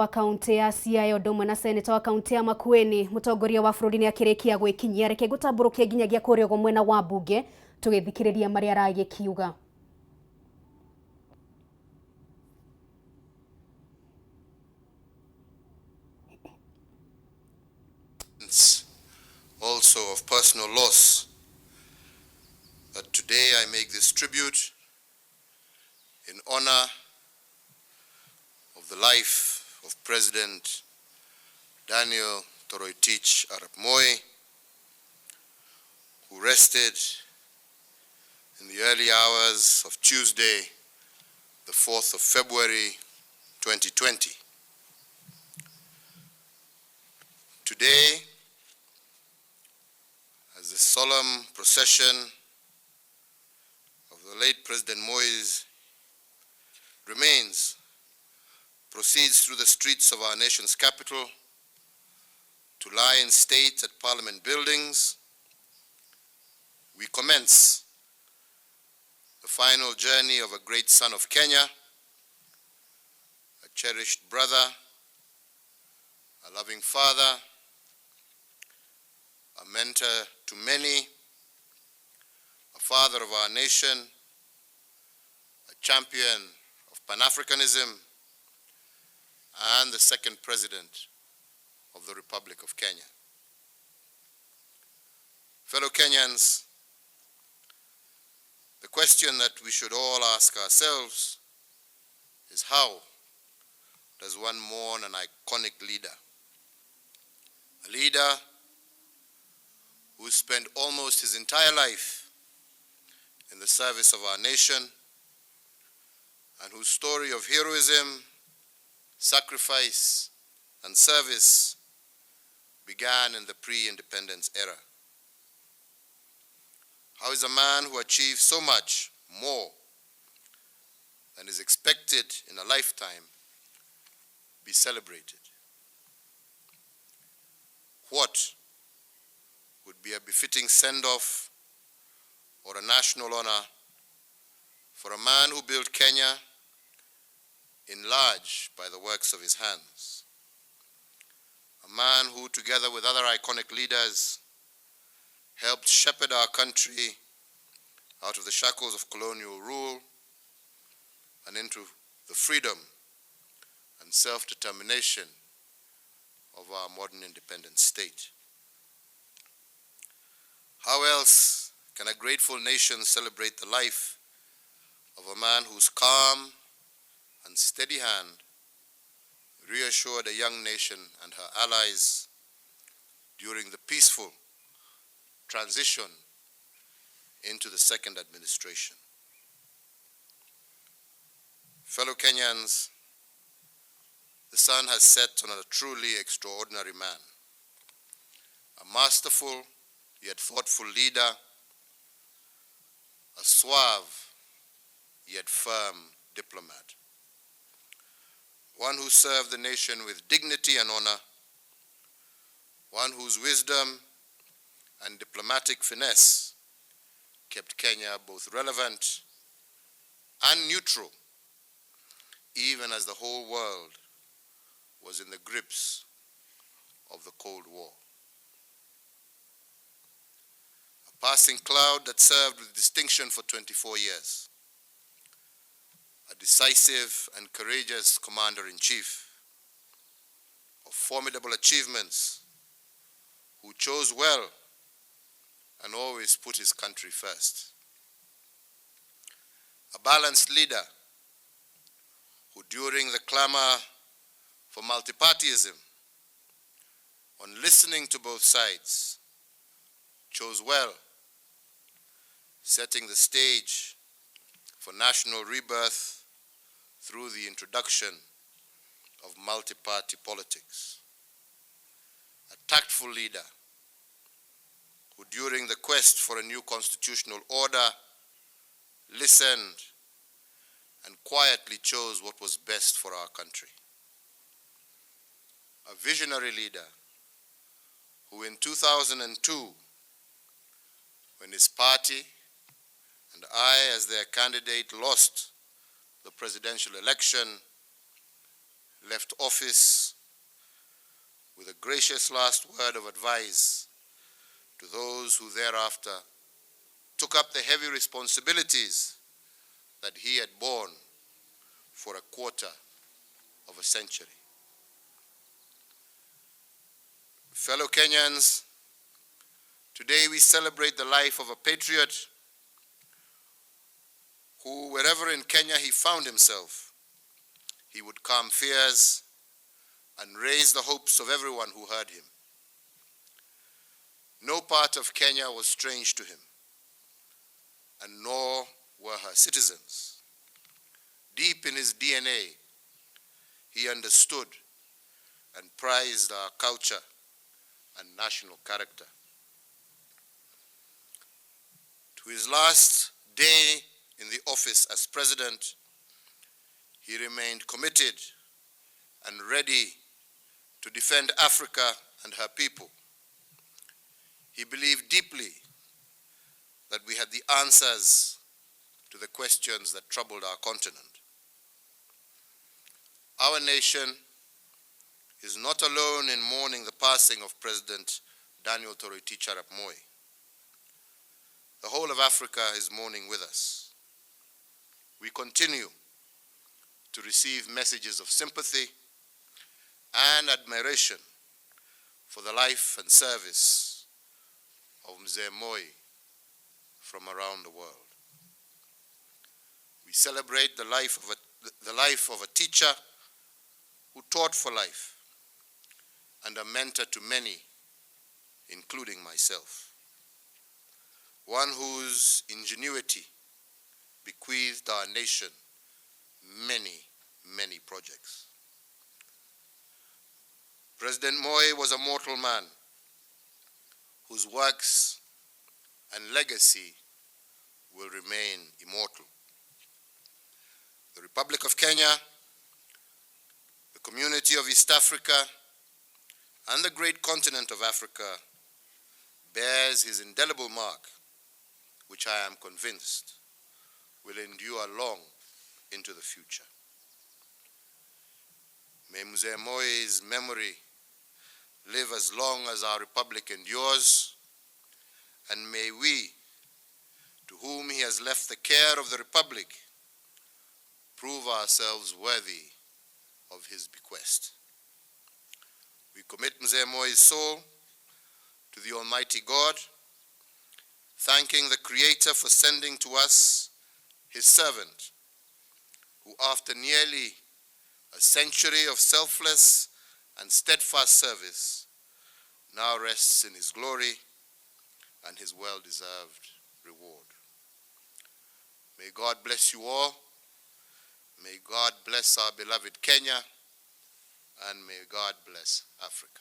Wa kaunti ya Siaya ũndũ ũmwe na seneta wa kaunti ya Makueni. Mũtongoria wa bũrũri nĩ akĩrĩkia gwĩkinyia. Reke ngũtambũrũkie nginyagia kũrĩa ũguo mwena wa mbunge tũgĩthikĩrĩria marĩa aragĩkiuga. Also of personal loss, that today I make this tribute in honor of the life of President Daniel Toroitich Arap Moi, who rested in the early hours of Tuesday, the 4th of February, 2020. Today, as the solemn procession of the late President Moi's remains proceeds through the streets of our nation's capital to lie in state at Parliament buildings, we commence the final journey of a great son of Kenya, a cherished brother, a loving father, a mentor to many, a father of our nation, a champion of Pan-Africanism, and the second president of the Republic of Kenya. Fellow Kenyans, the question that we should all ask ourselves is, how does one mourn an iconic leader? A leader who spent almost his entire life in the service of our nation and whose story of heroism, sacrifice, and service began in the pre-independence era. How is a man who achieved so much more than is expected in a lifetime be celebrated? What would be a befitting send-off or a national honor for a man who built Kenya enlarged by the works of his hands? A man who, together with other iconic leaders, helped shepherd our country out of the shackles of colonial rule and into the freedom and self-determination of our modern independent state. How else can a grateful nation celebrate the life of a man whose calm and steady hand reassured a young nation and her allies during the peaceful transition into the second administration? Fellow Kenyans, the sun has set on a truly extraordinary man, a masterful yet thoughtful leader, a suave yet firm diplomat, one who served the nation with dignity and honor, one whose wisdom and diplomatic finesse kept Kenya both relevant and neutral, even as the whole world was in the grips of the Cold War. A passing cloud that served with distinction for 24 years, a decisive and courageous commander-in-chief of formidable achievements, who chose well and always put his country first. A balanced leader who, during the clamor for multipartyism, on listening to both sides, chose well, setting the stage for national rebirth through the introduction of multi-party politics. A tactful leader who, during the quest for a new constitutional order, listened and quietly chose what was best for our country. A visionary leader who, in 2002, when his party and I as their candidate lost the presidential election, left office with a gracious last word of advice to those who thereafter took up the heavy responsibilities that he had borne for a quarter of a century. Fellow Kenyans, today we celebrate the life of a patriot who, wherever in Kenya he found himself, he would calm fears and raise the hopes of everyone who heard him. No part of Kenya was strange to him, and nor were her citizens. Deep in his DNA, he understood and prized our culture and national character. To his last day in the office as president, he remained committed and ready to defend Africa and her people. He believed deeply that we had the answers to the questions that troubled our continent. Our nation is not alone in mourning the passing of President Daniel Toroitich arap Moi. The whole of Africa is mourning with us. We continue to receive messages of sympathy and admiration for the life and service of Mzee Moi from around the world. We celebrate the life of a teacher who taught for life and a mentor to many, including myself. One whose ingenuity bequeathed our nation many, many projects. President Moi was a mortal man whose works and legacy will remain immortal. The Republic of Kenya, the community of East Africa, and the great continent of Africa bears his indelible mark, which I am convinced will endure long into the future. May Mzee Moi's memory live as long as our republic endures, and may we, to whom he has left the care of the republic, prove ourselves worthy of his bequest. We commit Mzee Moi's soul to the Almighty God, thanking the Creator for sending to us his servant, who after nearly a century of selfless and steadfast service now rests in his glory and his well-deserved reward. May God bless you all. May God bless our beloved Kenya, and may God bless Africa.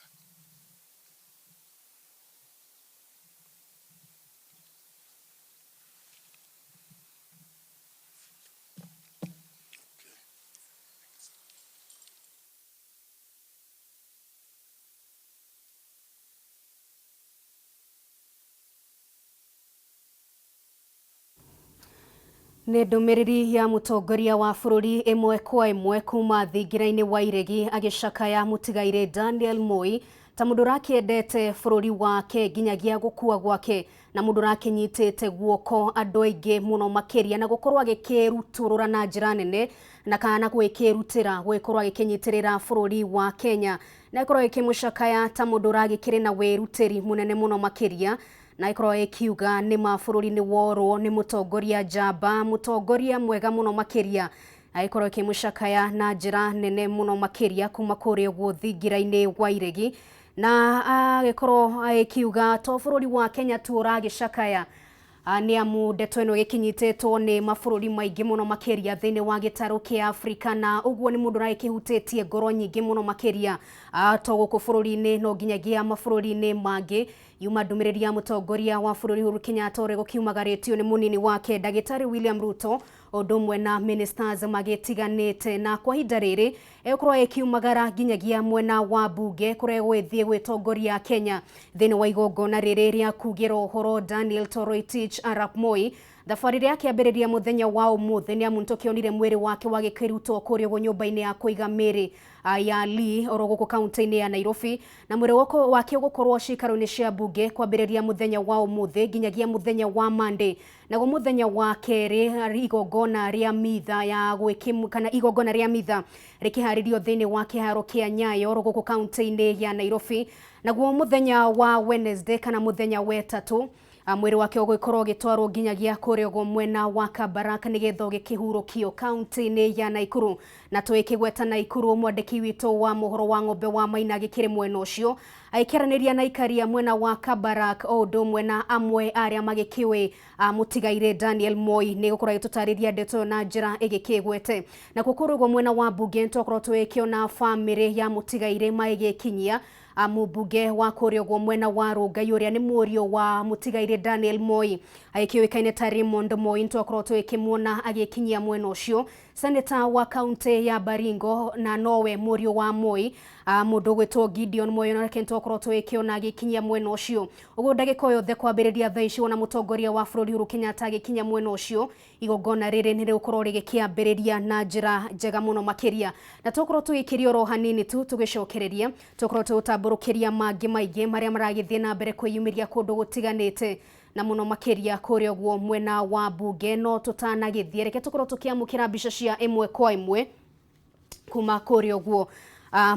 Nĩ ndũmĩrĩri ya mũtongoria wa bũrũri ĩmwe kwa ĩmwe kuma thingira-inĩ wa iregi agĩcakaya mũtigairĩ Daniel Moi ta mũndũ ũrakĩendete bũrũri wake nginyagia gũkua gwake na mũndũ ũrakĩnyitĩte guoko andũ aingĩ mũno makĩria na gũkorwo agĩkĩrutũrũra na njĩra nene na kana gwĩkĩrutĩra gũgĩkorwo agĩkĩnyitĩrĩra bũrũri wa Kenya na ĩkorwo ĩkĩmũcakaya ta mũndũ ũragĩkĩrĩ na wĩrutĩri mũnene mũno makĩria na ĩkorwo ĩkiuga nĩ ma bũrũri nĩ worwo nĩ mũtongoria njamba mũtongoria mwega mũno makĩria na ĩkorwo ĩkĩmũcakaya na njĩra nene mũno makĩria kuma kũrĩa ũguo thingira-inĩ wa iregi na agĩkorwo ĩkiuga to bũrũri wa Kenya tu ũragĩcakaya nĩ amu ndeto ĩno ĩgĩkĩnyitĩtwo nĩ mabũrũri maingĩ mũno makĩria thĩinĩ wa gĩtarũ kĩa Afrika na ũguo nĩ mũndũ ũragĩkĩhutĩtie ngoro nyingĩ mũno makĩria to gũkũ bũrũri-inĩ no nginyagia mabũrũri-inĩ mangĩ. Yuma ndũmĩrĩri ya mũtongoria wa bũrũri Uhuru Kenyatta ũrĩa gũkiumagarĩtio nĩ mũnini wake ndagĩtarĩ William Ruto ũndũ ũmwe na ministers magĩtiganĩte na kwa ihinda rĩrĩ ĩgũkorwo ĩkiumagara nginyagia mwena wa mbunge kũrĩa ĩgũgĩthiĩ gwĩtongoria Kenya thĩinĩ wa igongona rĩrĩ rĩa kugĩra ũhoro Daniel Toroitich arap Moi. Thabarĩ ĩrĩa akĩambĩrĩria mũthenya wa ũmũthĩ nĩ amu nĩtũkĩonire mwĩrĩ wake wagĩkĩrutwo kũrĩa ũguo nyũmba-inĩ ya kũiga mĩĩrĩ ya Lee oro gũkũ kaunti-inĩ ya Nairobi, na mwĩrĩ wake ũgũkorwo ciikaro-inĩ cia mbunge kwambĩrĩria mũthenya wa ũmũthĩ nginyagia mũthenya wa Monday. Naguo mũthenya wa kerĩ igongona rĩa mitha ya gwĩkĩ kana igongona rĩa mitha rĩkĩharĩrio thĩinĩ wa kĩharo kĩa Nyayo oro gũkũ kaunti-inĩ ya Nairobi. Naguo mũthenya wa Wednesday kana mũthenya wetatũ mwĩrĩ wake ũgũgĩkorwo ũgĩtwarwo nginyagia kũrĩa ũguo mwena wa Kabarak nĩgetha ũgĩkĩhurũkio kaunti-inĩ ya Naikuru. Na tũgĩkĩgweta Naikuru, mwandĩki witũ wa mohoro wa ng'ombe wa Maina agĩkĩrĩ mwena ũcio agĩkĩaranĩria na aikari a mwena wa Kabarak o ũndũ ũmwe na amwe arĩa magĩkĩũĩ mũtigairĩ Daniel Moi nĩ gũkorwo agĩtũtarĩria ndeto ĩyo na njĩra ĩgĩkĩgwete. Nakuo kũrĩa ũguo mwena wa mbunge nĩtwakorwo tũgĩkĩona bamĩrĩ ya mũtigairĩ magĩgĩkinyia mũmbunge wa kũrĩa ũguo mwena wa Rongai ũrĩa nĩ mũriũ wa mũtigairĩ Daniel Moi agĩkĩũĩkaine ta Raymond Moi, nĩtwakorwo tũgĩkĩmuona agĩkinyia mwena ũcio. Senator wa kaunti ya Baringo na nowe mũriũ wa Moi mũndũ ũgwĩtwo Gideon Moi, onake nĩtwakorwo tũgĩkĩona agĩkinyia mwena ũcio. Ũguo ndagĩka o yothe kwambĩrĩria thaa ici wona mũtongoria wa bũrũri Uhuru Kenyatta agĩkinya mwena ũcio, igongona rĩrĩ nĩ rĩgũkorwo rĩgĩkĩambĩrĩria na njĩra njega mũno makĩria. Na tũkorwo tũgĩkĩria oro hanini tu tũgĩcokereria, tũkorwo tũgũtambũrũkĩria mangĩ maingĩ marĩa maragĩthiĩ na mbere kwĩyumĩria kũndũ gũtiganĩte na mũno makĩria kũrĩa ũguo mwena wa mbunge. No tũtanagĩthiĩ, reke tũkorwo tũkĩamũkĩra mbica cia ĩmwe kwa ĩmwe kuma kũrĩa ũguo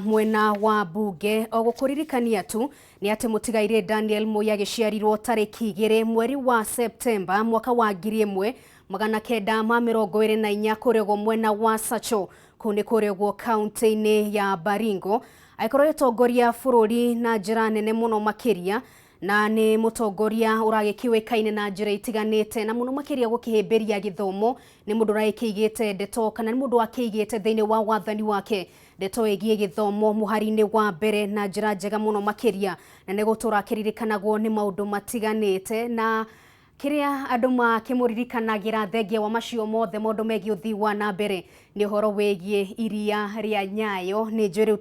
mwena wa mbunge. O gũkũririkania tu nĩ atĩ mũtigairĩ Daniel Moi agĩciarirwo tarĩki 2 mweri wa Septemba mwaka wa 1924 kũrĩa ũguo mwena wa Sacho, kũu nĩ kũrĩa ũguo kaunti-inĩ ya Baringo. Agĩkorwo agĩtongoria bũrũri na njĩra nene mũno makĩria, na nĩ mũtongoria ũragĩkĩũĩkaine na njĩra itiganĩte na mũno makĩria gũkĩhĩmbĩria gĩthomo. Nĩ mũndũ ũragĩkĩigĩte ndeto kana nĩ mũndũ wakĩigĩte thĩinĩ wa wathani wake ndeto ĩgiĩ gĩthomo mũhari-inĩ wa mbere na njĩra njega mũno makĩria, na nĩ gũtũra akĩririkanagwo nĩ maũndũ matiganĩte na kĩrĩa andũ makĩmũririkanagĩra thengia wa macio mothe maũndũ megiĩ ũthii wa na mbere nĩ ũhoro wĩgiĩ iria rĩa Nyayo. Nĩ njũĩ rĩu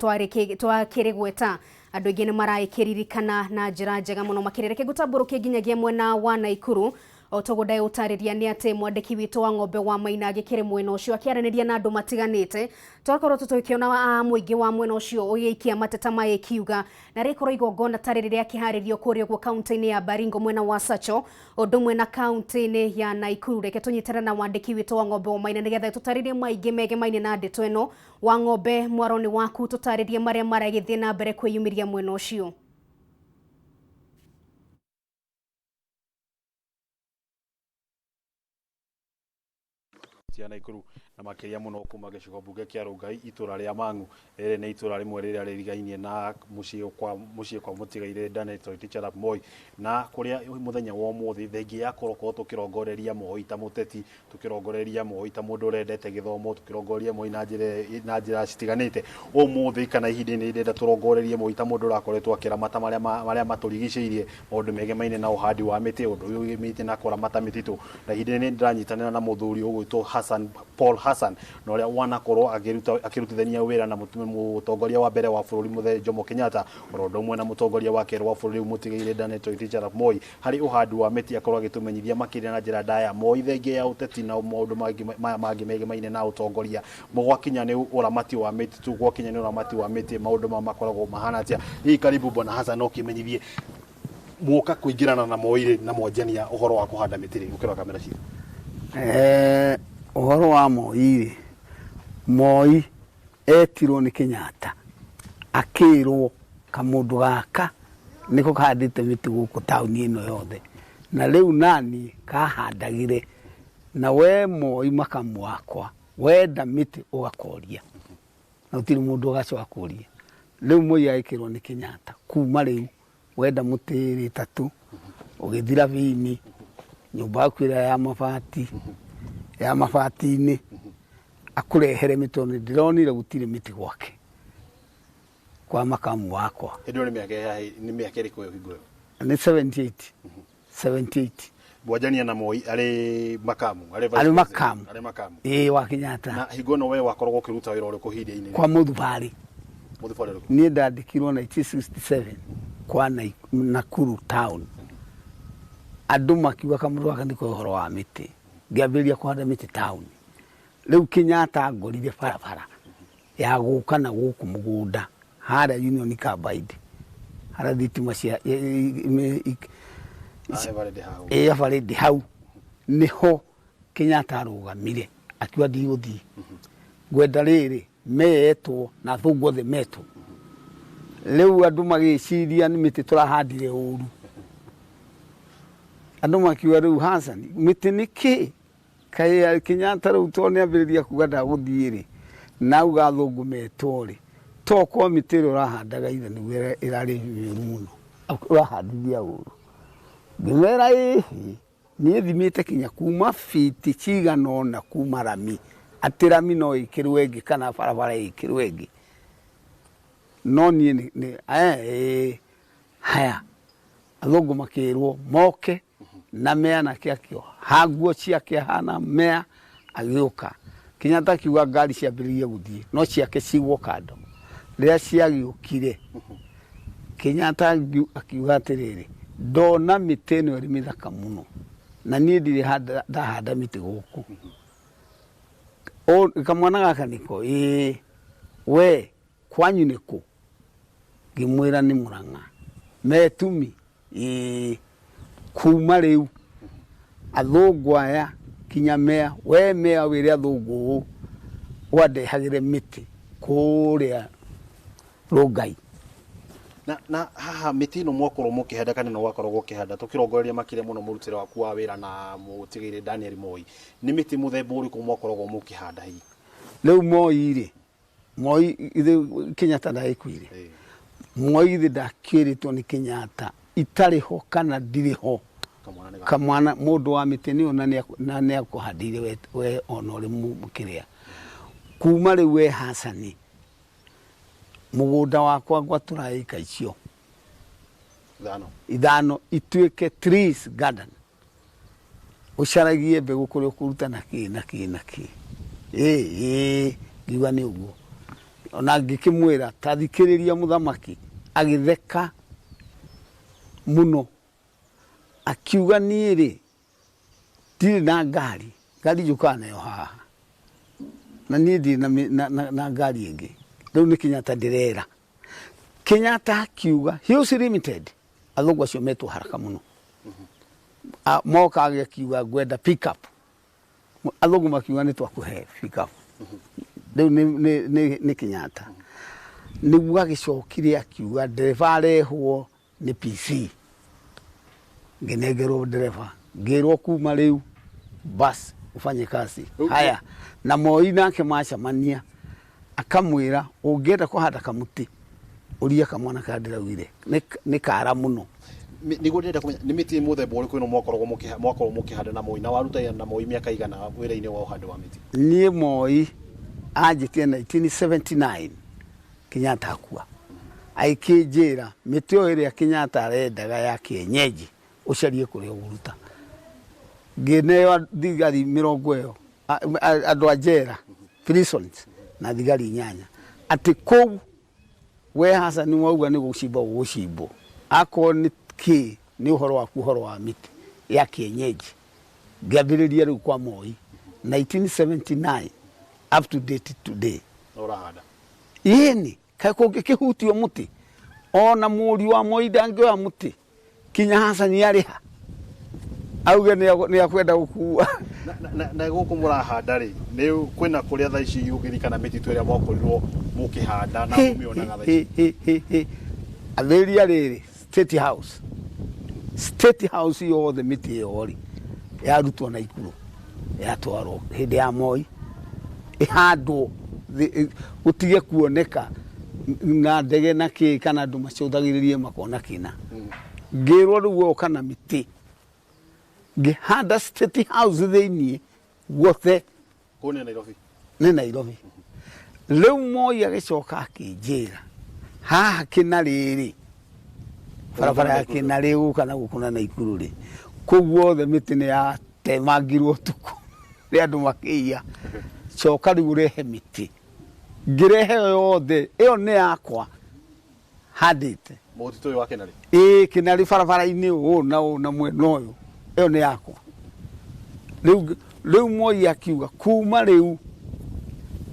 twakĩrĩgweta andũ aingĩ nĩ maraĩkĩririkana na njĩra njega mũno makĩria. Reke ngũtambũrũkie nginyagia mwena wa Naikuru. O toguo ndagũtarĩria nĩ atĩ mwandĩki witũ wa ng'ombe wa Maina agĩkĩrĩ mwena ũcio akĩaranĩria na andũ matiganĩte. Twakorwo tũgĩkĩona mũingĩ wa mwena ũcio ũgĩikia mateta magĩkiuga na rĩkorwo igongona ta rĩrĩ rĩakĩharĩrio kũrĩa ũguo kaunti-inĩ ya Baringo mwena wa Sacho ũndũ ũmwe na kaunti-inĩ ya Naikuru. Reke tũnyitane na mwandĩki witũ wa ng'ombe wa Maina nĩgetha tũtarĩrie maingĩ megemaine na ndeto ĩno. Wa ng'ombe, mwaro nĩ waku, tũtarĩrie marĩa maragĩthiĩ na mbere kwĩyumĩria mwena ũcio. Cia Naikuru na makĩria mũno kuma gĩcigo mbunge kĩa Rongai itũra rĩa Mang'u. Rĩrĩ nĩ itũra rĩmwe rĩrĩa rĩrigainie na mũciĩ kwa mũtigairĩ Daniel Toroitich arap Moi, na kũrĩa mũthenya wa ũmũthĩ thengia ya kũrokorwo tũkĩrongoreria Moi ta mũteti, tũkĩrongoreria Moi ta mũndũ ũrendete gĩthomo, tũkĩrongoreria Moi na njĩra citiganĩte. Ũmũthĩ kana ihinda-inĩ rĩrĩ ndĩrenda tũrongorerie Moi ta mũndũ ũrakoretwo akĩramata marĩa matũrigicĩirie, maũndũ megemaine na ũhandi wa mĩtĩ, ũndũ ũyũ wĩgĩmĩte na kũramata mĩtitũ. Na ihinda-inĩ rĩrĩ ndĩranyitanĩra na mũthuri ũgwĩtwo Hassan Paul Hassan, na ũrĩa wanakorwo akĩrutithania wĩra na mũtongoria wa mbere wa bũrũri Mũthee Jomo Kenyatta, oro ũndũ ũmwe na mũtongoria wa kerĩ wa bũrũri mũtigairĩ Daniel Toroitich arap Moi harĩ ũhandi wa mĩtĩ, akorwo agĩtũmenyithia makĩria na njĩra ndaya Moi thengia ya ũteti na maũndũ maya mangĩ megemaine na ũtongoria. Gwakinya nĩ ũramati wa mĩtitũ, gwakinya nĩ ũramati wa mĩtĩ, maũndũ maya makoragwo mahana atĩa? Hihi karibu Bwana Hassan, no kĩmenyithie mwoka kũingĩrana na Moi rĩ na mwanjania ũhoro wa kũhanda mĩtĩ rĩ, ũkĩrora kamera citũ. Ũhoro wa Moi rĩ, Moi etirwo nĩ Kenyatta akĩrwo kamũndũ gaka nĩko kahandĩte mĩtĩ gũkũ taũni ĩno yothe, na rĩu nani kahandagĩre, na we Moi makamu wakwa wenda mĩtĩ ũgakoria, na gũtirĩ mũndũ ũgacoka kũria. Rĩu Moi agĩkĩrwo nĩ Kenyatta kuma rĩu wenda mũtĩ ĩrĩ ĩtatũ ũgĩthira bini nyũmba yaku ĩrĩa ya mabati ya mabati-inĩ akũrehere mĩtĩ, tondũ ndĩronire gũtirĩ mĩtĩ gwake kwa makamu wakwa. Hĩndĩ ĩyo nĩ mĩaka ĩrĩkũ ĩyo hingo ĩyo? Nĩ 78. 78. Mwanjania na Moi arĩ makamu, arĩ vice Arĩ president. Makamu. Arĩ makamu. Ĩĩ, wa Kenyatta. Na hingo ĩno we wakoragwo ũkĩruta wĩra ũrĩkũ ihinda-inĩ? Kwa Mũthubarĩ. Mũthubarĩ ũrĩkũ? Niĩ ndandĩkirwo 1967 kwa Nakuru town. Andũ makiuga kamũndũ gaka nĩko ũhoro wa mĩtĩ. Ngĩambĩrĩria kũhanda mĩtĩ taũni. Rĩu Kenyatta ngorire barabara ya gũka na gũkũ mũgũnda harĩa Union Carbide, harĩa thitima cia ĩ Eveready hau nĩho Kenyatta arũgamire akiuga ndigũthiĩ, ngwenda rĩrĩ metwo na athũngũ othe metwo. Rĩu andũ magĩciria nĩ mĩtĩ tũrahandire ũru, andũ makiuga rĩu Hassan mĩtĩ nĩ kĩ? Kaĩ Kenyatta rĩu tondũ nĩambĩrĩria kuga ndagũthiĩ rĩ, na auga athũngũ metwo rĩ, tokorwo mĩtĩ ĩrĩa ũrahandaga ithe nĩguo ĩrarĩ mĩũru mũno, ũrahandithia ũru. Ngĩmera ĩhĩ, niĩ thimĩte kinya kuma biti cigana ũna kuma rami, atĩ rami no ĩkĩrwo ĩngĩ kana barabara ĩkĩrwo ĩngĩ. No niĩ nĩ ĩĩ, haya, athũngũ makĩrwo moke na mea nake akĩoha nguo ciake ahana mea agĩũka. Kenyatta akiuga ngari ciambĩrĩrie gũthiĩ no ciake cigwo kando. Rĩrĩa ciagĩũkire, Kenyatta akiuga atĩrĩrĩ, ndona mĩtĩ ĩno ĩrĩ mĩthaka mũno na niĩ ndirĩ ndahanda mĩtĩ gũkũ. Kamwana gaka nĩko? Ĩĩ. We kwanyu nĩ kũ? Ngĩmwĩra nĩ Mũrang'a. Metumi? Ĩĩ. Kuma rĩu athũngũ aya kinya mea, we mea wĩre athũngũ ũũ ũandehagĩre mĩtĩ kũrĩa Rongai. Na haha mĩtĩ ĩno mwakorwo mũkĩhanda kana ĩno wakoragwo ũkĩhanda, tũkĩrongoreria makĩria mũno mũrutĩre waku wa wĩra na mũtigĩrĩre Daniel Moi, nĩ mĩtĩ mũthemba ũrĩkũ mwakoragwo mũkĩhanda hihi? Rĩu Moi rĩ, Moi ithe Kenyatta ndagĩkuire. Moi ithe ndakĩrĩtwo nĩ Kenyatta itarĩ ho kana ndirĩ ho. Kamwana mũndũ wa mĩtĩ nĩ na nĩ akũhandĩire we, we ona ũrĩ kĩrĩa. Kuma rĩu we Hasani mũgũnda wakwa ngwatũra ĩka icio ithano ituĩke trees garden. Ũcaragie mbegũ kũrĩa ũkũruta na kĩ na kĩ na kĩ. Ĩĩ ĩĩ ngiuga nĩ ũguo. Ona ngĩkĩmwĩra ta thikĩrĩria mũthamaki, agĩtheka mũno akiuga niĩ rĩ ndirĩ na ngari, ngari njũkaga nayo haha na niĩ ndirĩ na, na, na, na ngari ĩngĩ. Rĩu nĩ Kenyatta ndĩrera. Kenyatta akiuga Hills Limited athũngũ acio metwo haraka mũno. Moka agĩkiuga ngwenda pick up, athũngũ makiuga nĩ twakũhe pick up. Rĩu nĩ Kenyatta nĩguo agĩcokire akiuga ndereba arehwo nĩ PC, ngĩnengerwo ndereba ngĩrwo kuma rĩu bas ufanye kazi. Haya, na Moi nake macemania akamwĩra ũngĩenda kũhanda kamũtĩ ũria kamwana karĩa ndĩraugire nĩ kara mũno. Nĩguo ndĩrenda kũmenya nĩ mĩtĩ mũthemba ũrĩkũ ĩno mwakoragwo mwakorwo mũkĩhanda na Moi, na waruta wĩra na Moi mĩaka igana wĩra-inĩ wa ũhandi wa mĩtĩ? Niĩ Moi anjĩtire 1979 Kenyatta akua, agĩkĩnjĩra mĩtĩ o ĩrĩa Kenyatta arendaga ya kĩenyenji ũcarie kũrĩa ũgũruta. Ngĩneo thigari mĩrongo ĩyo, andũ a njera prisons na thigari inyanya, atĩ kũu we Hassan wauga nĩ gũcimba ũgũcimbwo, akorwo nĩ kĩ nĩ ũhoro waku ũhoro wa mĩtĩ ya kĩenyenji. Ngĩambĩrĩria rĩu kwa Moi 1979 up to date today. Ũrahanda? Ĩni, kaĩ kũngĩkĩhutio mũtĩ ona mũriũ wa Moi ndangĩoya mũtĩ kinya Hassan arĩha auge nĩ akwenda gũkua. Na gũkũ mũrahanda rĩ, nĩ kwĩna kũrĩa thaa ici ũngĩririkana mĩtitũ ĩrĩa mwakorirwo mũkĩhanda na mũmĩonaga thaa ici? Athĩria rĩrĩ State House, State House yothe mĩtĩ ĩyo rĩ yarutwo na Ikuru yatwarwo hĩndĩ ya Moi ĩhandwo gũtige kuoneka na ndege na kĩ kana andũ macũthagĩrĩrie makona kĩna. Ngĩrwo rĩu oka na mĩtĩ ngĩhanda State House thĩiniĩ guothe. Kũu nĩ Nairobi? Nĩ Nairobi. Rĩu Moi agĩcoka akĩnjĩra haha Kĩnarĩ rĩ, barabara ya Kĩnarĩ gũka na gũkũ na Naikuru rĩ, kũu guothe mĩtĩ nĩ yatemangirwo ũtukũ nĩ andũ makĩiya, coka rĩu ũrehe mĩtĩ. Ngĩrehe ĩyo yothe, ĩyo nĩ yakwa handĩte. Mũtitũ ũyũ wa Kĩnarĩ? Ĩĩ, Kĩnarĩ barabara-inĩ ũũ na ũũ na mwena ũyũ, ĩyo nĩ yakwa. Rĩu Rĩu Moi akiuga kuma rĩu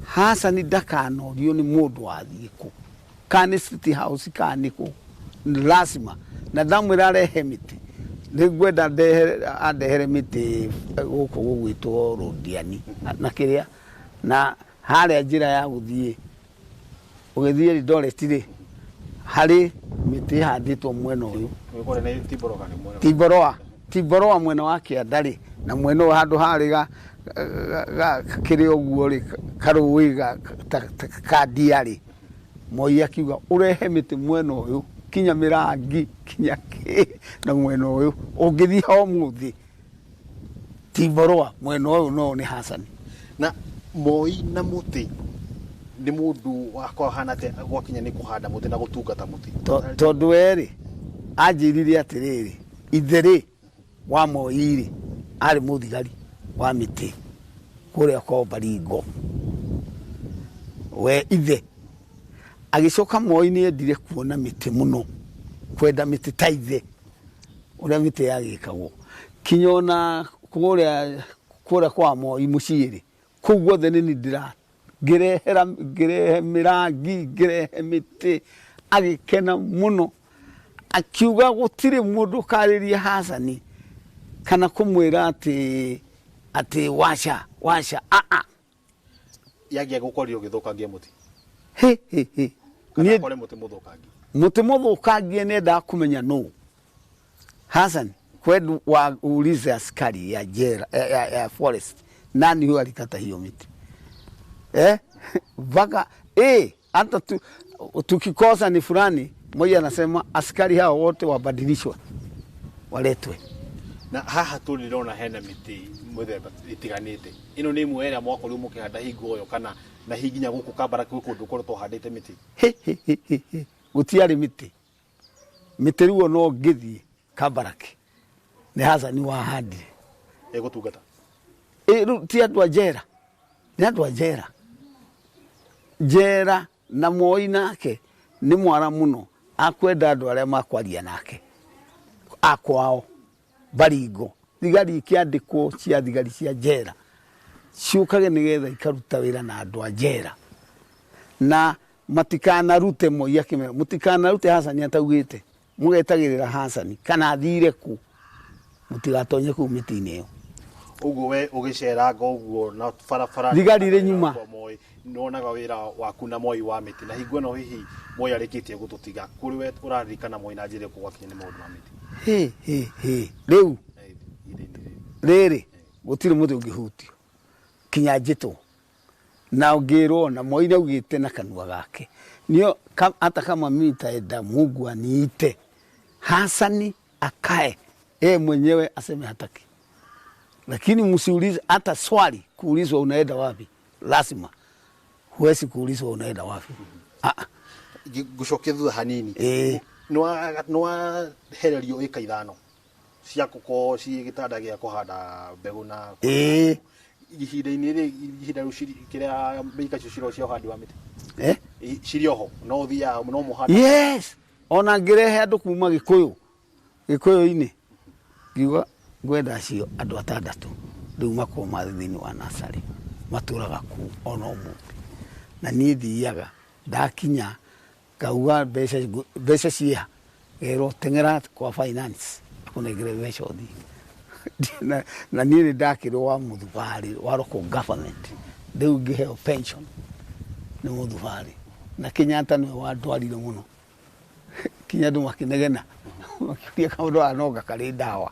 Hassan ndakanorio nĩ mũndũ wathiĩ kũ, kana nĩ State House kana nĩ kũ, lazima. Na ndamwĩra arehe mĩtĩ, nĩ ngwenda andehere mĩtĩ gũkũ gũgwĩtwo Rũndiani na kĩrĩa, na harĩa njĩra ya gũthiĩ ũgĩthiĩ Eldoret rĩ, harĩ mĩtĩ ĩhandĩtwo mwena ũyũ. Kũrĩa nĩ Timboroa kana nĩ mwena? Timboroa, Timboroa mwena wa kĩanda rĩ, na mwena ũyũ handũ harĩ ga kĩrĩ ũguo rĩ, karũĩ ka ndia rĩ, Moi akiuga ũrehe mĩtĩ mwena ũyũ kinya mĩrangi kinya kĩ na mwena ũyũ ũngĩthiĩ ho ũmũthĩ Timboroa mwena ũyũ no nĩ Hassan. Na Moi na mũtĩ nĩ mũndũ wakoragwo ahana atĩa gwakinya nĩ kũhanda mũtĩ na gũtungata mũtĩ? Tondũ we rĩ, anjĩrire atĩrĩrĩ, ithe rĩ wa Moi rĩ, arĩ mũthigari wa mĩtĩ kũrĩa kwao Baringo. We ithe agĩcoka Moi nĩ endire kuona mĩtĩ mũno, kwenda mĩtĩ ta ithe ũrĩa mĩtĩ yagĩkagwo. Kinya ona kũrĩa kwa Moi mũciĩ rĩ, kũu guothe nĩ niĩ ndĩra ngĩrehera ngĩrehe mĩrangi ngĩrehe mĩtĩ, agĩkena mũno akiuga gũtirĩ mũndũ ũkarĩria Hassan kana kũmwĩra atĩ waca waca a a. Yagia gũkorirwo ũgĩthũkangia mũtĩ. He, he, he. Kana Niĩ akore mũtĩ mũthũkangie. Mũtĩ mũthũkangie nĩendaga kũmenya nũ. Hassan kwedu wa uulize askari ya jela, ya forest nani huyo alikata hiyo miti mpaka hata tukikosa ni fulani. Moi anasema askari hao wote wabadilishwe waletwe. Na haha tũrĩrona hena mĩtĩ mĩthemba ĩtiganĩte. Ĩno nĩ ĩmwe ĩrĩa mwakorirwo mũkĩhanda hingo ĩyo, kana na hihi nginya gũkũ Kabarak gwĩ kũndũ ũkoretwo ũhandĩte mĩtĩ? He, he, he, he, he. Gũtiarĩ mĩtĩ. Mĩtĩ rĩu no ngĩthiĩ Kabarak nĩ Hassan wahandire. Ĩgũtungata? Rĩu ti andũ a njera, nĩ andũ a njera. Njera na Moi nake nĩ mwara mũno, akwenda andũ arĩa makwaria nake akwao Baringo. Thigari ikĩandĩkwo cia thigari cia njera ciũkage nĩgetha ikaruta wĩra na andũ a njera, na matikanarute Moi akĩmera mũtikanarute Hassan ataugĩte, mũgetagĩrĩra Hassan kana athire kũ, mũtigatonye kũu mĩtĩ-inĩ ĩyo. Ũguo we ũgĩceranga ũguo na barabara Thigari irĩ nyuma. Kwa Moi, nĩwonaga wĩra waku na Moi wa mĩtĩ, na hingo ĩno hihi Moi arĩkĩtie gũtũtiga, kũrĩ we ũraririkana Moi na njĩra ĩrĩkũ gwakinya nĩ maũndũ ma mĩtĩ? Hĩ, hĩ, hĩ. Rĩu rĩrĩ gũtirĩ mũtĩ ũngĩhutio kinya njĩtwo na ũngĩrwo, na Moi nĩaugĩte na kanua gake nio hata kama mimi nitaenda Mungu aniite Hassan akae yeye mwenyewe aseme hataki, lakini msiulize hata swali kuulizwa unaenda wapi, lazima huwezi kuulizwa unaenda wapi. Ngũcokia thutha hanini. Nĩwahererio ĩka ithano cia gũkorwo ciĩ gĩtanda gĩa kũhanda mbegũ na ihinda-inĩ rĩ, ihinda rĩu kĩrĩa ĩka icio cirĩ cia ũhandi wa mĩtĩ? Cirĩ oho, no ũthiaga, no mũhanda? Yes, ona ngĩrehe andũ kuma Gĩkũyũ, Gĩkũyũ-inĩ, ngiuga ngwenda acio andũ atandatũ rĩu makorwo marĩ thĩinĩ wa nursery, matũraga kũu ona ũmũthĩ. Na niĩ thiaga ndakinya ngauga mbeca ciĩha, ngerwo teng'era kwa finance akũnengere mbeca ũthiĩ. Na niĩ nĩ ndakĩrwo wa mũthubarĩ wa local government, rĩu ngĩheo pension nĩ mũthubarĩ, na Kenyatta nĩwe wandwarire mũno kinya andũ makĩnegena makĩũria kaũndũ gaka no gakarĩ ndawa.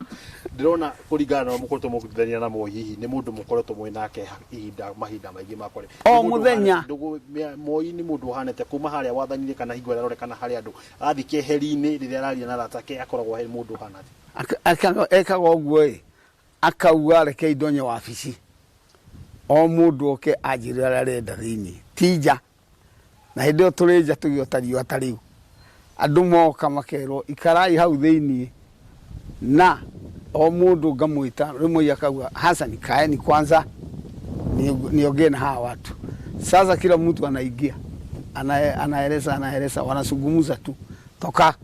Ndĩrona kũringana na ũrĩa mũkoretwo mũkĩrutithania na Moi, hihi nĩ mũndũ mũkoretwo mwĩ nake mahinda maingĩ ma kwaria. O mũthenya. Moi nĩ mũndũ ũhanete kuma harĩa wathanire kana hingo ĩrĩa arorekana harĩ andũ athiĩ keheri-inĩ rĩrĩa araria na arata ake akoragwo he mũndũ ũhana atĩa? Ekaga ũguo ĩ, akauga reke indonye wabici, o mũndũ oke anjĩre ũrĩa arenda thĩinĩ, ti nja. Na hĩndĩ ĩyo tũrĩ nja tũgĩota riũa ta rĩu, andũ moka makerwo ikarai hau thĩinĩ, na o mũndũ ngamwĩta, rĩmwe akauga Hassan kaeni kwanza niongee na hawa watu. Sasa kila mtu anaingia, anaeleza, anaeleza, wanazungumza tu, toka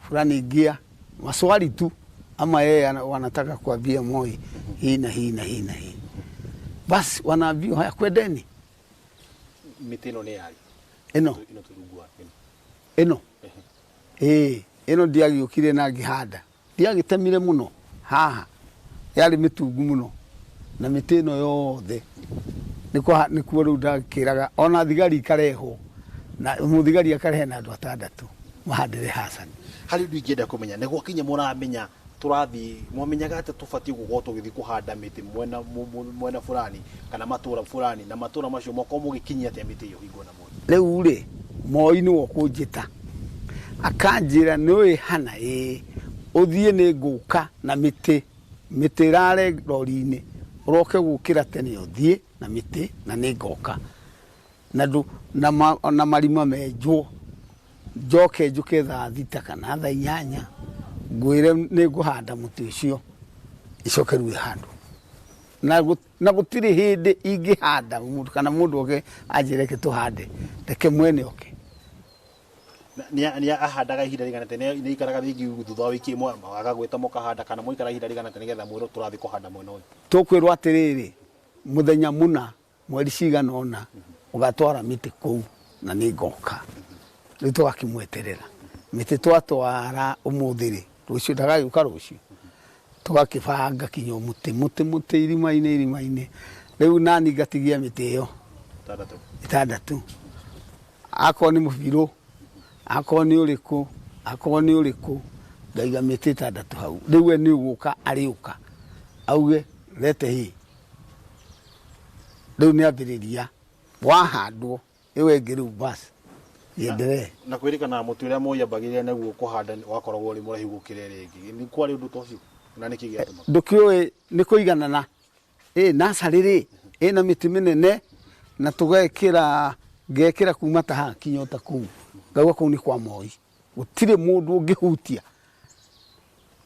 fulani ingia, maswali tu, ama yeye wanataka kuambia Moi hii na hii na hii na hii. Basi wanaambiwa haya, kwendeni. Mĩtĩ ĩno nĩ yarĩ Ĩno ĩno twĩ rungu wa ĩno. Ĩno ĩĩ, ĩno ndiagĩũkire na ngĩhanda, ndiagĩtemire mũno haha, yarĩ mĩtungu mũno na mĩtĩ ĩno yothe nĩkuo rĩu ndakĩraga ona thigari ikarehwo na mũthigari akarehe na andũ atandatũ mahandĩre Hassan. Harĩ ũndũ ingĩenda kũmenya, nĩ gwakinya mũramenya tũrathiĩ, mwamenyaga atĩ tũbatiĩ gũkorwo tũgĩthiĩ kũhanda mĩtĩ mwena mwena fulani kana matũra fulani, na matũra macio mwakorwo mũgĩkinyia atĩa mĩtĩ ĩyo hingo na Moi? Rĩu rĩ, Moi nĩwe ũkũnjĩta akanjĩra, nĩ ũĩ hana ĩĩ, ũthiĩ nĩ ngũka na mĩtĩ, mĩtĩ ĩrare rori-inĩ, ũroke gũkĩra tene ũthiĩ na mĩtĩ na nĩ ngoka na ndũ na, ma, na marima menjwo, njoke njũke thaa 6 kana thaa 8 ngwĩre nĩ ngũhanda mũtĩ ũcio, ĩcoke rĩu ĩhandwo na gũtirĩ hĩndĩ ingĩhanda mũndũ kana mũndũ oke anjĩre reke tũhande, reke mwene oke. Nĩ ahandaga ihinda rĩigana atĩa? Nĩ aikaraga rĩngĩ thutha wa wiki ĩmwe agagwĩta mũkahanda, kana mũikara ihinda rĩigana atĩa nĩgetha mwĩrwo tũrathiĩ kũhanda mwena ũyũ? Tũkwĩrwo atĩrĩrĩ, mũthenya mũna mweri cigana ũna ũgatwara mĩtĩ kũu na nĩ ngoka. Rĩu tũgakĩmweterera mĩtĩ, twatwara ũmũthĩ rĩ, rũciũ ndagagĩũka, rũciũ tũgakĩbanga kinya mũtĩ mũtĩ mũtĩ irima-inĩ irima-inĩ. Rĩu nani ngatigia mĩtĩ ĩyo 6. 6, akorwo nĩ mũbirũ, akorwo nĩ ũrĩkũ, akorwo nĩ ũrĩkũ, ngaiga mĩtĩ 6 hau. Rĩu we nĩ ũgũka arĩũka auge lete hii, rĩu nĩ ambĩrĩria wahandwo ĩyo ĩngĩ, rĩu basi iendelee. Na kwĩrĩkana mũtĩ ũrĩa Moi ambagĩrĩria naguo kũhanda wakoragwo ũrĩ mũraihu gũkĩra ĩrĩa ĩngĩ. Nĩ kwarĩ ũndũ ta ũcio na nĩkĩ gĩatũmaga? Ndũkĩũĩ nĩ kũiganana ĩ nacarĩ rĩ ĩna mĩtĩ mĩnene na tũgekĩra ngekĩra kuma ta haha kinya ta kũu, ngauga kũu nĩ kwa Moi, gũtirĩ mũndũ ũngĩhutia.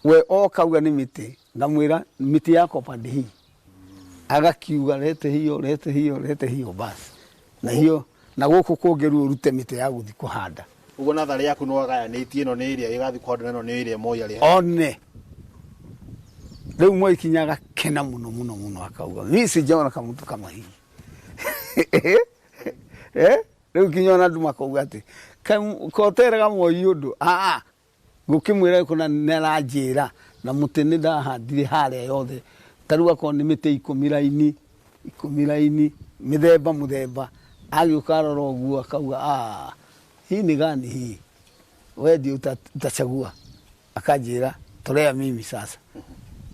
We okauga nĩ mĩtĩ, ngamwĩra mĩtĩ yako pande hii, agakiuga lete hiyo, lete hiyo, lete hiyo, basi na hiyo na gũkũ kũngĩ rĩu ũrute mĩtĩ ya gũthiĩ kũhanda. Ũguo natharĩ yaku nĩ wagayanĩtie, ĩno nĩ ĩrĩa ĩgathiĩ kũhandwo na ĩno nĩ ĩrĩa Moi arĩ one. Rĩu Moi kinya agakena mũno mũno mũno, akauga mi sijaona kamtu kama hii. Eh, rĩu kinya ona andũ makauga atĩ koterega Moi ũndũ aa ngũkĩmwĩra kũna nĩ aranjĩra na mũtĩ nĩ ndahandire harĩa yothe. Ta rĩu akorwo nĩ mĩtĩ 10 raini, 10 raini, mĩthemba mũthemba, agĩũka arora ũguo akauga, "Ah, hii ni gani hii? We ndio utachagua." Akanjĩra, tolea mimi sasa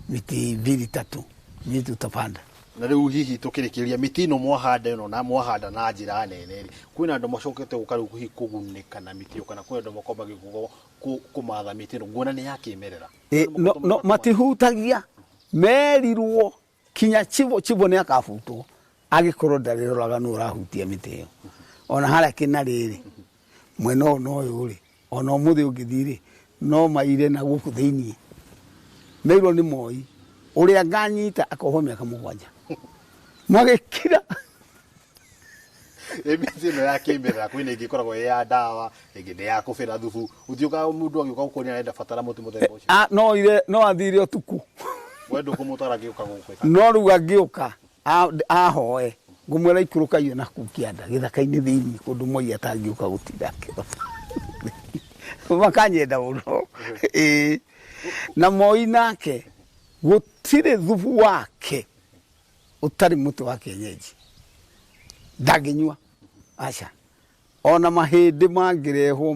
miti mbili tatu, miti utapanda. Na rĩu hihi tũkĩrĩkĩrĩria, mĩtĩ ĩno mwahanda ĩno na mwahanda na njĩra nene rĩ, kwĩna andũ macokete gũka rĩu hihi kũgunĩka na mĩtĩ ĩyo, kana kwĩ andũ makorwo magĩũka kũmatha mĩtĩ ĩno? Nguona nĩ ya kĩmerera. E, no, no, matihutagia, merirwo kinya chibo chibo nĩ akabutwo angĩkorwo ndarĩroraga nũ ũrahutia mĩtĩ ĩyo. Ona harĩa kĩna rĩrĩ mwena ũyũ na ũyũ rĩ, ona ũmũthĩ ũngĩthiĩ rĩ, no maire na gũkũ thĩiniĩ meirwo nĩ Moi ũrĩa nganyita akohwo mĩaka 7, magĩkira. Mĩtĩ ĩno ya kĩmerera kwĩna ĩngĩ ĩkoragwo ĩ ya ndawa, ĩngĩ nĩ ya kũbĩra thubu. Ũthiũkaga mũndũ agĩũka gũkuonia arenda batara mũtĩ mũthemba ũcio? Ah, no ire no athire ũtukũ. We ndũkũmũtwara agĩũka gũkwĩka? No rĩu angĩũka ahoe ngũmwĩra ikũrũka iyo na kũu kĩanda gĩthaka-inĩ thĩiniĩ kũndũ Moi atangĩũka gũtinda akĩrora, makanyenda mũno. Ĩĩ, na Moi nake gũtirĩ thubu wake ũtarĩ mũtĩ wa kienyeji ndangĩnyua, aca. Ona mahĩndĩ mangĩrehwo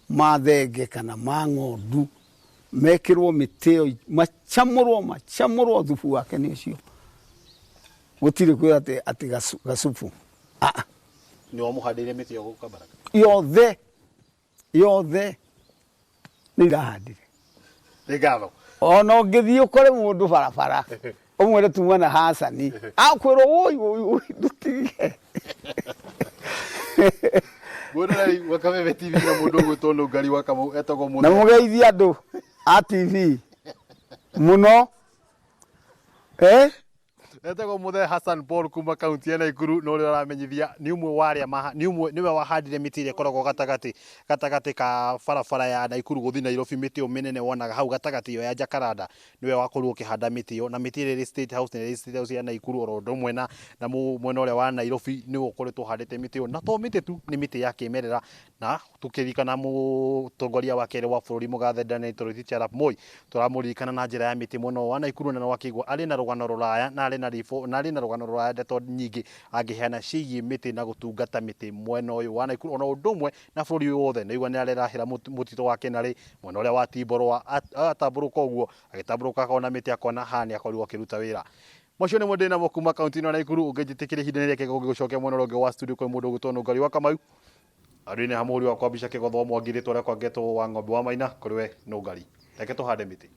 ma thenge kana ma ng'ondu mekĩrwo mĩtĩ ĩyo, macamũrwo macamũrwo, thubu wake nĩ ũcio. Gũtirĩ kwĩra atĩ gacubu. Ah. Nĩ wamũhandĩire mĩtĩ ĩyo gũkũ Kabaraka? Yothe yothe nĩ irahandire. Nĩ ngatho. Ona ũngĩthiĩ ũkore mũndũ barabara ũmwĩre tuma na Hasani, akwĩrwo woi woi woi, ndũtige. Mwĩroreri wa Kameme TV na mũndũ ũgwĩtwo Nũngari wa Kamau etagwo na mũgeithie andũ a TV mũno, eh? Etagwo Mũthee Hassan Paul kuma kaunti ya Naikuru, na ũrĩa ũramenyithia nĩ ũmwe wa arĩa nĩ ũmwe nĩwe wahandire mĩtĩ ĩrĩa ĩkoragwo gatagatĩ ka barabara ya Naikuru gũthiĩ Nairobi. Mĩtĩ ĩyo mĩnene wonaga hau gatagatĩ ĩyo ya Jacaranda, nĩwe wakorirwo ũkĩhanda mĩtĩ ĩyo, na mĩtĩ ĩrĩa ĩrĩ State House na ĩrĩ State House ya Naikuru oro ũndũ ũmwe na mwena ũrĩa wa Nairobi, nĩwe ũkoretwo ũhandĩte mĩtĩ ĩyo, na to mĩtĩ tu, nĩ mĩtĩ ya kĩmerera. Na tukĩririkana mũtongoria wa kerĩ wa bũrũri, mũgathe Daniel Toroitich arap Moi, tũramũririkana na njĩra ya mĩtĩ mwena wa Naikuru, na wakĩigua arĩ na rũgano rũraya na arĩ na ribũ na arĩ na rũgano rũraya, ndeto nyingĩ angĩheana ciĩgiĩ mĩtĩ na gũtungata mĩtĩ mwena ũyũ wa Naikuru ona ũndũ ũmwe na bũrũri ũyũ wothe. Naigua nĩ arerahĩra mũtitũ wa Kenarĩ mwena ũrĩa wa Timborwa, agatambũrũka ũguo, agĩtambũrũka akona mĩtĩ, akona haha nĩ akorirwo akĩruta wĩra. Macio nĩmo ndĩ namo kuma kaunti ĩno ya Naikuru. Ũngĩnjĩtĩkĩria, ihinda nĩ rĩake gũgĩcokia mwena ũrĩa ũngĩ wa studio kwĩ mũndũ ũgwĩtwo Nũngari wa Kamau andũ-inĩ hamũhũri wakwa mbica Kĩgotho Mwangi. Rĩtwa rĩakwa ngetwo wa Ng'ombe wa Maina. Kũrĩ we Nũngari, reke tũhande mĩtĩ.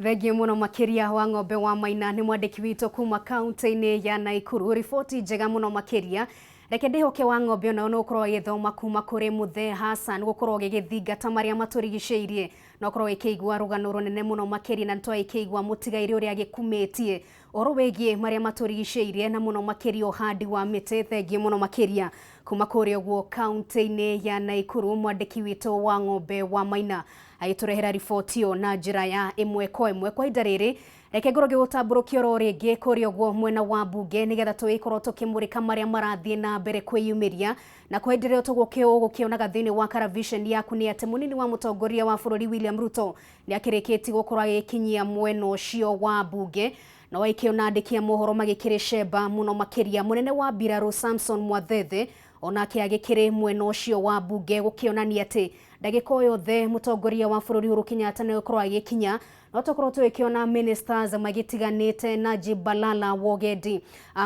Thengiũ mũno makĩria, wa Ng'ombe wa Maina, nĩ mwandĩki witũ kuma kaunti-inĩ ya Naikuru. Riboti njega mũno makĩria. Reke ndĩhoke wa Ng'ombe onao nĩ gũkorwo agĩthoma kuma kũrĩ Mũthee Hassan, gũkorwo gĩgĩthingata marĩa matũrigicĩirie na ũkorwo gĩkĩigua rũgano rũnene mũno makĩria, na nĩtwagĩkĩigua mũtigairĩ ũrĩa agĩkumĩtie ũhoro wĩgiĩ marĩa matũrigicĩirie na mũno makĩria ũhandi wa mĩtĩ. Thengiũ mũno makĩria kuma kũrĩa ũguo kaunti-inĩ ya Naikuru, mwandĩki witũ wa Ng'ombe wa Maina agĩtũrehera riboti ĩyo na njĩra ya ĩmwe kwa ĩmwe. Kwa ihinda rĩrĩ, reke ngorwo ngĩgũtambũrũkia oro rĩngĩ kũrĩa ũguo mwena wa mbunge, nĩgetha tũgĩkorwo tũkĩmũrĩka marĩa marathiĩ na mbere kwĩyumĩria. Na kwa ihinda rĩrĩa tũgũkĩonaga thĩinĩ wa karavisheni yaku nĩ atĩ mũnini wa mũtongoria wa bũrũri William Ruto nĩ akĩrĩkĩtie gũkorwo agĩkinyia mwena ũcio wa mbunge, na waikĩona andĩki a mohoro magĩkĩrĩ cemba mũno makĩria. Mũnene wa mbirarũ Samson Mwathethe onake agĩkĩrĩ mwena ũcio wa mbunge, gũkĩonania atĩ ndagĩka o yothe mũtongoria wa bũrũri Uhuru Kenyatta nĩ gũkorwo agĩkinya. No tũkorwo tũgĩkĩona ministers magĩtiganĩte, Najib Balala, Wogendi,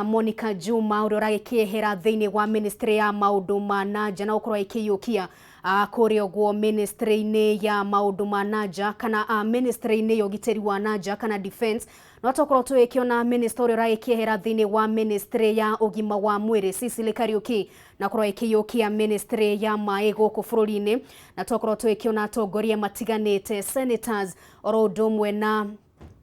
Monica Juma ũrĩa ũragĩkĩehera thĩinĩ wa ministry ya maũndũ ma nanja na gũkorwo agĩkĩiyũkia kũrĩa ũguo ministry-inĩ ya maũndũ ma nanja kana ministry-inĩ ya ũgitĩri wa nanja kana defense. No tũkorwo tũgĩkĩona minister ũrĩa ũragĩkĩehera thĩinĩ wa ministry ya ũgima wa mwĩrĩ, Cecily Kariuki, na korwo ĩkĩiyũkia ministry ya maĩ gũkũ bũrũri-inĩ, na tũkorwo tũgĩkĩona atongoria matiganĩte, senators oro ũndũ ũmwe na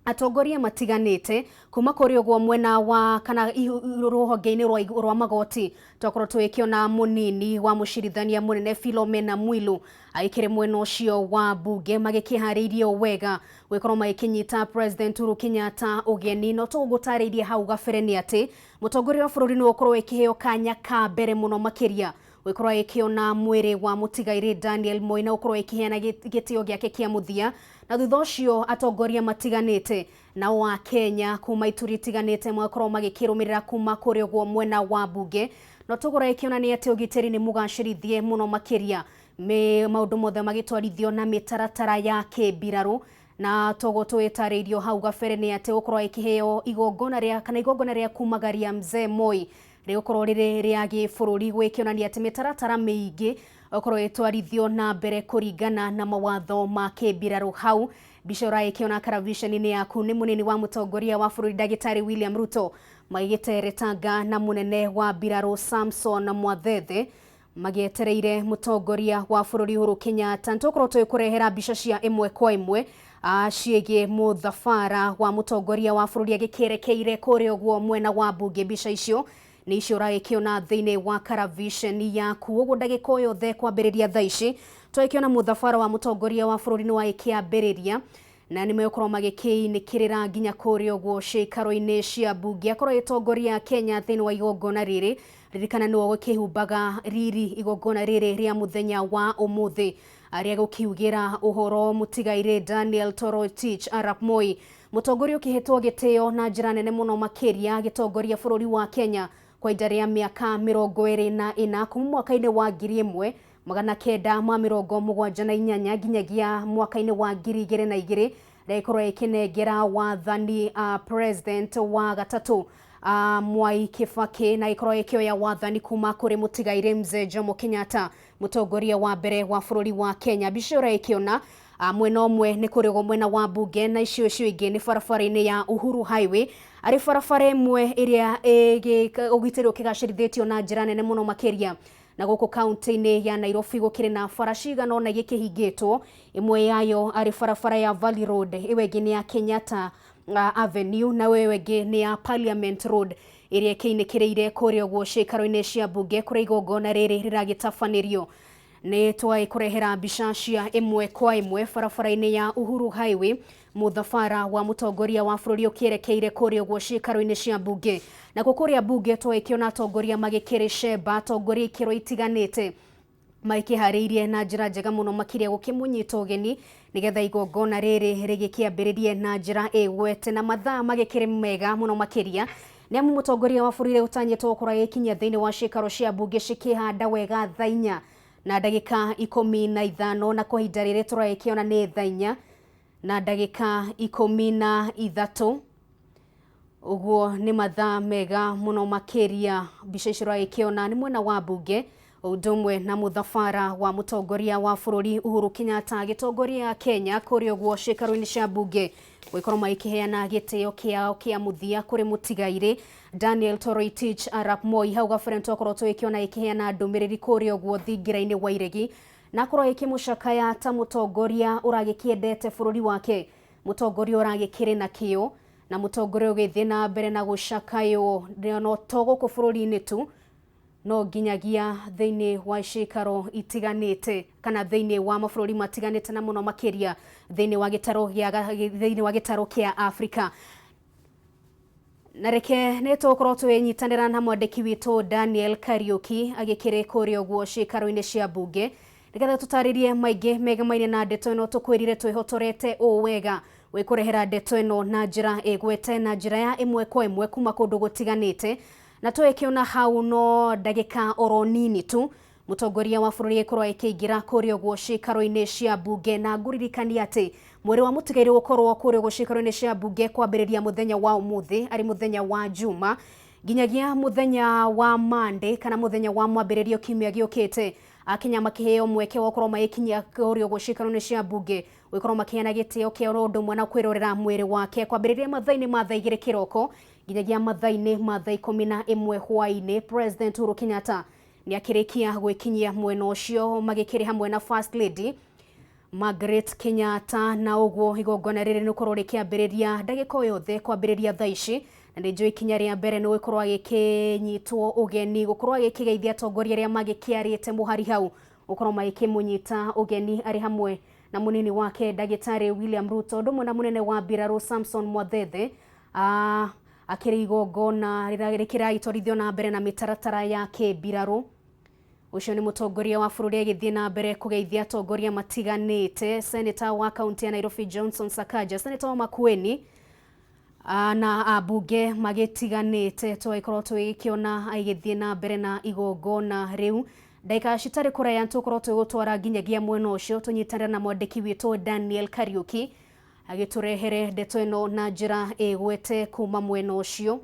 atongoria matiganĩte kuma kũrĩ ũguo mwena wa kana rũhonge-inĩ rwa magoti. Twakorwo tũgĩkĩona mũnini wa mũcirithania mũnene Philomena Mwilu agĩkĩrĩ mwena ũcio wa mbunge, magĩkĩharĩirio wega gũgĩkorwo magĩkĩnyita President Uhuru Kenyatta ũgeni. No tũgũtarĩirie hau gabere nĩ atĩ mũtongoria wa bũrũri nĩ ũkorwo ĩkĩheo kanya ka mbere mũno makĩria gũgĩkorwo agĩkĩona mwĩrĩ wa mũtigairĩ Daniel Moi na gũkorwo ĩkĩheana gĩtĩo gĩake kĩa mũthia, na thutha ũcio atongoria matiganĩte nao a Kenya kuma ituri itiganĩte magakorwo magĩkĩrũmĩrĩra kuma kũrĩa ũguo mwena wa mbunge. No tũgũra ĩkĩonania atĩ ũgitĩri nĩ mũgacĩrithie mũno makĩria, maũndũ mothe magĩtwarithio na mĩtaratara ya kĩmbirarũ. Na toguo tũgĩtarĩirio hau gabere nĩ atĩ gũkorwo ĩkĩheo igongona rĩa kana igongona rĩa kumagaria mzee Moi rĩgũkorwo rĩrĩ rĩa gĩbũrũri, gwĩkĩonania atĩ mĩtaratara mĩingĩ ũkorwo ĩtwarithio na mbere kũringana na mawatho ma kĩmbirarũ. Hau mbica ũragĩkĩona karaviceni-inĩ yaku nĩ mũnini wa mũtongoria wa bũrũri ndagĩtarĩ William Ruto magĩgĩteretanga na mũnene wa mbirarũ Samson Mwathethe magĩetereire mũtongoria wa bũrũri Uhuru Kenyatta. Nĩtũgũkorwo tũgĩkũrehera mbica cia ĩmwe kwa ĩmwe ciĩgiĩ mũthabara wa mũtongoria wa bũrũri agĩkĩerekeire kũrĩa ũguo mwena wa mbunge. Mbica icio nĩ icio ũragĩkĩona thĩinĩ wa karaviceni yaku. Ũguo ndagĩka o yothe kwambĩrĩria thaa ici twagĩkĩona mũthabara wa mũtongoria wa bũrũri nĩ wagĩkĩambĩrĩria, na nĩ megũkorwo magĩkĩinĩkĩrĩra nginya kũrĩa ũguo ciikaro-inĩ cia mbunge. Akorwo agĩtongoria Kenya thĩinĩ wa igongona rĩrĩ, ririkana nĩwe ũgĩkĩhumbaga riri igongona rĩrĩ rĩa mũthenya wa ũmũthĩ arĩa gũkiugĩra ũhoro mũtigairĩ Daniel Toroitich arap Moi, mũtongoria ũkĩhetwo gĩtĩo na njĩra nene mũno makĩria, agĩtongoria bũrũri wa Kenya kwa ihinda rĩa mĩaka 24 kuma mwaka-inĩ wa 1978 nginyagia mwaka-inĩ wa 2002, rĩgĩkorwo ĩkĩnengera wathani president wa gatatũ Mwai Kibaki, na gĩkorwo gĩkĩoya wathani kuma kũrĩ mũtigairĩ mzee Jomo Kenyatta, mũtongoria wa mbere wa bũrũri wa Kenya. Mbica ĩyo ũragĩkĩona mwena ũmwe nĩ kũrĩ ũguo mwena wa mbunge, na icio icio ingĩ nĩ barabara-inĩ ya Uhuru Highway, arĩ barabara ĩmwe ĩrĩa ũgitĩri ũkĩgacĩrithĩtio na njĩra nene mũno makĩria. Na gũkũ kaunti-inĩ ya Nairobi gũkĩrĩ na bara cigana ũna igĩkĩhingĩtwo, ĩmwe yayo arĩ barabara ya Valley Road, ĩyo ĩngĩ nĩ ya Kenyatta Avenue na wewe ĩngĩ nĩ ya Parliament Road ĩrĩa ĩkĩinĩkĩrĩire kũrĩa ũguo ciikaro-inĩ cia mbunge kũrĩa igongona rĩrĩ rĩragĩtabanĩrio. Nĩ twaĩkũrehera mbica cia ĩmwe kwa ĩmwe barabara-inĩ ya Uhuru Highway mũthabara wa mũtongoria wa bũrũri ũkĩerekeire kũrĩa ũguo ciikaro-inĩ cia mbunge. Nakuo kũrĩa mbunge twaĩkĩona atongoria magĩkĩrĩ cemba, atongoria ikĩro itiganĩte magĩkĩharĩirie na njĩra njega mũno makĩria gũkĩmũnyita ũgeni nĩgetha igongona rĩrĩ rĩgĩkĩambĩrĩrie na njĩra ĩgwete na mathaa magĩkĩrĩ mega mũno makĩria. Nĩ amu mũtongoria wa bũrũri ũtanyĩtwo gũkorwo agĩkinyia thĩinĩ wa ciikaro cia mbunge cikĩhanda wega thaa inya na ndagĩka 15 na kwa ihinda rĩrĩ tũragĩkĩona nĩ thaa inya na ndagĩka 13. Ũguo nĩ mathaa mega mũno makĩria. Mbica icio ũragĩkĩona nĩ mwena wa mbunge ũndũ ũmwe na mũthabara wa mũtongoria wa bũrũri Uhuru Kenyatta agĩtongoria Kenya kũrĩa ũguo ciikaro-inĩ cia mbunge gũgĩkorwo magĩkĩheana gĩtĩo kĩao kĩa mũthia kũrĩ mũtigairĩ Daniel Toroitich arap Moi. Hau gabere nĩtwakorwo tũgĩkĩona ĩkĩheana ndũmĩrĩri kũrĩa ũguo thingira-inĩ wa Iregi na akorwo agĩkĩmũcakaya ta mũtongoria ũragĩkĩendete bũrũri wake, mũtongoria ũragĩkĩrĩ na kĩo na mũtongoria ũgĩthiĩ na mbere na gũcakaywo no to gũkũ bũrũri-inĩ tu no nginyagia thĩinĩ wa ciikaro itiganĩte kana thĩinĩ wa mabũrũri matiganĩte na mũno makĩria thĩinĩ wa gĩtarũ gĩa thĩinĩ wa gĩtarũ kĩa Afrika. Na reke nĩ tũgũkorwo twĩnyitanĩra na mwandĩki witũ Daniel Kariuki agĩkĩrĩ kũrĩa ũguo ciikaro-inĩ cia mbunge nĩgetha tũtarĩrie maingĩ megemaine na ndeto ĩno tũkwĩrire twĩhotorete ũũ wega wĩkũrehera ndeto ĩno na njĩra ĩgwete na njĩra ya ĩmwe kwa ĩmwe kuma kũndũ gũtiganĩte. Na twĩkĩona hau no ndagĩka oro nini tu mũtongoria wa bũrũri ĩkorwo ĩkĩingĩra kũrĩa ũguo ciikaro-inĩ cia mbunge na ngũririkania atĩ mwĩrĩ wa mũtigairĩ gũkorwo kũrĩa ũguo ciikaro-inĩ cia mbunge kwambĩrĩria mũthenya wa ũmũthĩ arĩ mũthenya wa Juma nginyagia mũthenya wa Monday kana mũthenya wa mwambĩrĩrio kiumia gĩũkĩte. Akenya makĩheo mweke wa gũkorwo magĩkinyia kũrĩa ũguo ciikaro-inĩ cia mbunge gũkorwo makĩheana gĩtĩo kĩa ũndũ ũmwe na kwĩrorera mwĩrĩ wake kwambĩrĩria mathaa-inĩ ma thaa 2 kĩroko nginyagia mathaa-inĩ ma thaa 11 hwaĩ-inĩ. President Uhuru Kenyatta nĩ akĩrĩkia gwĩkinyia mwena ũcio magĩkĩrĩ hamwe na First Lady Margaret Kenyatta na ũguo igongona rĩrĩ nĩgũkorwo rĩkĩambĩrĩria ndagĩka o yothe kwambĩrĩria thaa ici na nĩ njũĩ ikinya rĩa mbere nĩ gũkorwo agĩkĩnyitwo ũgeni gũkorwo agĩkĩgeithia atongoria arĩa magĩkĩarĩte mũhari hau gũkorwo magĩkĩmũnyita ũgeni arĩ hamwe na mũnini wake ndagĩtarĩ William Ruto ũndũ ũmwe na mũnene wa mbirarũ Samson Mwathethe akĩrĩ igongona rĩkĩragĩtwarithio na mbere na mĩtaratara ya kĩmbirarũ. Ũcio nĩ mũtongoria wa bũrũri agĩthiĩ na mbere kũgeithia atongoria matiganĩte, Senator wa kaunti ya Nairobi Johnson Sakaja, Senator wa Makueni na ambunge magĩtiganĩte twagĩkorwo tũgĩkĩona agĩthiĩ na mbere na igongona rĩu. Ndagĩka citarĩ kũraya tũkorwo tũgũtwara nginyagia mwena ũcio tũnyitanĩre na mwandĩki witũ Daniel Kariuki agĩtũrehere ndeto ĩno na njĩra ĩgwete kuma mwena ũcio.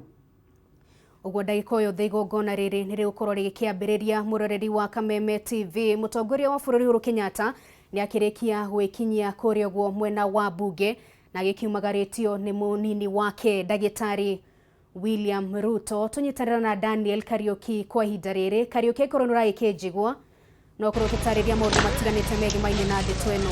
Ũguo ndagĩka o yothe igongona rĩrĩ nĩ rĩgũkorwo rĩgĩkĩambĩrĩria. Mũroreri wa Kameme TV, mũtongoria wa bũrũri Uhuru Kenyatta nĩ akĩrĩkia gwĩkinyia kũrĩa ũguo mwena wa mbunge na agĩkiumagarĩtio nĩ mũnini wake ndagĩtarĩ William Ruto. Tũnyitanĩra na Daniel Kariuki kwa ihinda rĩrĩ. Kariuki, akorwo nĩ ũragĩkĩnjigua no ũkorwo ũgĩtarĩria maũndũ matiganĩte megimaine na ndeto ĩno.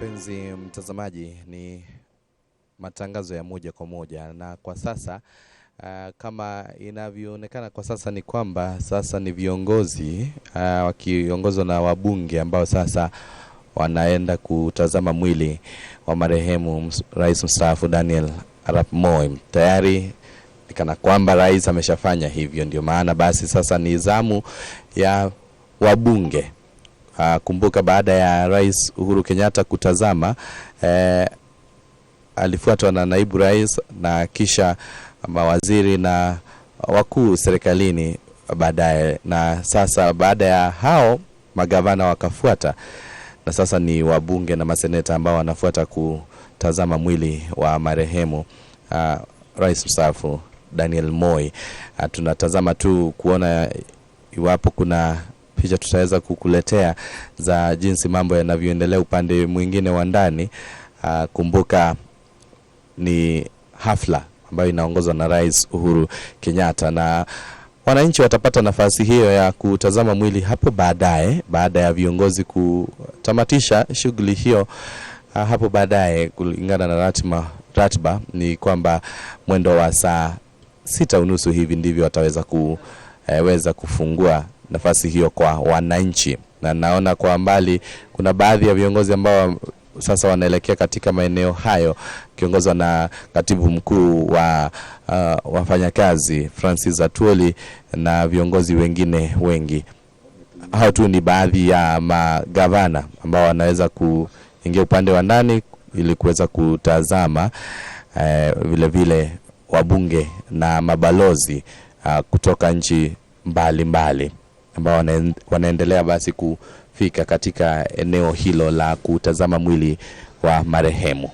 Mpenzi mtazamaji, ni matangazo ya moja kwa moja, na kwa sasa kama inavyoonekana kwa sasa ni kwamba sasa ni viongozi wakiongozwa na wabunge ambao sasa wanaenda kutazama mwili wa marehemu Rais mstaafu Daniel Arap Moi. Tayari kana kwamba rais ameshafanya hivyo, ndio maana basi sasa ni zamu ya wabunge. Kumbuka baada ya Rais Uhuru Kenyatta kutazama alifuatwa na naibu rais na kisha mawaziri na wakuu serikalini baadaye, na sasa baada ya hao magavana wakafuata, na sasa ni wabunge na maseneta ambao wanafuata kutazama mwili wa marehemu Rais mstaafu Daniel Moi. Tunatazama tu kuona iwapo kuna picha tutaweza kukuletea za jinsi mambo yanavyoendelea upande mwingine wa ndani. Kumbuka ni hafla ambayo inaongozwa na Rais Uhuru Kenyatta, na wananchi watapata nafasi hiyo ya kutazama mwili hapo baadaye, baada ya viongozi kutamatisha shughuli hiyo hapo baadaye. Kulingana na ratiba ni kwamba mwendo wa saa 6:30 hivi ndivyo wataweza kuweza kufungua nafasi hiyo kwa wananchi. Na naona kwa mbali kuna baadhi ya viongozi ambao sasa wanaelekea katika maeneo hayo, kiongozwa na katibu mkuu wa wafanyakazi Francis Atwoli na viongozi wengine wengi. Hao tu ni baadhi ya magavana ambao wanaweza kuingia upande wa ndani ili kuweza kutazama, vile vile wabunge na mabalozi kutoka nchi mbalimbali ambao wanaendelea basi kufika katika eneo hilo la kutazama mwili wa marehemu.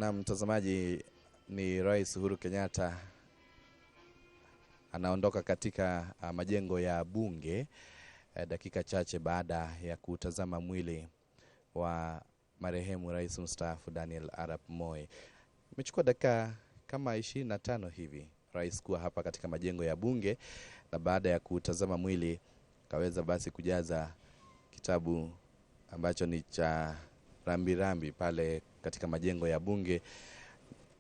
Na mtazamaji, ni Rais Uhuru Kenyatta anaondoka katika majengo ya bunge dakika chache baada ya kutazama mwili wa marehemu Rais mstaafu Daniel Arap Moi. Imechukua dakika kama 25 hivi rais kuwa hapa katika majengo ya bunge, na baada ya kutazama mwili kaweza basi kujaza kitabu ambacho ni cha rambirambi pale katika majengo ya bunge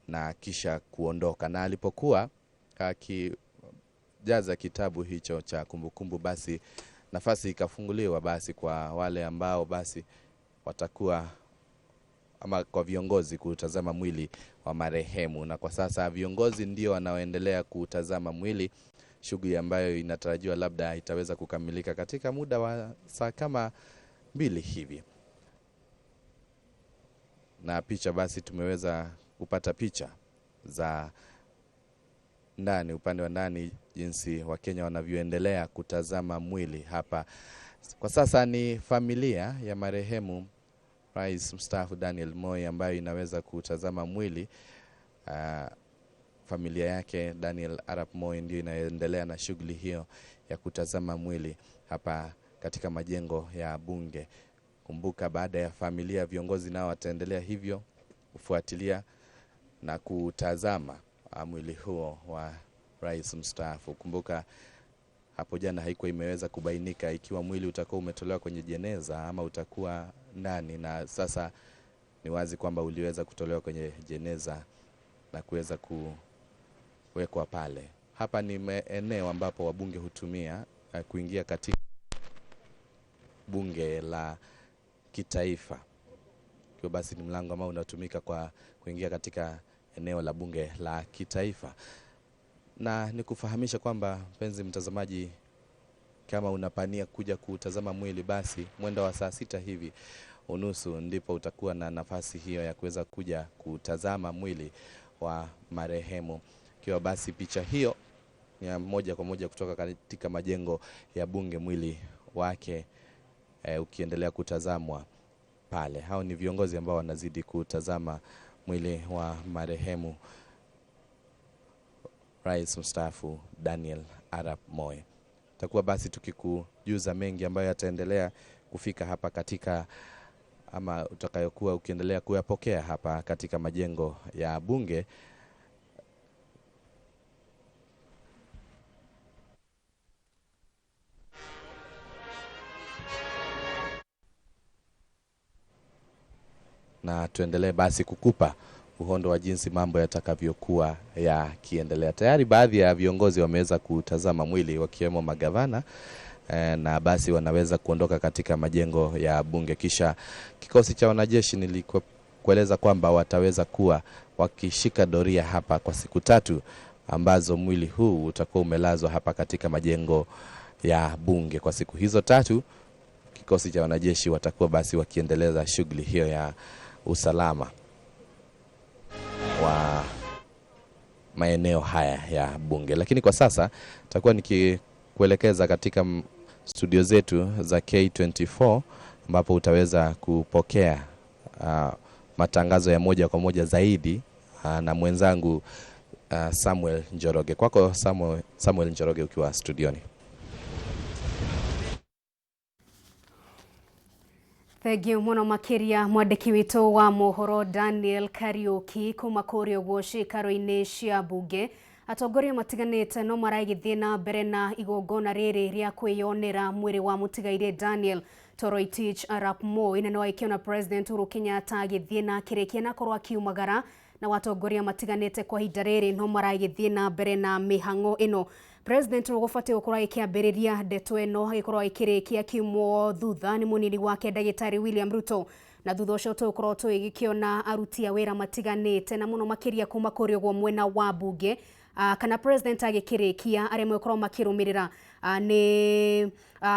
na kisha kuondoka. Na alipokuwa akijaza kitabu hicho cha kumbukumbu, basi nafasi ikafunguliwa basi kwa wale ambao basi watakuwa ama kwa viongozi kutazama mwili wa marehemu. Na kwa sasa viongozi ndio wanaoendelea kutazama mwili, shughuli ambayo inatarajiwa labda itaweza kukamilika katika muda wa saa kama 2 hivi. Na picha basi tumeweza kupata picha za ndani, upande wa ndani, jinsi Wakenya wanavyoendelea kutazama mwili hapa. Kwa sasa ni familia ya marehemu Rais mstaafu Daniel Moi ambayo inaweza kutazama mwili. Familia yake Daniel Arap Moi ndio inaendelea na shughuli hiyo ya kutazama mwili hapa katika majengo ya bunge. Kumbuka baada ya familia, viongozi nao wataendelea hivyo kufuatilia na kutazama mwili huo wa rais mstaafu. Kumbuka hapo jana haikuwa imeweza kubainika ikiwa mwili utakuwa umetolewa kwenye jeneza ama utakuwa ndani, na sasa ni wazi kwamba uliweza kutolewa kwenye jeneza na kuweza kuwekwa pale. Hapa ni eneo ambapo wabunge hutumia kuingia katika bunge la kitaifa. Kwa basi ni mlango ambao unatumika kwa kuingia katika eneo la bunge la kitaifa. Na nikufahamisha kwamba mpenzi mtazamaji, kama unapania kuja kutazama mwili, basi mwendo wa saa 6 hivi unusu ndipo utakuwa na nafasi hiyo ya kuweza kuja kutazama mwili wa marehemu. Kwa basi picha hiyo ni ya moja kwa moja kutoka katika majengo ya bunge, mwili wake ukiendelea kutazamwa pale. Hao ni viongozi ambao wanazidi kutazama mwili wa marehemu Rais mstaafu Daniel Arap Moi. Takuwa basi tukikujuza mengi ambayo yataendelea kufika hapa katika, ama utakayokuwa ukiendelea kuyapokea hapa katika majengo ya bunge. Na tuendelee basi kukupa uhondo wa jinsi mambo yatakavyokuwa yakiendelea. Tayari baadhi ya viongozi wameweza kutazama mwili wakiwemo magavana, na basi wanaweza kuondoka katika majengo ya bunge. Kisha kikosi cha wanajeshi nilikueleza kwamba wataweza kuwa wakishika doria hapa kwa siku 3 ambazo mwili huu utakuwa umelazwa hapa katika majengo ya bunge. Kwa siku hizo 3 kikosi cha wanajeshi watakuwa basi wakiendeleza shughuli hiyo ya usalama wa maeneo haya ya bunge. Lakini kwa sasa nitakuwa nikikuelekeza katika studio zetu za K24 ambapo utaweza kupokea matangazo ya moja kwa moja zaidi na mwenzangu Samuel Njoroge. Kwako Samuel Njoroge ukiwa studioni. Thank you muno makiria mwandiki witu wa mohoro Daniel Kariuki kuma kuria uguo ciikaro-ini cia bunge. Atongoria matiganite no maragithie na mbere na igongona riri ria kwiyonera mwiri wa mutigaire Daniel Toroitich Arap Moi, na no aikiona President Uhuru Kenyatta agithie na akirikia na korwo akiumagara na watongoria matiganite kwa ihinda riri no maragithie na mbere na mihango ino. President rugubatie gukorwo agikiambiriria ndeto ino agikorwo agikirikia kiumwo thutha ni munini wake Ndagitari William Ruto, na thutha ucio tugukorwo tugikiona aruti a wira matiganite na muno makiria kuma kuri uguo mwena wa bunge kana president agikirikia aria megukorwo makirumirira Nĩ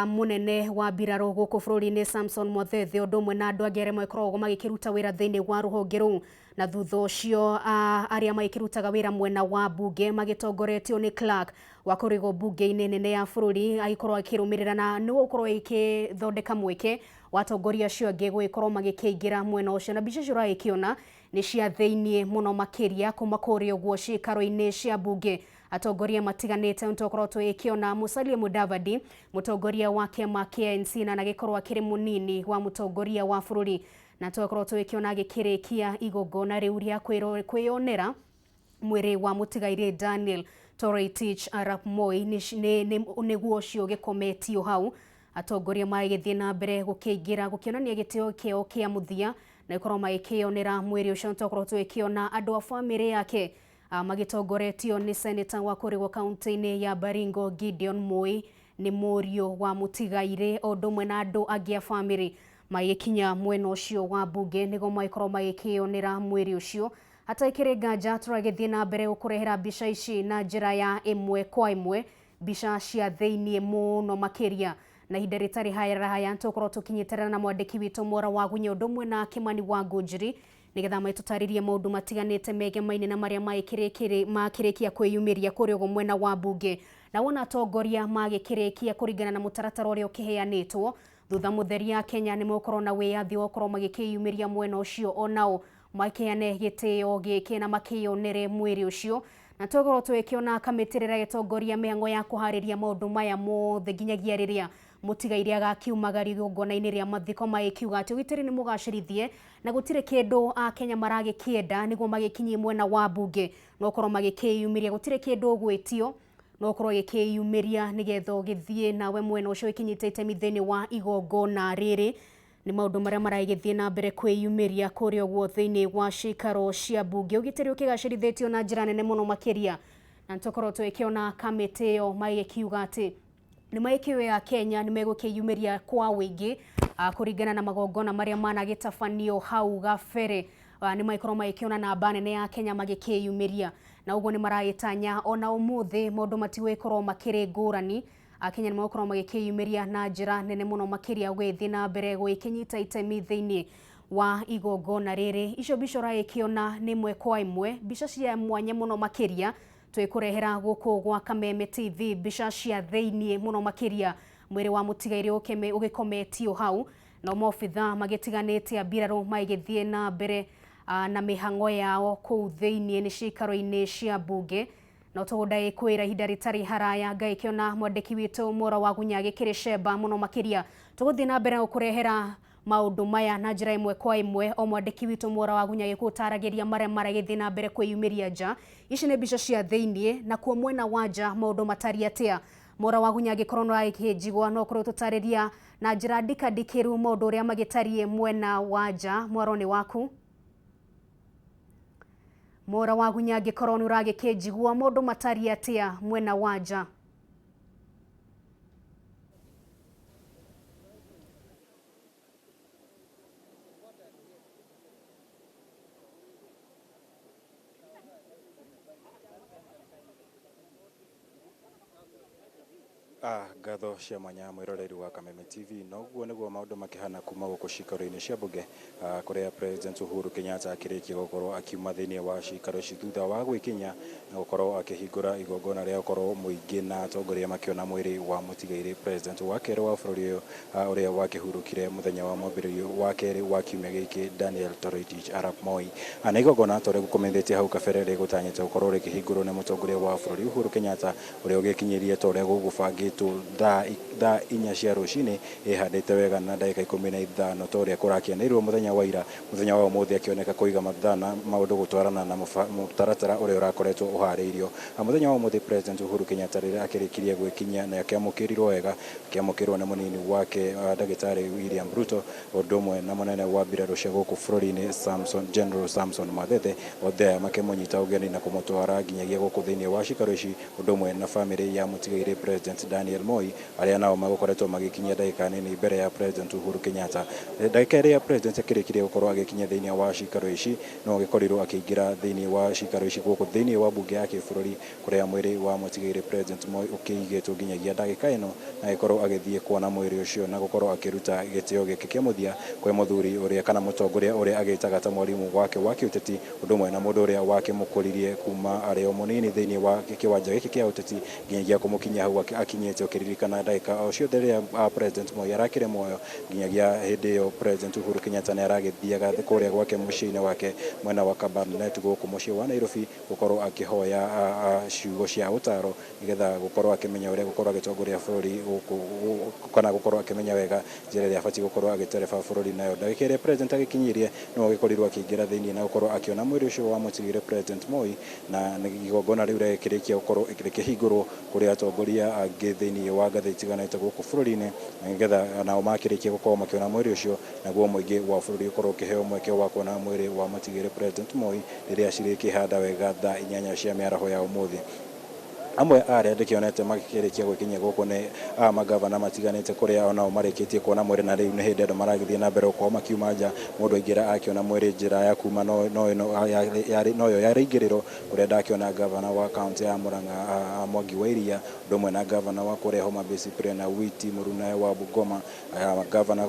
munene wa mbirarũ gũkũ bũrũri-inĩ Samson Mwathethe ũndũ ũmwe na andũ angĩ arĩa magĩkoragwo magĩkĩruta wĩra thĩinĩ wa rũhonge rũu, na thutha ũcio arĩa magĩkĩrutaga wĩra mwena wa mbunge magĩtongoretio nĩ clerk wa kũrigwo mbunge-inĩ nene ya bũrũri agĩkorwo akĩrũmĩrĩra na nĩ gũkorwo ĩgĩthondeka mweke wa atongoria acio angĩ gũgĩkorwo magĩkĩingĩra mwena ũcio. Na mbica icio ũragĩkĩona nĩ cia thĩiniĩ mũno makĩria kuma kũrĩa ũguo ciikaro-inĩ cia mbunge atongoria matiganĩte nĩtũkorwo tũgĩkĩona Musalia Mudavadi mũtongoria wa kĩama kĩa ANC na agĩkorwo akĩrĩ mũnini wa mũtongoria wa bũrũri, na tũgakorwo tũgĩkĩona agĩkĩrĩkia igongona rĩu rĩa kwĩyonera mwĩrĩ wa mũtigairĩ Daniel Toroitich arap Moi nĩguo ũcio ũgĩkometio hau. Atongoria magĩthiĩ na mbere gũkĩingĩra gũkĩonania gĩtĩo kĩao kĩa mũthia na gĩkorwo magĩkĩonera mwĩrĩ ũcio. Nĩtũkorwo tũgĩkĩona andũ a bamĩrĩ yake magĩtongoretio nĩ seneta wa kũrĩgwo kaunti-inĩ ya Baringo Gideon Moi nĩ mũriũ wa mũtigairĩ o ũndũ ũmwe na andũ angĩ a bamĩrĩ magĩkinya mwena ũcio wa mbunge nĩguo magĩkorwo magĩkĩonera mwĩrĩ ũcio. Hatakĩrĩ nganja tũragĩthiĩ na mbere gũkũrehera mbica ici na njĩra ya ĩmwe kwa ĩmwe, mbica cia thĩiniĩ mũno makĩria, na ihinda rĩtarĩ haraya tũkorwo tũkinyĩtĩrana na mwandĩki witũ Mora wa Gunya ũndũ ũmwe na Kimani wa Ngũnjiri nĩgetha maitũtarĩrie maũndũ matiganĩte megemaine na marĩa makĩrĩkia kwĩyumĩria kũrĩa ũguo mwena wa mbunge. Na wona atongoria magĩkĩrĩkia kũringana na mũtaratara ũrĩa ũkĩheanĩtwo thutha mũtheria Kenya nĩ megũkorwo na wĩyathi wa gũkorwo magĩkĩyumĩria mwena ũcio onao makĩane gĩtĩo gĩkĩ na makĩyonere mwĩrĩ ũcio. Na tũgũkorwo tũgĩkĩona kamĩtĩ ĩrĩa ĩratongoria mĩhang'o ya kũharĩria maũndũ maya mothe nginyagia rĩrĩa mũtigairĩ agakiumagario igongona-inĩ rĩa mathiko magĩkiuga atĩ ũgitĩri nĩ mũgacĩrithie na gũtirĩ kĩndũ Akenya maragĩkĩenda nĩguo magĩkinyie mwena wa mbunge no ũkorwo magĩkĩyumĩria, gũtirĩ kĩndũ ũgwĩtio no ũkorwo gĩkĩyumĩria nĩgetha ũgĩthiĩ nawe mwena ũcio ũkĩnyita itemi thĩinĩ wa igongona rĩrĩ. Nĩ maũndũ marĩa maragĩthiĩ na mbere kwĩyumĩria kũrĩa ũguo thĩinĩ wa ciikaro cia mbunge, ũgitĩri ũkĩgacĩrithĩtio na njĩra nene mũno makĩria, na nĩtũkorwo tũgĩkĩona kamĩtĩ ĩyo magĩkiuga atĩ nĩ magĩkĩoya Kenya nĩ megũkĩyumĩria kwa wĩingĩ kũringana na magongona marĩa managĩtabanio hau gabere. Nĩ magĩkorwo magĩkĩona namba nene ya Kenya magĩkĩyumĩria, na ũguo nĩ maragĩtanya ona ũmũthĩ maũndũ matigũgĩkorwo makĩrĩ ngũrani. Akenya nĩ megũkorwo magĩkĩyumĩria na njĩra nene mũno makĩria gũgĩthiĩ na mbere gũgĩkĩnyita itemi thĩinĩ wa igongona rĩrĩ. Icio mbica ũragĩkĩona nĩ ĩmwe kwa ĩmwe mbica cia mwanya mũno makĩria twĩkũrehera gũkũ gwa Kameme TV, mbica cia thĩinĩ mũno makĩria mwĩrĩ wa mũtigairĩ ũgĩkometio hau na maobitha magĩtiganĩte a mbirarũ magĩthiĩ na mbere na mĩhang'o yao kũu thĩinĩ nĩ ciikaro-inĩ cia mbunge. No tũgũnda kwĩra ihinda rĩtarĩ haraya ngagĩkĩona mwandĩki witũ Mora wa Gunya agĩkĩrĩ cemba mũno makĩria. Tũgũthiĩ na mbere gũkũrehera maũndũ maya na njĩra ĩmwe kwa ĩmwe o mwandĩki witũ Mora wa Gunya agĩkũtaragĩria marĩa maragĩthiĩ na mbere kwĩyumĩria nja. Ici nĩ mbica cia thĩinĩ, nakuo mwena wa nja maũndũ matariĩ atĩa? Mora wa Gunya angĩkorwo no agĩkĩnjigua no ũkorwo tũtarĩria na njĩra ndikandikĩru maũndũ ũrĩa magĩtariĩ mwena wa nja. Mwaro nĩ waku Mora wa Gunya, angĩkorwo nĩ ũragĩkĩnjigua maũndũ matariĩ atĩa mwena wa nja? Ngatho cia mwanya mwiroreri wa Kameme TV. Noguo niguo maundu makihana kuma guku ciikaro-ini cia mbunge kuria President Uhuru Kenyatta akirikia gukorwo akiuma thiini wa ciikaro ici thutha wa gwikinya na gukorwo akihingura igongona ria gukorwo muingi na atongoria makiona mwiri wa mutigairi President wa keri wa bururi uyu uria wakihurukire muthenya wa mwambiririo wa keri wa kiumia giki Daniel Toroitich arap Moi. Na igongona ta uria gukomendetie hau kabere rigutanyite gukorwo rikihingurwo ni mutongoria wa bururi Uhuru Kenyatta uria ugikinyirie ta uria gugubangitwo thaa inya cia rucini ihandite wega na ndagika 15 ta uria kurakianirwo muthenya wa ira. Muthenya wa umuthi akioneka kuiga mathaa na maundu gutwarana na mutaratara uria urakoretwo uhariirio. Muthenya wa umuthi President Uhuru Kenyatta riria akirikirie gwikinyia na akiamukirirwo wega, akiamukirwo ni munini wake ndagitari William Ruto undu umwe na munene wa mbirarũ cia guku bururi-ini Samson General Samson Mwathethe, othe aya makimunyita ugeni na kumutwara nginyagia guku thiini wa cikaro ici undu umwe na family ya mutigaire President Daniel Moi arĩa nao magũkoretwo magĩkinyia ndagĩka nini mbere ya President Uhuru Kenyatta. Ndagĩka ĩrĩa President akĩrĩkirie gũkorwo agĩkinya thĩinĩ wa cikaro ici no agĩkorirwo akĩingĩra thĩinĩ wa cikaro ici gũkũ thĩinĩ wa mbunge ya kĩbũrũri kũrĩa mwĩrĩ wa mũtigĩrĩ President Moi ũkĩigĩtwo nginyagia ndagĩka ĩno na agĩkorwo agĩthiĩ kuona mwĩrĩ ũcio na gũkorwo akĩruta gĩtĩo gĩake kĩa mũthia kwĩ mũthuri ũrĩa kana mũtongoria ũrĩa agĩtaga ta mwarimũ wake wa kĩũteti ũndũ ũmwe na mũndũ ũrĩa wakĩmũkũririe kuma arĩ o mũnini thĩinĩ wa kĩwanja gĩkĩ kĩa ũteti nginyagia kũmũkinyia hau akinyĩte ũkĩririkana ndagĩka o ciothe rĩrĩa President Moi arakĩrĩ muoyo nginyagia hĩndĩ ĩyo President Uhuru Kenyatta nĩ aragĩthiaga kũrĩa gwake mũciĩ-inĩ wake mwena wa Kabarnet gũkũ mũciĩ wa Nairobi gũkorwo akĩhoya ciugo cia ũtaro nĩgetha gũkorwo akĩmenya ũrĩa gũkorwo agĩtongoria bũrũri gũkũ kana gũkorwo akĩmenya wega njĩra ĩrĩa abatiĩ gũkorwo agĩtereba bũrũri nayo. Ndagĩka ĩrĩa President agĩkinyirie no agĩkorirwo akĩingĩra thĩinĩ na gũkorwo akĩona mwĩrĩ ũcio wa mũtigĩrĩ President Moi na igongona rĩu rĩkĩrĩkia gũkorwo rĩkĩhingũrwo kũrĩ atongoria angĩ thĩinĩ wa ngathĩ itiganĩte gũkũ bũrũri-inĩ nĩgetha nao makĩrĩkia gũkorwo makĩona mwĩrĩ ũcio naguo mũingĩ wa bũrũri ũkorwo ũkĩheo mweke wa kuona mwĩrĩ wa mũtigĩrĩ President Moi rĩrĩa cirĩkĩhanda wega thaa 8 cia mĩaraho ya ũmũthĩ. Amwe arĩa ndĩkĩonete makĩrĩkia gwĩkinyia gũkũ nĩ magavana matiganĩte kũrĩa onao marĩkĩtie kuona mwĩrĩ na rĩu nĩ hĩndĩ andũ maragĩthiĩ na mbere gũkorwo makiuma nja mũndũ aingĩra akĩona mwĩrĩ njĩra ya kuma noyo ya rĩingĩrĩro kũrĩa ndakĩona gavana wa kaunti ya Murang'a Mwangi wa Iria ũndũ ũmwe na gavana wa kũrĩa Homa Bay Cyprian Awiti mũrunae wa Bungoma gavana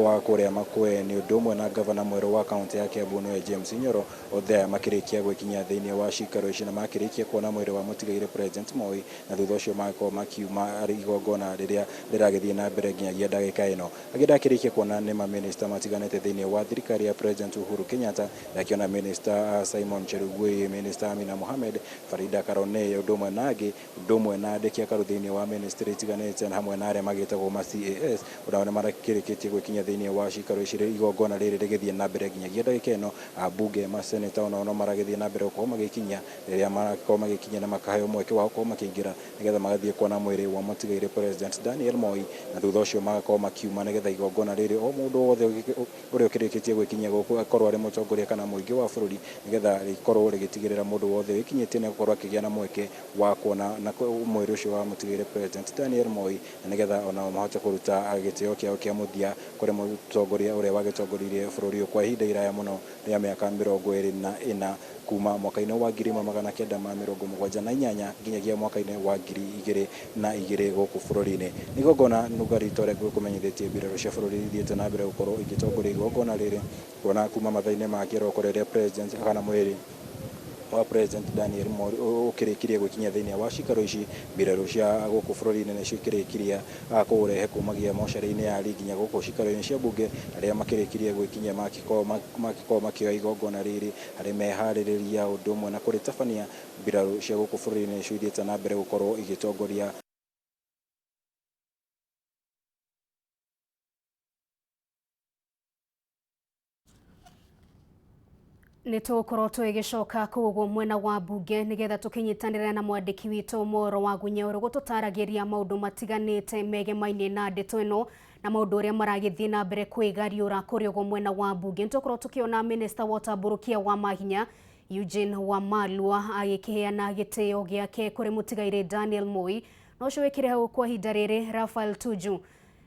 wa kũrĩa Makueni ũndũ ũmwe na gavana mwerũ wa kaunti ya Kiambu nĩwe James Nyoro othe aya makĩrĩkia gwĩkinyia thĩinĩ wa cikaro ici na makĩrĩkia kuona mwĩrĩ wa mũtigairĩ President Moi na thutha ũcio magakorwo makiuma igongona rĩrĩa rĩragĩthiĩ na mbere nginyagia ndagĩka ĩno. Angĩ ndakĩrĩkia kuona nĩ mamĩnĩsta matiganĩte thĩinĩ wa thirikari ya President Uhuru Kenyatta ndakĩona Minister Simon Chelugui, Minister Amina Mohamed, Farida Karone ũndũ ũmwe na angĩ ũndũ ũmwe na andĩki a karu thĩinĩ wa ministry itiganĩte na hamwe na arĩa magĩtagwo ma CAS onao nĩ marakĩrĩkĩtie gwĩkinyia thĩinĩ wa cikaro ici igongona rĩrĩ rĩgĩthiĩ na mbere nginyagia ndagĩka ĩno. Ambunge maseneta onao no maragĩthiĩ na mbere gũkorwo magĩkinyia rĩrĩa marakorwo magĩkinyia na makaheo mweke wa gũkorwo makĩingĩra nĩgetha magathiĩ kuona mwĩrĩ wa mũtigairĩ President Daniel Moi na thutha ũcio magakorwo makiuma nĩgetha igongona rĩrĩ o mũndũ wothe ũrĩa ũkĩrĩkĩtie gwĩkinyia gũkũ akorwo arĩ mũtongoria kana mũingĩ wa bũrũri nĩgetha rĩkorwo rĩgĩtigĩrĩra mũndũ wothe wĩkinyĩtie nĩ gũkorwo akĩgĩa na mweke wa kuona na mwĩrĩ ũcio wa mũtigairĩ President Daniel Moi na nĩgetha onao mahote kũruta gĩtĩo kĩao kĩa mũthia kũrĩ mũtongoria ũrĩa wagĩtongoririe bũrũri ũyũ kwa ihinda iraya mũno rĩa mĩaka 24 kuma mwaka-inĩ wa 1978 nginyagia mwaka-inĩ wa 2002 gũkũ bũrũri-inĩ. Nĩ igongona nugari ta ũrĩa ngũkũmenyithĩtie mbirarũ cia bũrũri ithiĩte na mbere gũkorwo igĩtongoria igongona rĩrĩ kuona kuma mathaa-inĩ ma kĩroko rĩrĩa President kana mwĩrĩ wa President Daniel Moi ũkĩrĩkirie gwĩkinyia thĩinĩ wa cikaro ici mbirarũ cia gũkũ bũrũri-inĩ nĩcio ikĩrĩkirie kũũrehe kumagia mocarĩ-inĩ ya ri nginya gũkũ cikaro-inĩ cia mbunge arĩa makĩrĩkirie gwĩkinyia makĩkorwo makĩoya igongona rĩrĩ harĩ meharĩrĩria ũndũ ũmwe na kũrĩtabania mbirarũ cia gũkũ bũrũri-inĩ nĩcio ithiĩte na mbere gũkorwo igĩtongoria. Nĩ tũgũkorwo tũgĩgĩcoka kũu ũguo mwena wa mbunge nĩgetha tũkĩnyitanĩre na mwandĩki witũ Moro wa Gunya ũrĩa ũgũtũtaragĩria maũndũ matiganĩte megemainie na ndeto ĩno na maũndũ ũrĩa maragĩthiĩ na mbere kwĩgariũra kũrĩa ũguo mwena wa mbunge. Nĩ tũgũkorwo tũkĩona Minister wa ũtambũrũkia wa mahinya Eugene Wamalwa agĩkĩheana gĩtĩo gĩake kũrĩ mũtigairĩ Daniel Moi na ũcio wĩkĩre hau kwa ihinda rĩrĩ Raphael Tuju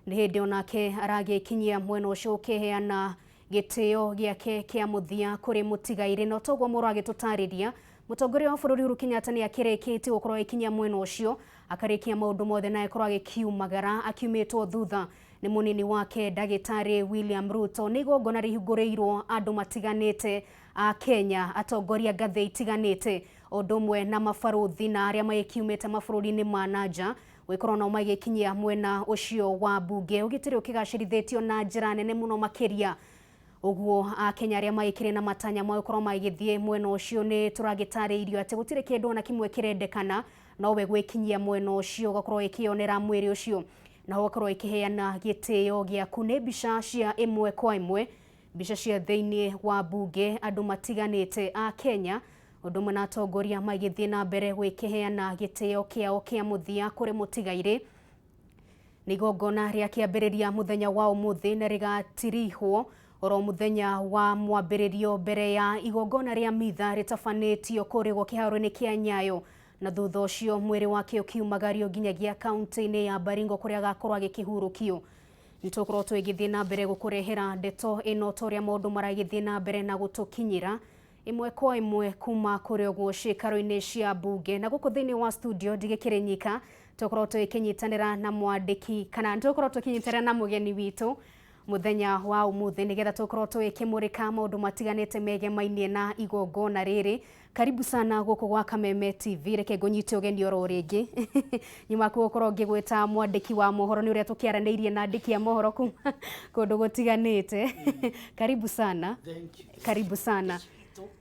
nĩ hĩndĩ onake aragĩkinyia mwena ũcio ũkĩheana gĩtĩo gĩake kĩa mũthia kũrĩ mũtigairĩ na toguo mũro agĩtũtarĩria mũtongoria wa bũrũri Uhuru Kenyatta nĩ akĩrĩkĩtie gũkorwo agĩkinyia mwena ũcio akarĩkia maũndũ mothe na agĩkorwo agĩkiumagara akiumĩtwo thutha nĩ mũnini wake ndagĩtarĩ William Ruto. Nĩ igongona rĩhingũrĩirwo andũ matiganĩte a Kenya atongoria ngathĩ itiganĩte ũndũ ũmwe na mabarũthi na arĩa magĩkiumĩte mabũrũri-inĩ ma na nja gũgĩkorwo nao magĩkinyia mwena ũcio wa mbunge ũgitĩri ũkĩgacĩrithĩtio na njĩra nene mũno makĩria ũguo akenya arĩa magĩkĩrĩ na matanya ma gũkorwo magĩthiĩ mwena ũcio nĩ tũragĩtarĩirio atĩ gũtirĩ kĩndũ ona kĩmwe kĩrendekana nowe gwĩkinyia mwena ũcio ũgakorwo ĩkĩonera mwĩrĩ ũcio na ũgakorwo ĩkĩheana gĩtĩo gĩaku. Nĩ mbica cia ĩmwe kwa ĩmwe mbica cia thĩinĩ wa mbunge andũ matiganĩte a Kenya ũndũ ũmwe na atongoria magĩthiĩ na mbere gwĩkĩheana gĩtĩo kĩao kĩa mũthia kũrĩ mũtigairĩ. Nĩ igongona rĩa kĩambĩrĩria mũthenya wa ũmũthĩ na rĩgatirihwo oro mũthenya wa mwambĩrĩrio mbere ya igongona rĩa mitha rĩtabanĩtio kũrĩa kĩharo-inĩ kĩa Nyayo Na thutha ũcio mwĩrĩ wake ũkiumagario nginyagia kaunti-inĩ ya Baringo kũrĩa agakorwo agĩkĩhurũkio. Nĩtũgũkorwo tũgĩthiĩ na mbere gũkũrehera ndeto ĩno ta ũrĩa maũndũ maragĩthiĩ na mbere na gũtũkinyĩra ĩmwe kwa ĩmwe kuma kũrĩ ũguo ciĩkaro-inĩ cia mbunge. Na gũkũ thĩinĩ wa studio ndigĩkĩrĩ nyika, tũkorwo tũgĩkĩnyitanĩra na mwandĩki kana tũkorwo tũkĩnyitanĩra na mũgeni witũ muthenya wa umuthi nigetha tukorwo tugikimurika maundu matiganite megemainie na igongona riri. Karibu sana guku gwa Kameme TV. Reke ngunyite ugeni oro ringi nyuma ku gukorwo ngigwita mwandiki wa mohoro ni uria tukiaranĩirie na andiki a mohoro kuma kundu gutiganite. Karibu sana. Thank you. Karibu sana.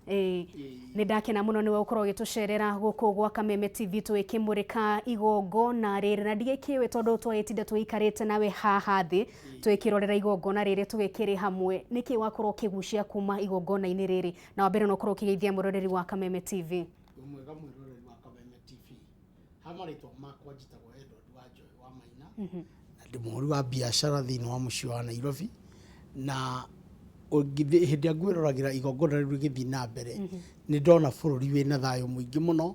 Nĩ ndakena mũno nĩwe ũkorwo ũgĩtũcerera gũkũ gwa Kameme TV tũgĩkĩmũrĩka igongona rĩrĩ, na ndigĩkĩũĩ tondũ twagĩtinda tũgĩikarĩte nawe haha thĩ tũgĩkĩrorera igongona rĩrĩ tũgĩkĩrĩ hamwe, nĩkĩ wakorwo ũkĩgucia kuma igongona-inĩ rĩrĩ? Na wa mbere no ũkorwo ũkĩgeithia mũroreri wa Kameme TV. Wĩ mwega mwĩroreri wa Kameme TV. Ha marĩtwa makwa njĩtagwo Edward Wanjohi wa Maina, na ndĩ mũhũri wa biacara thĩinĩ wa mũciĩ wa Nairobi. Na hĩndĩ ĩrĩa ngwĩroragĩra igongona rĩu rĩgĩthiĩ na mbere, nĩ ndona bũrũri wĩna thayũ mũingĩ mũno,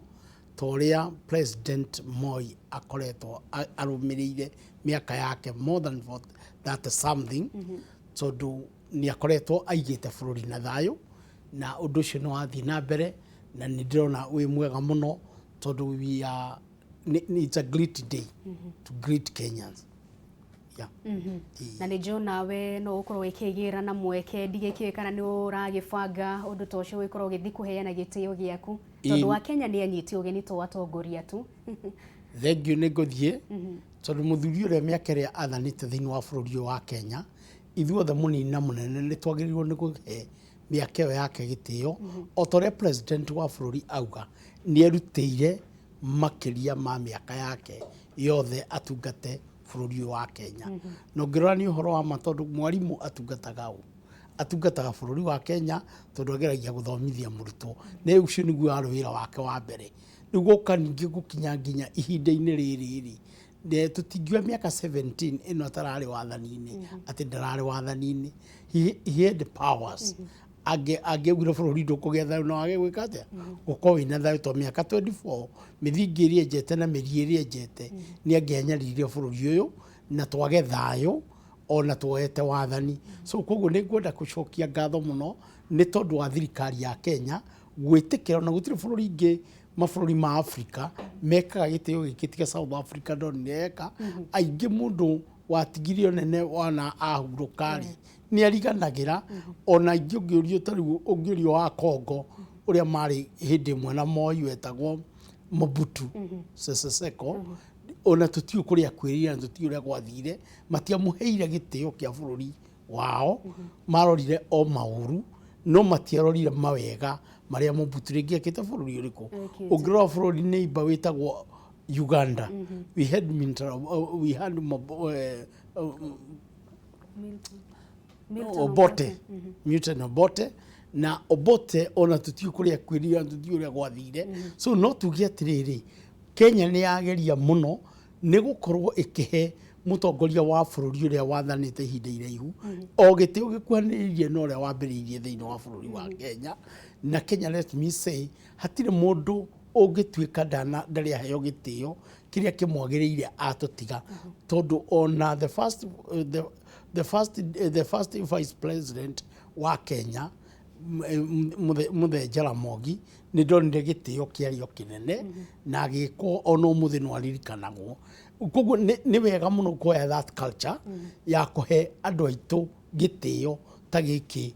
ta ũrĩa President Moi akoretwo arũmĩrĩire mĩaka yake more than 30 something, tondũ nĩ akoretwo aigĩte bũrũri na thayũ, na ũndũ ũcio nĩ wathiĩ na mbere, na nĩ ndĩrona wĩ mwega mũno, tondũ we are, it's a great day to greet Kenyans. Yeah. Na nĩ njũĩ nawe no ũkorwo ũkĩgĩra na mweke, ndigĩkĩũĩ kana nĩ ũragĩbanga ũndũ ta ũcio ũgĩkorwo ũgĩthiĩ kũheana gĩtĩo gĩaku, tondũ wa Kenya nĩ anyiti ũgeni to atongoria tu. Thank you, nĩ ngũthiĩ, tondũ mũthuri ũrĩa mĩaka ĩrĩa athanĩte thĩinĩ wa bũrũri ũyũ wa Kenya, ithuothe mũnini na mũnene nĩ twagĩrĩirwo nĩ kũhe mĩaka ĩyo yake gĩtĩo. O ta ũrĩa president wa bũrũri auga, nĩ erutĩire makĩria ma mĩaka yake yothe atungate bũrũri ũyũ wa Kenya. Na ũngĩrora nĩ ũhoro wa ma, tondũ mwarimũ atungataga ũ? Atungataga bũrũri wa Kenya, tondũ ageragia gũthomithia mũrutwo, na ũcio nĩguo warĩ wĩra wake wa mbere. Rĩu gũka ningĩ gũkinya nginya ihinda-inĩ rĩrĩ rĩ, tũtingiuga mĩaka 17 ĩno atararĩ wathani-inĩ, atĩ ndararĩ wathani-inĩ. He had powers. Angĩaugire bũrũri ndũkũgĩa thayũ, no age gwĩka atĩa? Gũkorwo wĩna thayũ, tondũ mĩaka 24 mĩthingi ĩrĩa enjete na mĩri ĩrĩa enjete nĩ angĩanyaririe bũrũri ũyũ na twage thayũ ona tuoete wathani. So koguo nĩ ngwenda gũcokia ngatho mũno nĩ tondũ wa thirikari ya Kenya gwĩtĩkĩra, ona gũtirĩ bũrũri ingĩ mabũrũri ma Africa mekaga gĩtĩo gĩkĩ tiga South Africa ndonire eka. Aingĩ mũndũ watigirio nene wana ahurũka rĩ, nĩ ariganagĩra. Ona aingĩ ũngĩũrio, ta rĩu ũngĩũrio wa Congo ũrĩa marĩ hĩndĩ ĩmwe na Moi wetagwo Mobutu Sese Seko, ona tũtiũĩ kũrĩa kwĩrĩire na tũtiũĩ ũrĩa gwathire, matiamũheire gĩtĩo kĩa bũrũri wao. Marorire o maũru no matiarorire mawega marĩa Mobutu rĩngĩ ekĩte bũrũri ũrĩkũ. Ũngĩrora bũrũri neighbor wĩtagwo Uganda, we had Milton, we had Milton. Obote, Milton Obote, na Obote ona tũtiũĩ kũrĩa kwĩrire na tũtiũĩ ũrĩa gwathire. So no tuge atĩrĩrĩ, Kenya nĩ yageria mũno nĩ gũkorwo ĩkĩhe mũtongoria wa bũrũri ũrĩa wathanĩte ihinda iraihu o gĩtĩo gĩkuhanĩrĩirie na ũrĩa wambĩrĩirie thĩinĩ wa bũrũri wa Kenya. Na Kenya, let me say, hatirĩ mũndũ ũngĩtuĩka ndarĩ aheo gĩtĩo kĩrĩa kĩmwagĩrĩire atũtiga, tondũ ona the first vice president wa Kenya, Mũthee Jaramogi, nĩ ndonire gĩtĩo kĩarĩ o kĩnene na agĩkwo ona ũmũthĩ no aririkanagwo. Koguo nĩ wega mũno kuoya that culture ya kũhe andũ aitũ gĩtĩo ta gĩkĩ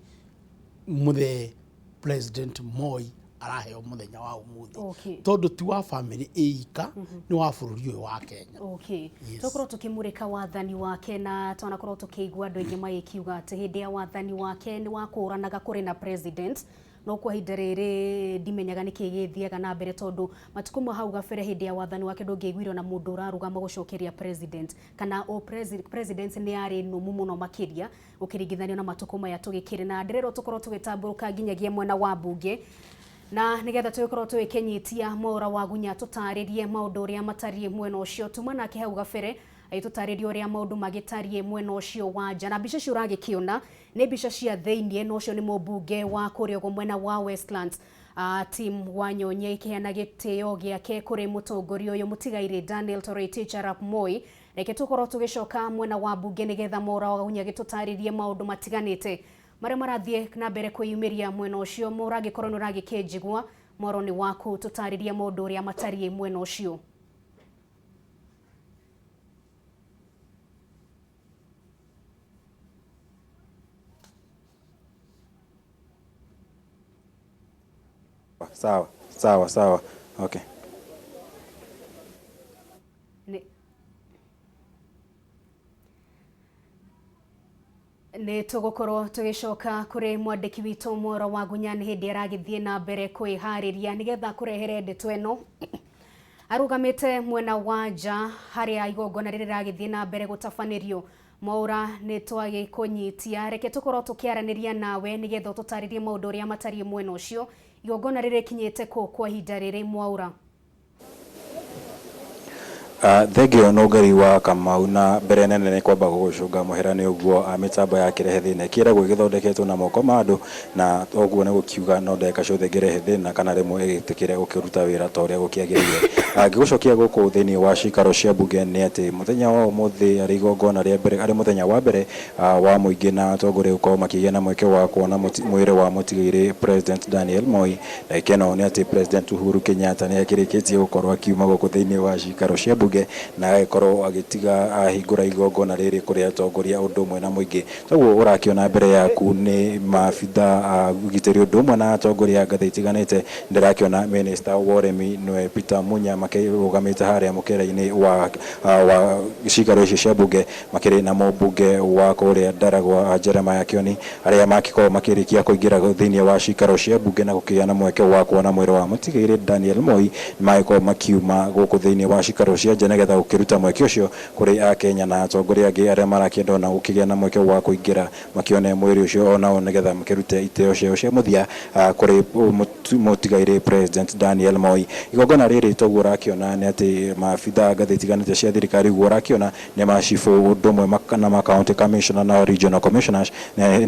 mũthee President Moi araheo mũthenya wa ũmũthĩ, tondũ ti wa famĩlĩ ĩika, nĩ wa bũrũri ũyũ wa Kenya. Yes. Tũkorwo tũkĩmũrĩka wathani wake, na twanakorwo tũkĩigua andũ aingĩ magĩkiuga atĩ hĩndĩ ya wathani wake nĩ wakũranaga kũrĩ na president, no kwa ihinda rĩrĩ ndimenyaga nĩkĩ gĩthiaga na mbere, tondũ matukũ ma hau gabere hĩndĩ ya wathani wake ndũngĩaiguire ona mũndũ ũrarũgama gũcokeria president, kana o president nĩ yarĩ nũmu mũno makĩria ũkĩringithanio na matukũ maya tũgĩkĩrĩ. Na ndĩrerwo tũkorwo tũgĩtambũrũka nginyagia mwena wa mbunge, na nigetha tũgĩkorwo tũgĩkĩnyitia Mwaũra wa Gunya tũtarĩrie maũndũ ũrĩa matariĩ mwena ũcio. Tuma nake hau gabere agĩtũtarĩria ũrĩa maũndũ magĩtariĩ mwena ũcio wa nja, na mbica icio ũragĩkĩona nĩ mbica cia thĩiniĩ, na ũcio nĩ mũmbunge wa kũrĩa ũguo mwena wa Westlands. Tim Wanyonyi ikiheana gĩtĩo gĩake kũrĩ mũtongoria ũyũ mũtigairĩ Daniel Toroitich arap Moi. Reke tũkorwo tũgĩcoka mwena wa mbunge nĩgetha Mwaura Wagunya agĩtũtarĩrie maũndũ matiganĩte marĩa marathiĩ na mbere kwĩyumĩria mwena ũcio. Mwaura, angĩkorwo nĩ ũragĩkĩnjigua, mwaro nĩ waku, tũtarĩrie maũndũ ũrĩa matariĩ mwena ũcio. Sawa sawa sawa, okay. Nĩ tũgũkorwo tũgĩcoka kũrĩ mwandĩki witũ Mwaura Wagunya nĩ hĩndĩ aragĩthiĩ na mbere kwĩharĩria nĩgetha kũrehere ndeto ĩno. Arũgamĩte mwena wa nja harĩa igongona rĩrĩ rĩragĩthiĩ na mbere gũtabanĩrio. Mwaura, nĩ twagĩkũnyitia, reke tũkorwo tũkĩaranĩria nawe nĩgetha ũtũtarĩrie maũndũ ũrĩa matariĩ mwena ũcio. Igongona rĩrĩ rĩkinyĩte kũ kwa ihinda rĩrĩ, Mwaura? Thengio nũngari wa Kamau, na mbere nene nĩ kwamba gũgũcũnga mũhera nĩ ũguo mĩtambo ya kĩrehe thĩna ĩkĩragwo ĩgĩthondeketwo na moko ma andũ, na ũguo nĩ gũkiuga no ndagĩka ciothe ĩngĩrehe thĩna kana rĩmwe ĩgĩtĩkĩre gũkĩruta wĩra ta ũrĩa gũkĩagĩrĩire. Ngĩgũcokia gũkũ thĩinĩ wa cikaro cia mbunge nĩ atĩ mũthenya wa ũmũthĩ arĩ igongona rĩa mbere, arĩ mũthenya wa mbere wa mũingĩ na atongoria gũkorwo makĩgĩa na mweke wa kuona mwĩrĩ wa mũtigairĩ President Daniel Moi. Ndagĩka ĩno nĩ atĩ President Uhuru Kenyatta nĩ akĩrĩkĩtie gũkorwo akiuma gũkũ thĩinĩ wa cikaro cia mbunge na agagĩkorwo agĩtiga ahingũra igongona rĩrĩ kũrĩ atongoria ũndũ ũmwe na mũingĩ. Toguo ũrakĩona mbere yaku nĩ maabitha a ũgitĩri ũndũ ũmwe na atongoria a ngathĩ itiganĩte. Ndĩrakĩona minister wa ũrĩmi nĩwe Peter Munya makĩrũgamĩte harĩa mũkĩra-inĩ wa cikaro ici cia mbunge, makĩrĩ na mũmbunge wa kũrĩa Ndaragwa Jeremiah Kioni, arĩa makĩkorwo makĩrĩkia kũingĩra thĩinĩ wa cikaro cia mbunge na gũkĩgĩa na mweke wa kuona mwĩrĩ wa mũtigairĩ Daniel Moi. Magĩkorwo makiuma gũkũ thĩinĩ wa cikaro cia nja nĩgetha gũkĩruta mweke ũcio kũrĩ akenya na atongoria angĩ arĩa marakĩenda ona gũkĩgĩa na mweke wa kũingĩra makĩone mwĩrĩ ũcio onao nĩgetha makĩrute itĩo ciao cia mũthia kũrĩ mũtigairĩ President Daniel Moi. Igongona rĩrĩ toguo ũrakĩona nĩ atĩ maabitha ngathĩ itiganĩte cia thirikari, ũguo ũrakĩona nĩ macibũ ũndũ ũmwe na ma county commissioner na regional commissioners, nĩ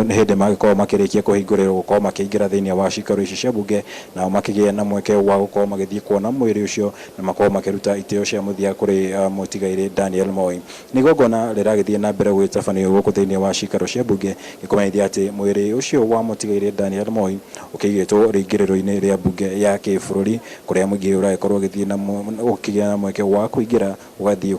hĩndĩ magĩkorwo makĩrĩkia kũhingũrĩrwo gũkorwo makĩingĩra thĩinĩ wa cikaro ici cia mbunge, nao makĩgĩa na mweke wa gũkorwo magĩthiĩ kuona mwĩrĩ ũcio na makorwo makĩruta itĩo cia mũthia kũrĩ mũtigairĩ Daniel Moi. Nĩ igongona rĩragĩthiĩ na mbere gũgĩtabanio gũkũ thĩinĩ wa cikaro cia mbunge, gĩkũmenyithia atĩ mwĩrĩ ũcio wa mũtigairĩ Daniel Moi ũkĩigĩtwo rĩingĩrĩro-inĩ rĩa mbunge ya kĩbũrũri, kũrĩa mũingĩ ũragĩkorwo ũgĩthiĩ na ũkĩgĩa na mweke wa kũingĩra ũgathiĩ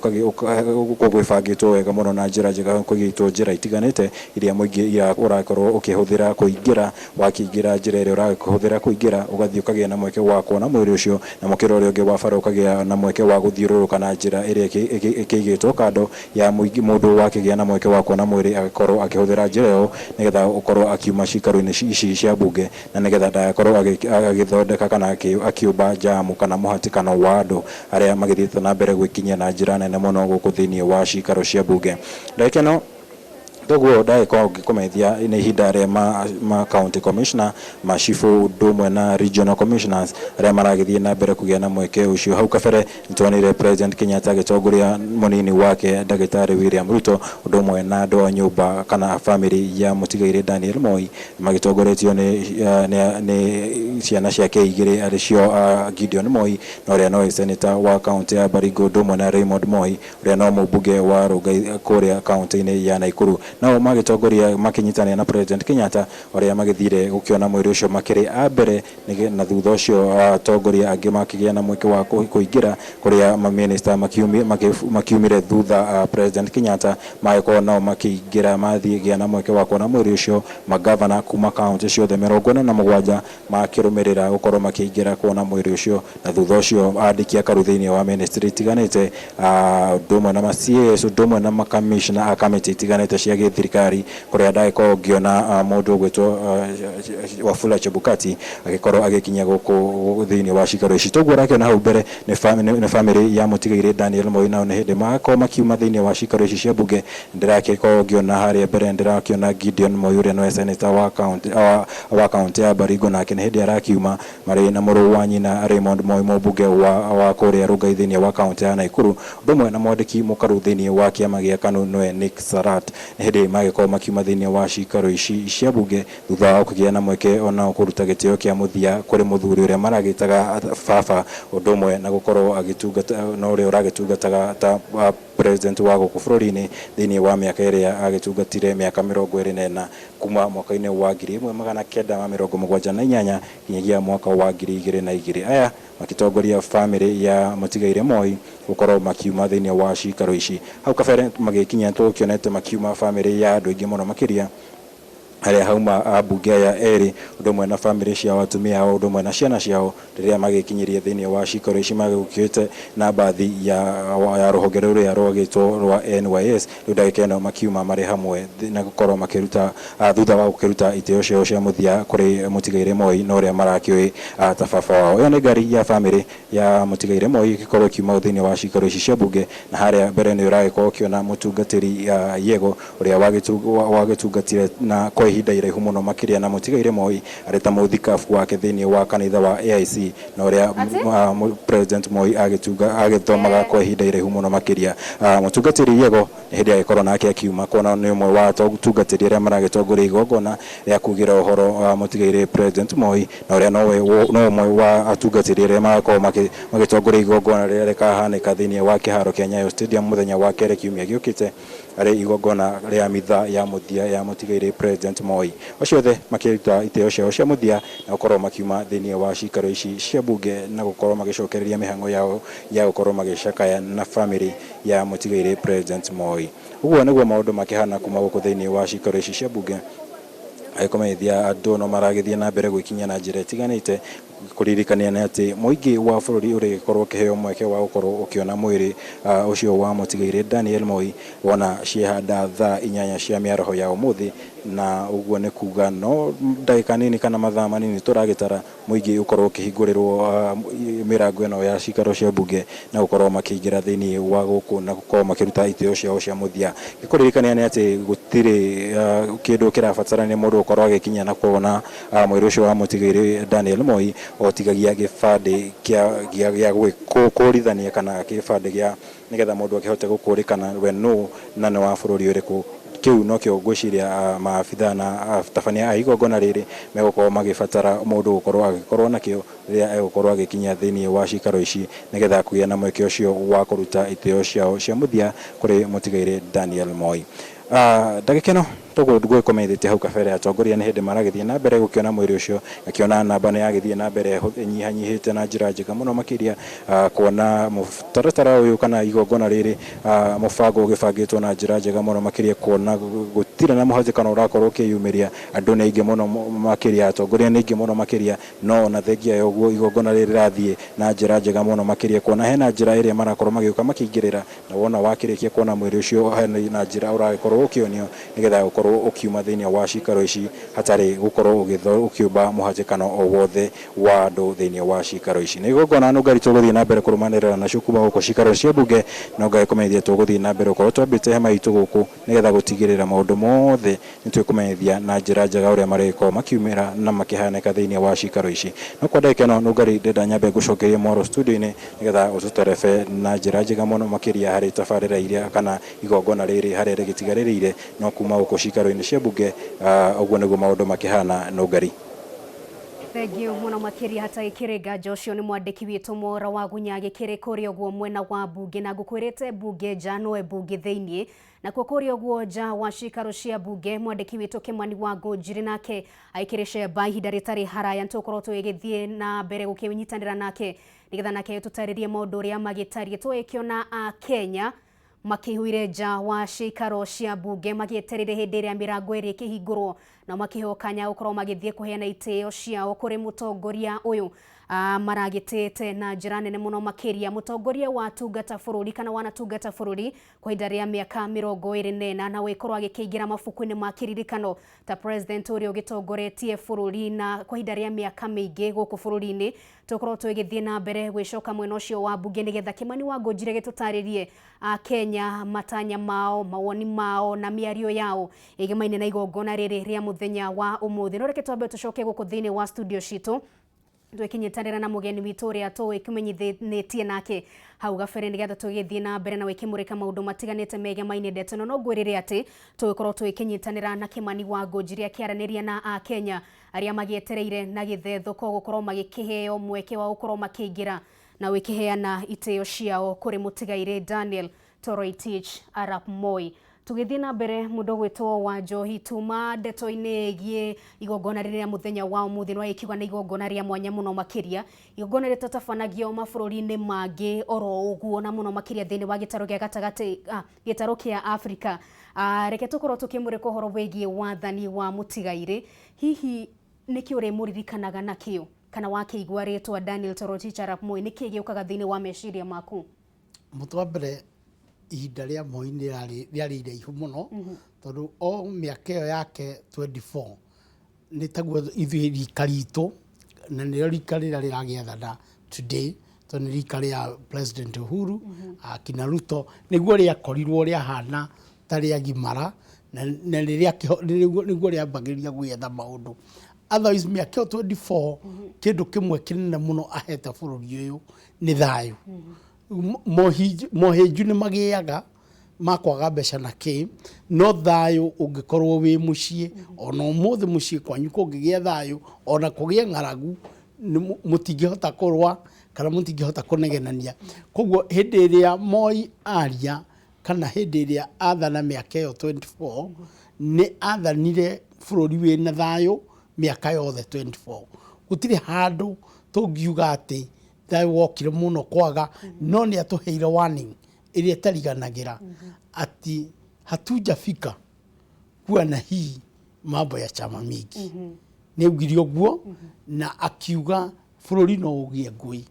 gwĩbangĩtwo wega mũno na njĩra njega, kũigĩtwo njĩra itiganĩte iria mũingĩ ũrakorwo ũkĩhũthĩra kũingĩra. Wakĩingĩra njĩra ĩrĩa ũrakĩhũthĩra kũingĩra, ũgathiĩ ũkagĩa na mweke wa kuona mwĩrĩ ũcio, na mũkĩra ũrĩa ũngĩ wa bara ũkagĩa na mweke wa gũthiũrũrũka na njĩra ĩrĩa ĩkĩigĩtwo kando ya mũingĩ. Mũndũ wakĩgĩa na mweke wa kuona mwĩrĩ agakorwo akĩhũthĩra njĩra ĩyo nĩgetha ũkorwo akiuma cikaro-inĩ ici cia mbunge, na nĩgetha ndagakorwo agĩthondeka kana akiũmba jamu kana mũhatĩkano wa andũ arĩa magĩthiĩte na mbere gwĩkinyia na njĩra nene mũno gũkũ thĩinĩ wa cikaro cia mbunge. Ndagĩka ĩno toguo ndagĩkorwo ngĩkũmenyithia nĩ ihinda rĩa ma county commissioner, macibũ ũndũ ũmwe na regional commissioners arĩa maragĩthiĩ na mbere kũgĩa na mweke ũcio. Hau kabere nĩtuonire President Kenyatta agĩtongoria mũnini wake ndagĩtarĩ William Ruto ũndũ ũmwe na andũ a nyũmba kana family ya mũtigairĩ Daniel Moi, magĩtongoretio nĩ ciana ciake igĩrĩ arĩ cio Gideon Moi na ũrĩa nowe senator wa kaunti ya Baringo, ũndũ ũmwe na Raymond Moi ũrĩa no mũmbunge wa Rongai kũrĩa kaunti-inĩ ya Nakuru. Nao magĩtongoria makĩnyitanĩra na President Kenyatta ũrĩa magĩthire gũkĩona mwĩrĩ ũcio makĩrĩ a mbere, na thutha ũcio atongoria angĩ makĩgĩa na mweke wa kũingĩra kũrĩa maminista makiumire thutha President Kenyatta magĩkorwo nao makĩingĩra mathiĩ gĩa na mweke wa kuona mwĩrĩ ũcio. Magavana kuma kaunti ciothe 47 makĩrũmĩrĩra gũkorwo makĩingĩra kuona mwĩrĩ ũcio, na thutha ũcio andĩki a karu thĩinĩ wa ministry itiganĩte, ũndũ ũmwe na ma CAS, ũndũ ũmwe na makamishna a kamĩtĩ itiganĩte cia gĩthirikari, kũrĩa ndagĩkorwo ngĩona mũndũ ũgwĩtwo Wafula Chebukati agĩkorwo agĩkinya gũkũ thĩinĩ wa cikaro ici. Toguo ũrakĩona hau mbere nĩ family ya mũtigairĩ Daniel Moi, nao nĩ hĩndĩ magakorwo makiuma thĩinĩ wa cikaro ici cia mbunge. Ndĩrakĩkorwo ngĩona harĩa mbere ndĩrakĩona Gideon Moi ũrĩa nĩwe senator wa kaunti ya Baringo, nake nĩ hĩndĩ arakiuma marĩ na mũrũ wa nyina Raymond Moi, mũmbunge wa kũrĩa Rongai thĩinĩ wa kaunti ya Nakuru, ũndũ ũmwe na mwandĩki mũkaru thĩinĩ wa kĩama gĩa KANU nĩwe Nick Sarat. Nĩ Nĩ hĩndĩ magĩkorwo makiuma thĩinĩ wa cikaro ici cia bunge thutha wa kũgĩa na mweke onao kũruta gĩtĩo kĩa mũthia kũrĩ mũthuri ũrĩa maragĩtaga baba, ũndũ ũmwe na gũkorwo agĩtungata na ũrĩa ũragĩtungataga ta president wa gũkũ bũrũri-inĩ thĩinĩ wa mĩaka ĩrĩa agĩtungatire, mĩaka 24 kuma mwaka-inĩ wa 1978 nginyagia mwaka wa 2002. Aya magĩtongoria bamĩrĩ ya mũtigaire Moi gũkorwo makiuma thĩinĩ wa cikaro ici. Hau kabere magĩkinya tũkĩonete makiuma bamĩrĩ ya andũ aingĩ mũno makĩria, harĩa hauma ambunge aya erĩ, ũndũ ũmwe na bamĩrĩ ciao, atumia ao, ũndũ ũmwe na ciana ciao, rĩrĩa magĩkinyirie thĩinĩ wa cikaro ici magĩũkĩte na mbathi ya rũhonge rũrĩa rwagĩtwo rwa NYS. Rĩu ndagĩka ĩno makiuma marĩ hamwe na gũkorwo makĩruta, thutha wa gũkĩruta itĩo ciao cia mũthia kũrĩ mũtigaire Moi na ũrĩa marakĩũĩ ta baba wao. Ĩyo nĩ ngari ya bamĩrĩ ya mũtigaire Moi ĩgĩkorwo ĩkiuma thĩinĩ wa cikaro ici cia bunge, na harĩa mbere nĩ ũragĩkorwo ũkĩona mũtungatĩri Yego ũrĩa wagĩtungatire na kwa ihinda iraihu mũno makĩria na mũtigaire Moi arĩ ta mũthikabu wake thĩinĩ wa kanitha wa AIC, na ũrĩa President Moi agĩthomaga kwa ihinda iraihu mũno makĩria. Mũtungatĩri Yego nĩ hĩndĩ agĩkorwo nake akiuma, kuona nĩ ũmwe wa atungatĩri arĩa maragĩtongoria igongona rĩa kugĩra ũhoro wa mũtigaire President Moi, na ũrĩa nowe no ũmwe wa atungatĩri arĩa marakorwo magĩtongoria igongona rĩrĩa rĩkahanĩka thĩinĩ wa kĩharo kĩa Nyayo Stadium mũthenya wa kerĩ kiumia gĩũkĩte, arĩ igongona rĩa mitha ya mũthia ya mũtigaire President Moi. Acio othe makĩruta itĩo ciao cia mũthia na gũkorwo makiuma thĩinĩ wa cikaro ici cia bunge na gũkorwo magĩcokereria mĩhang'o yao ya gũkorwo magĩcakaya na bamĩrĩ ya mũtigaire President Moi. Ũguo nĩguo maũndũ makĩhana kuma gũkũ thĩinĩ wa cikaro ici cia bunge, agĩkũmenyithia andũ no maragĩthiĩ na mbere gwĩkinyia na njĩra ĩtiganĩte, kũririkania nĩ atĩ mũingĩ wa bũrũri ũrĩgĩkorwo ũkĩheo mweke wa gũkorwo ũkĩona mwĩrĩ ũcio wa mũtigaire Daniel Moi wona ciehanda thaa 8 cia mĩaraho ya ũmũthĩ, na ũguo nĩ kuga no ndagĩka nini kana mathaa manini tũragĩtara mũingĩ ũkorwo ũkĩhingũrĩrwo mĩrango ĩno ya cikaro cia bunge na gũkorwo makĩingĩra thĩinĩ wa gũkũ na gũkorwo makĩruta itĩo ciao cia mũthia. Gĩkũririkania nĩ atĩ gũtirĩ kĩndũ kĩrabatarania mũndũ gũkorwo agĩkinya na kuona mwĩrĩ ũcio wa mũtigaire Daniel Moi, o tigagia gĩbandĩ gĩa gũkũrithania kana gĩbandĩ gĩa nĩgetha mũndũ akĩhote gũkũrĩkana we nũ na nĩ wa bũrũri ũrĩkũ. Kĩu nokĩo ngwĩciria maabitha na atabania a igongona rĩrĩ megũkorwo magĩbatara mũndũ gũkorwo agĩkorwo nakĩo rĩrĩa egũkorwo agĩkinya thĩinĩ wa cikaro ici nĩgetha kũgĩa na mweke ũcio wa kũruta itĩo ciao cia mũthia kũrĩ mũtigaire Daniel Moi. Ndagĩka ĩno toguo ngũgĩkũmenyithĩtie hau kabere, atongoria nĩ hĩndĩ maragĩthiĩ na mbere gũkĩona mwĩrĩ ũcio, akĩona namba nĩ yagĩthiĩ na mbere ĩnyihanyihĩte na njĩra njega mũno makĩria, kuona mũtaratara ũyũ kana igongona rĩrĩ, mũbango ũgĩbangĩtwo na njĩra njega mũno makĩria, kuona gũtirĩ na mũhatĩkano ũrakorwo ũkĩyumĩria, andũ nĩ aingĩ mũno makĩria, atongoria nĩ aingĩ mũno makĩria, no ona thengia ya ũguo igongona rĩrĩ rĩrathiĩ na njĩra njega mũno makĩria, kuona hena njĩra ĩrĩa marakorwo magĩũka makĩingĩrĩra, na wona wakĩrĩkia kuona mwĩrĩ ũcio hena na njĩra ũragĩkorwo ũkĩonio nĩgetha gũkorwo ũkiuma thĩinĩ wa cikaro ici hatarĩ gũkorwo ũkĩũmba mũhatĩkano o wothe wa andũ thĩinĩ wa cikaro ici. Nĩ igongona nũngari tũgũthiĩ na mbere kũrũmanĩrĩra nacio kuma gũkũ cikaro cia bunge, no ngagĩkũmenyithia tũgũthiĩ na mbere gũkorwo twambĩte hema itũ gũkũ nĩgetha gũtigĩrĩra maũndũ mothe nĩ twĩkũmenyithia na njĩra njega ũrĩa marĩgĩkorwo makiumĩra na makĩhanĩka thĩinĩ wa cikaro ici. No kwa ndagĩka ĩno nũngari ndĩrenda nyambe ngũcokerie mwaro studio-inĩ nĩgetha ũtũterebe na njĩra njega mũno makĩria harĩ tabarĩra iria kana igongona rĩrĩ harĩa rĩgĩtigarĩrĩire, no kuma gũkũ cikaro-inĩ cia bunge, ũguo nĩguo maũndũ makĩhana nũngari. Thengiũ mũno makĩria hatagĩkĩrĩ nganja. Ũcio nĩ mwandĩki witũ Mora wa Gunya agĩkĩrĩ kũrĩa ũguo mwena wa bunge, na ngũkwĩrĩte bunge nja nowe bunge thĩiniĩ, nakuo kũrĩa ũguo nja wa cikaro cia bunge mwandĩki witũ Kimani wa Ngũnjiri nake aikĩrĩ cemba ihinda rĩtarĩ haraya, nĩtũgũkorwo tũgĩgĩthiĩ na mbere gũkĩnyitanĩra nake nĩgetha nake tũtarĩrie maũndũ ũrĩa magĩtariĩ. Tũgĩkĩona a Kenya makĩihũire nja wa cikaro cia bunge magĩetereire hĩndĩ ĩrĩa mĩrango ĩrĩa ĩkĩhingũrwo na makĩheo kanya gũkorwo magĩthiĩ kũheana itĩo ciao kũrĩ mũtongoria ũyũ maragĩtĩte na njĩra nene mũno makĩria, mũtongoria wa tungata bũrũri kana wanatungata bũrũri kwa ihinda rĩa mĩaka 24, na wĩkorwo agĩkĩingĩra mabuku-inĩ ma kĩririkano ta president ũrĩa ũgĩtongoretie bũrũri na kwa ihinda rĩa mĩaka mĩingĩ gũkũ bũrũri-inĩ. Tũkorwo tũgĩthiĩ na mbere gwĩcoka mwena ũcio wa bunge nĩgetha Kimani wa Ngũnjiri gĩtũtarĩrie a Kenya matanya mao, mawoni mao na mĩario yao ĩgemaine na igongona rĩrĩ rĩa mũthenya wa ũmũthĩ. No reke twambe tũcoke gũkũ thĩinĩ wa studio citũ. Twĩkinyitanĩra na mũgeni witũ ũrĩa tũĩkĩmenyithanĩtie nake hau gabere nĩgetha tũgĩthiĩ na mbere na wĩkĩmũrĩka maũndũ matiganĩte megemainie ndeto ĩno. No ngwĩrĩre atĩ tũgĩkorwo tũgĩkĩnyitanĩra na Kĩmani wa Ngũnjiri akĩaranĩria na Akenya arĩa magĩetereire na gĩthethũko gũkorwo magĩkĩheo mweke wa gũkorwo makĩingĩra na wĩkĩheana itĩo ciao kũrĩ mũtigairĩ Daniel Toroitich arap Moi. Tũgĩthiĩ na mbere, mũndũ ũgwĩtwo wa Njohi, tuma ndeto-inĩ ĩgiĩ igongona rĩrĩa mũthenya wa ũmũthĩ nĩ wagĩkiuga nĩ igongona rĩa mwanya mũno makĩria, igongona rĩtatabanagio mabũrũri-inĩ mangĩ oro ũguo, na mũno makĩria thĩinĩ wa gĩtarũ gĩa gatagatĩ, gĩtarũ kĩa Afrika. Reke tũkorwo tũkĩmũrĩka ũhoro wĩgiĩ wathani wa mũtigairĩ. Hihi nĩkĩ ũrĩmũririkanaga nakĩo, kana wakĩigua rĩtwa Daniel Toroitich arap Moi, nĩkĩ gĩũkaga thĩinĩ wa meciria maku? Mũtũ wa mbere, ihinda rĩa Moi nĩ rĩarĩ iraihu mũno, tondũ o mĩaka ĩyo yake 24 nĩ taguo ithuĩ rika ritũ, na nĩrĩo rika rĩrĩa rĩragĩathana today, tondũ nĩ rika rĩa President Uhuru akina Ruto, nĩguo rĩakorirwo rĩahana ta rĩagimara na nĩguo rĩambagĩrĩria gwetha maũndũ. Otherwise mĩaka ĩyo 24, kĩndũ kĩmwe kĩnene mũno ahete bũrũri ũyũ nĩ thayũ. Mohĩnju nĩ magĩaga ma kwaga mbeca na kĩ, no thayũ ũngĩkorwo wĩ mũciĩ, ona ũmũthĩ mũciĩ kwanyu kũngĩgĩa thayũ, ona kũgĩe ng'aragu, mũtingĩhota kũrũa kana mũtingĩhota kũnegenania. Koguo hĩndĩ ĩrĩa Moi aria, kana hĩndĩ ĩrĩa athana mĩaka ĩyo 24, nĩ athanire bũrũri wĩna thayũ mĩaka yothe 24. Gũtirĩ handũ tũngiuga atĩ thayũ wokire mũno kwaga, no nĩ atũheire warning ĩrĩa ĩtariganagĩra ati hatujafika kuwa na hii mambo ya chama mingi. Nĩ augire ũguo na akiuga bũrũri no ũgĩe ngũĩ,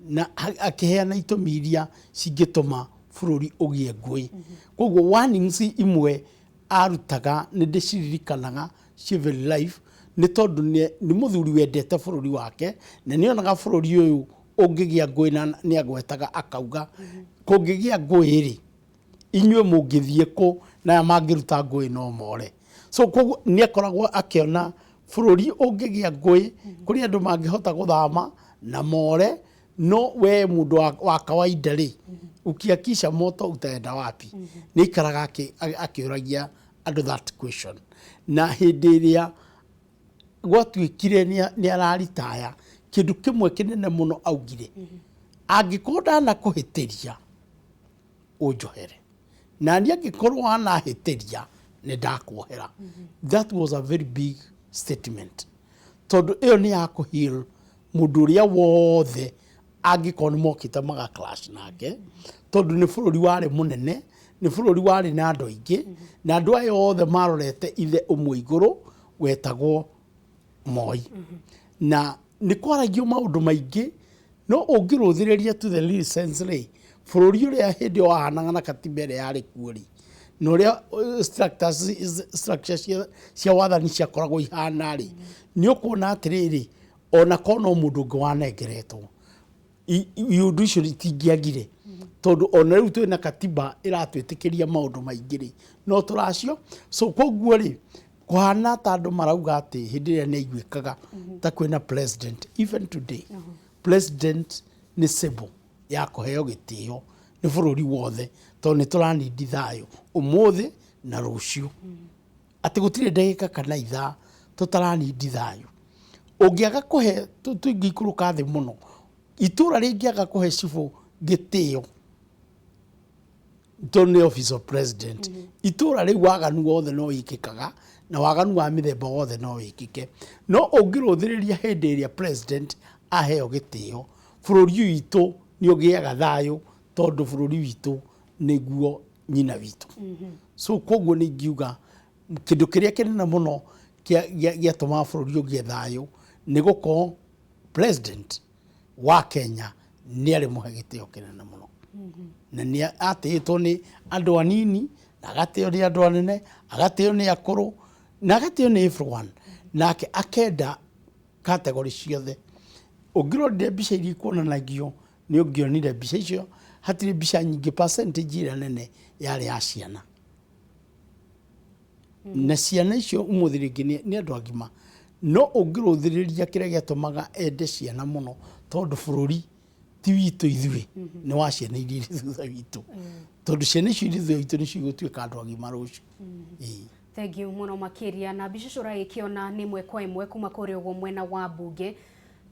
na akĩheana itũmi iria cingĩtũma bũrũri ũgĩe ngũĩ. Koguo warnings imwe arutaga nĩ ndĩciririkanaga ciĩ very life, nĩ tondũ nĩ mũthuri wendete bũrũri wake, na nĩ onaga bũrũri ũyũ ũngĩgĩa ngũĩ, na nĩ agwetaga akauga kũngĩgĩa ngũĩ rĩ, inyuĩ mũngĩthiĩ kũ, na aya mangĩruta ngũĩ no more. So koguo nĩ akoragwo akĩona bũrũri ũngĩgĩa ngũĩ kũrĩ andũ mangĩhota gũthama na more, no we mũndũ wa kawaida rĩ, ukiakisha moto utaenda wapi? Nĩ aikaraga akĩũragia andũ that question. Na hĩndĩ ĩrĩa gwatuĩkire nĩ araritaya, kĩndũ kĩmwe kĩnene mũno augire, angĩkorwo ndanakũhĩtĩria ũnjohere, na niĩ angĩkorwo wanahĩtĩria nĩ ndakuohera. That was a very big statement, tondũ ĩyo nĩ ya kũheal mũndũ ũrĩa wothe angĩkorwo nĩ mokĩte maga clash nake, tondũ nĩ bũrũri warĩ mũnene, nĩ bũrũri warĩ na andũ aingĩ, na andũ aya othe marorete ithe ũmwe igũrũ wetagwo Moi. Na nĩ kwaragio maũndũ maingĩ, no ũngĩrũthĩrĩria to the real sense rĩ, bũrũri ũrĩa hĩndĩ ĩyo wahanaga na katiba ĩrĩa yarĩ kuo rĩ, na ũrĩa structure cia wathani ciakoragwo ihana rĩ, nĩ ũkuona atĩrĩrĩ, ona korwo no mũndũ ũngĩ wanengeretwo iũndũ icio itingĩagire, tondũ ona rĩu twĩna katiba ĩratwĩtĩkĩria maũndũ maingĩ rĩ, no tũracio. So koguo rĩ, kũhana ta andũ marauga atĩ hĩndĩ ĩrĩa nĩ aiguĩkaga ta kwĩna president, even today president nĩ symbol ya kũheo gĩtĩo nĩ bũrũri wothe, tondũ nĩ tũranindi thayũ ũmũthĩ na rũciũ, atĩ gũtirĩ ndagĩka kana ithaa tũtaranindi thayũ. Ũngĩaga kũhe, tũingĩikũrũka thĩ mũno, itũra rĩngĩaga kũhe cibũ gĩtĩo, tondũ nĩ office of president, itũra rĩu waganu wothe no wĩkĩkaga, na waganu wa mĩthemba wothe no wĩkĩke. No ũngĩrũthĩrĩria hĩndĩ ĩrĩa president aheo gĩtĩo, bũrũri witũ nĩ ũgĩaga thayũ, tondũ bũrũri witũ nĩguo nyina witũ. So koguo nĩ ingiuga kĩndũ kĩrĩa kĩnene mũno gĩatũmaga bũrũri ũgĩe thayũ nĩ gũkorwo president wa Kenya nĩ arĩ mũhe gĩtĩo kĩnene mũno, na nĩ atĩĩtwo nĩ andũ anini, na agatĩo nĩ andũ anene, agatĩo nĩ akũrũ, na agatĩo nĩ everyone. Nake akenda category ciothe. Ũngĩrorire mbica iria ikuonanagio, nĩ ũngĩonire mbica icio hatirĩ mbica nyingĩ, percentage ĩrĩa nene yarĩ ya ciana, na ciana icio ũmũthĩ rĩngĩ nĩ andũ agima. No ũngĩrũthĩrĩria kĩrĩa gĩatũmaga ende ciana mũno, tondũ bũrũri ti witũ ithuĩ, nĩ wa ciana iria irĩ thutha witũ, tondũ ciana icio irĩ thutha witũ nĩcio igũtuĩka andũ agima rũciũ. Ĩĩ. Thank you mũno makĩria. Na mbica icio ũragĩkĩona nĩ ĩmwe kwa ĩmwe kuma kũrĩa ũguo mwena wa mbunge.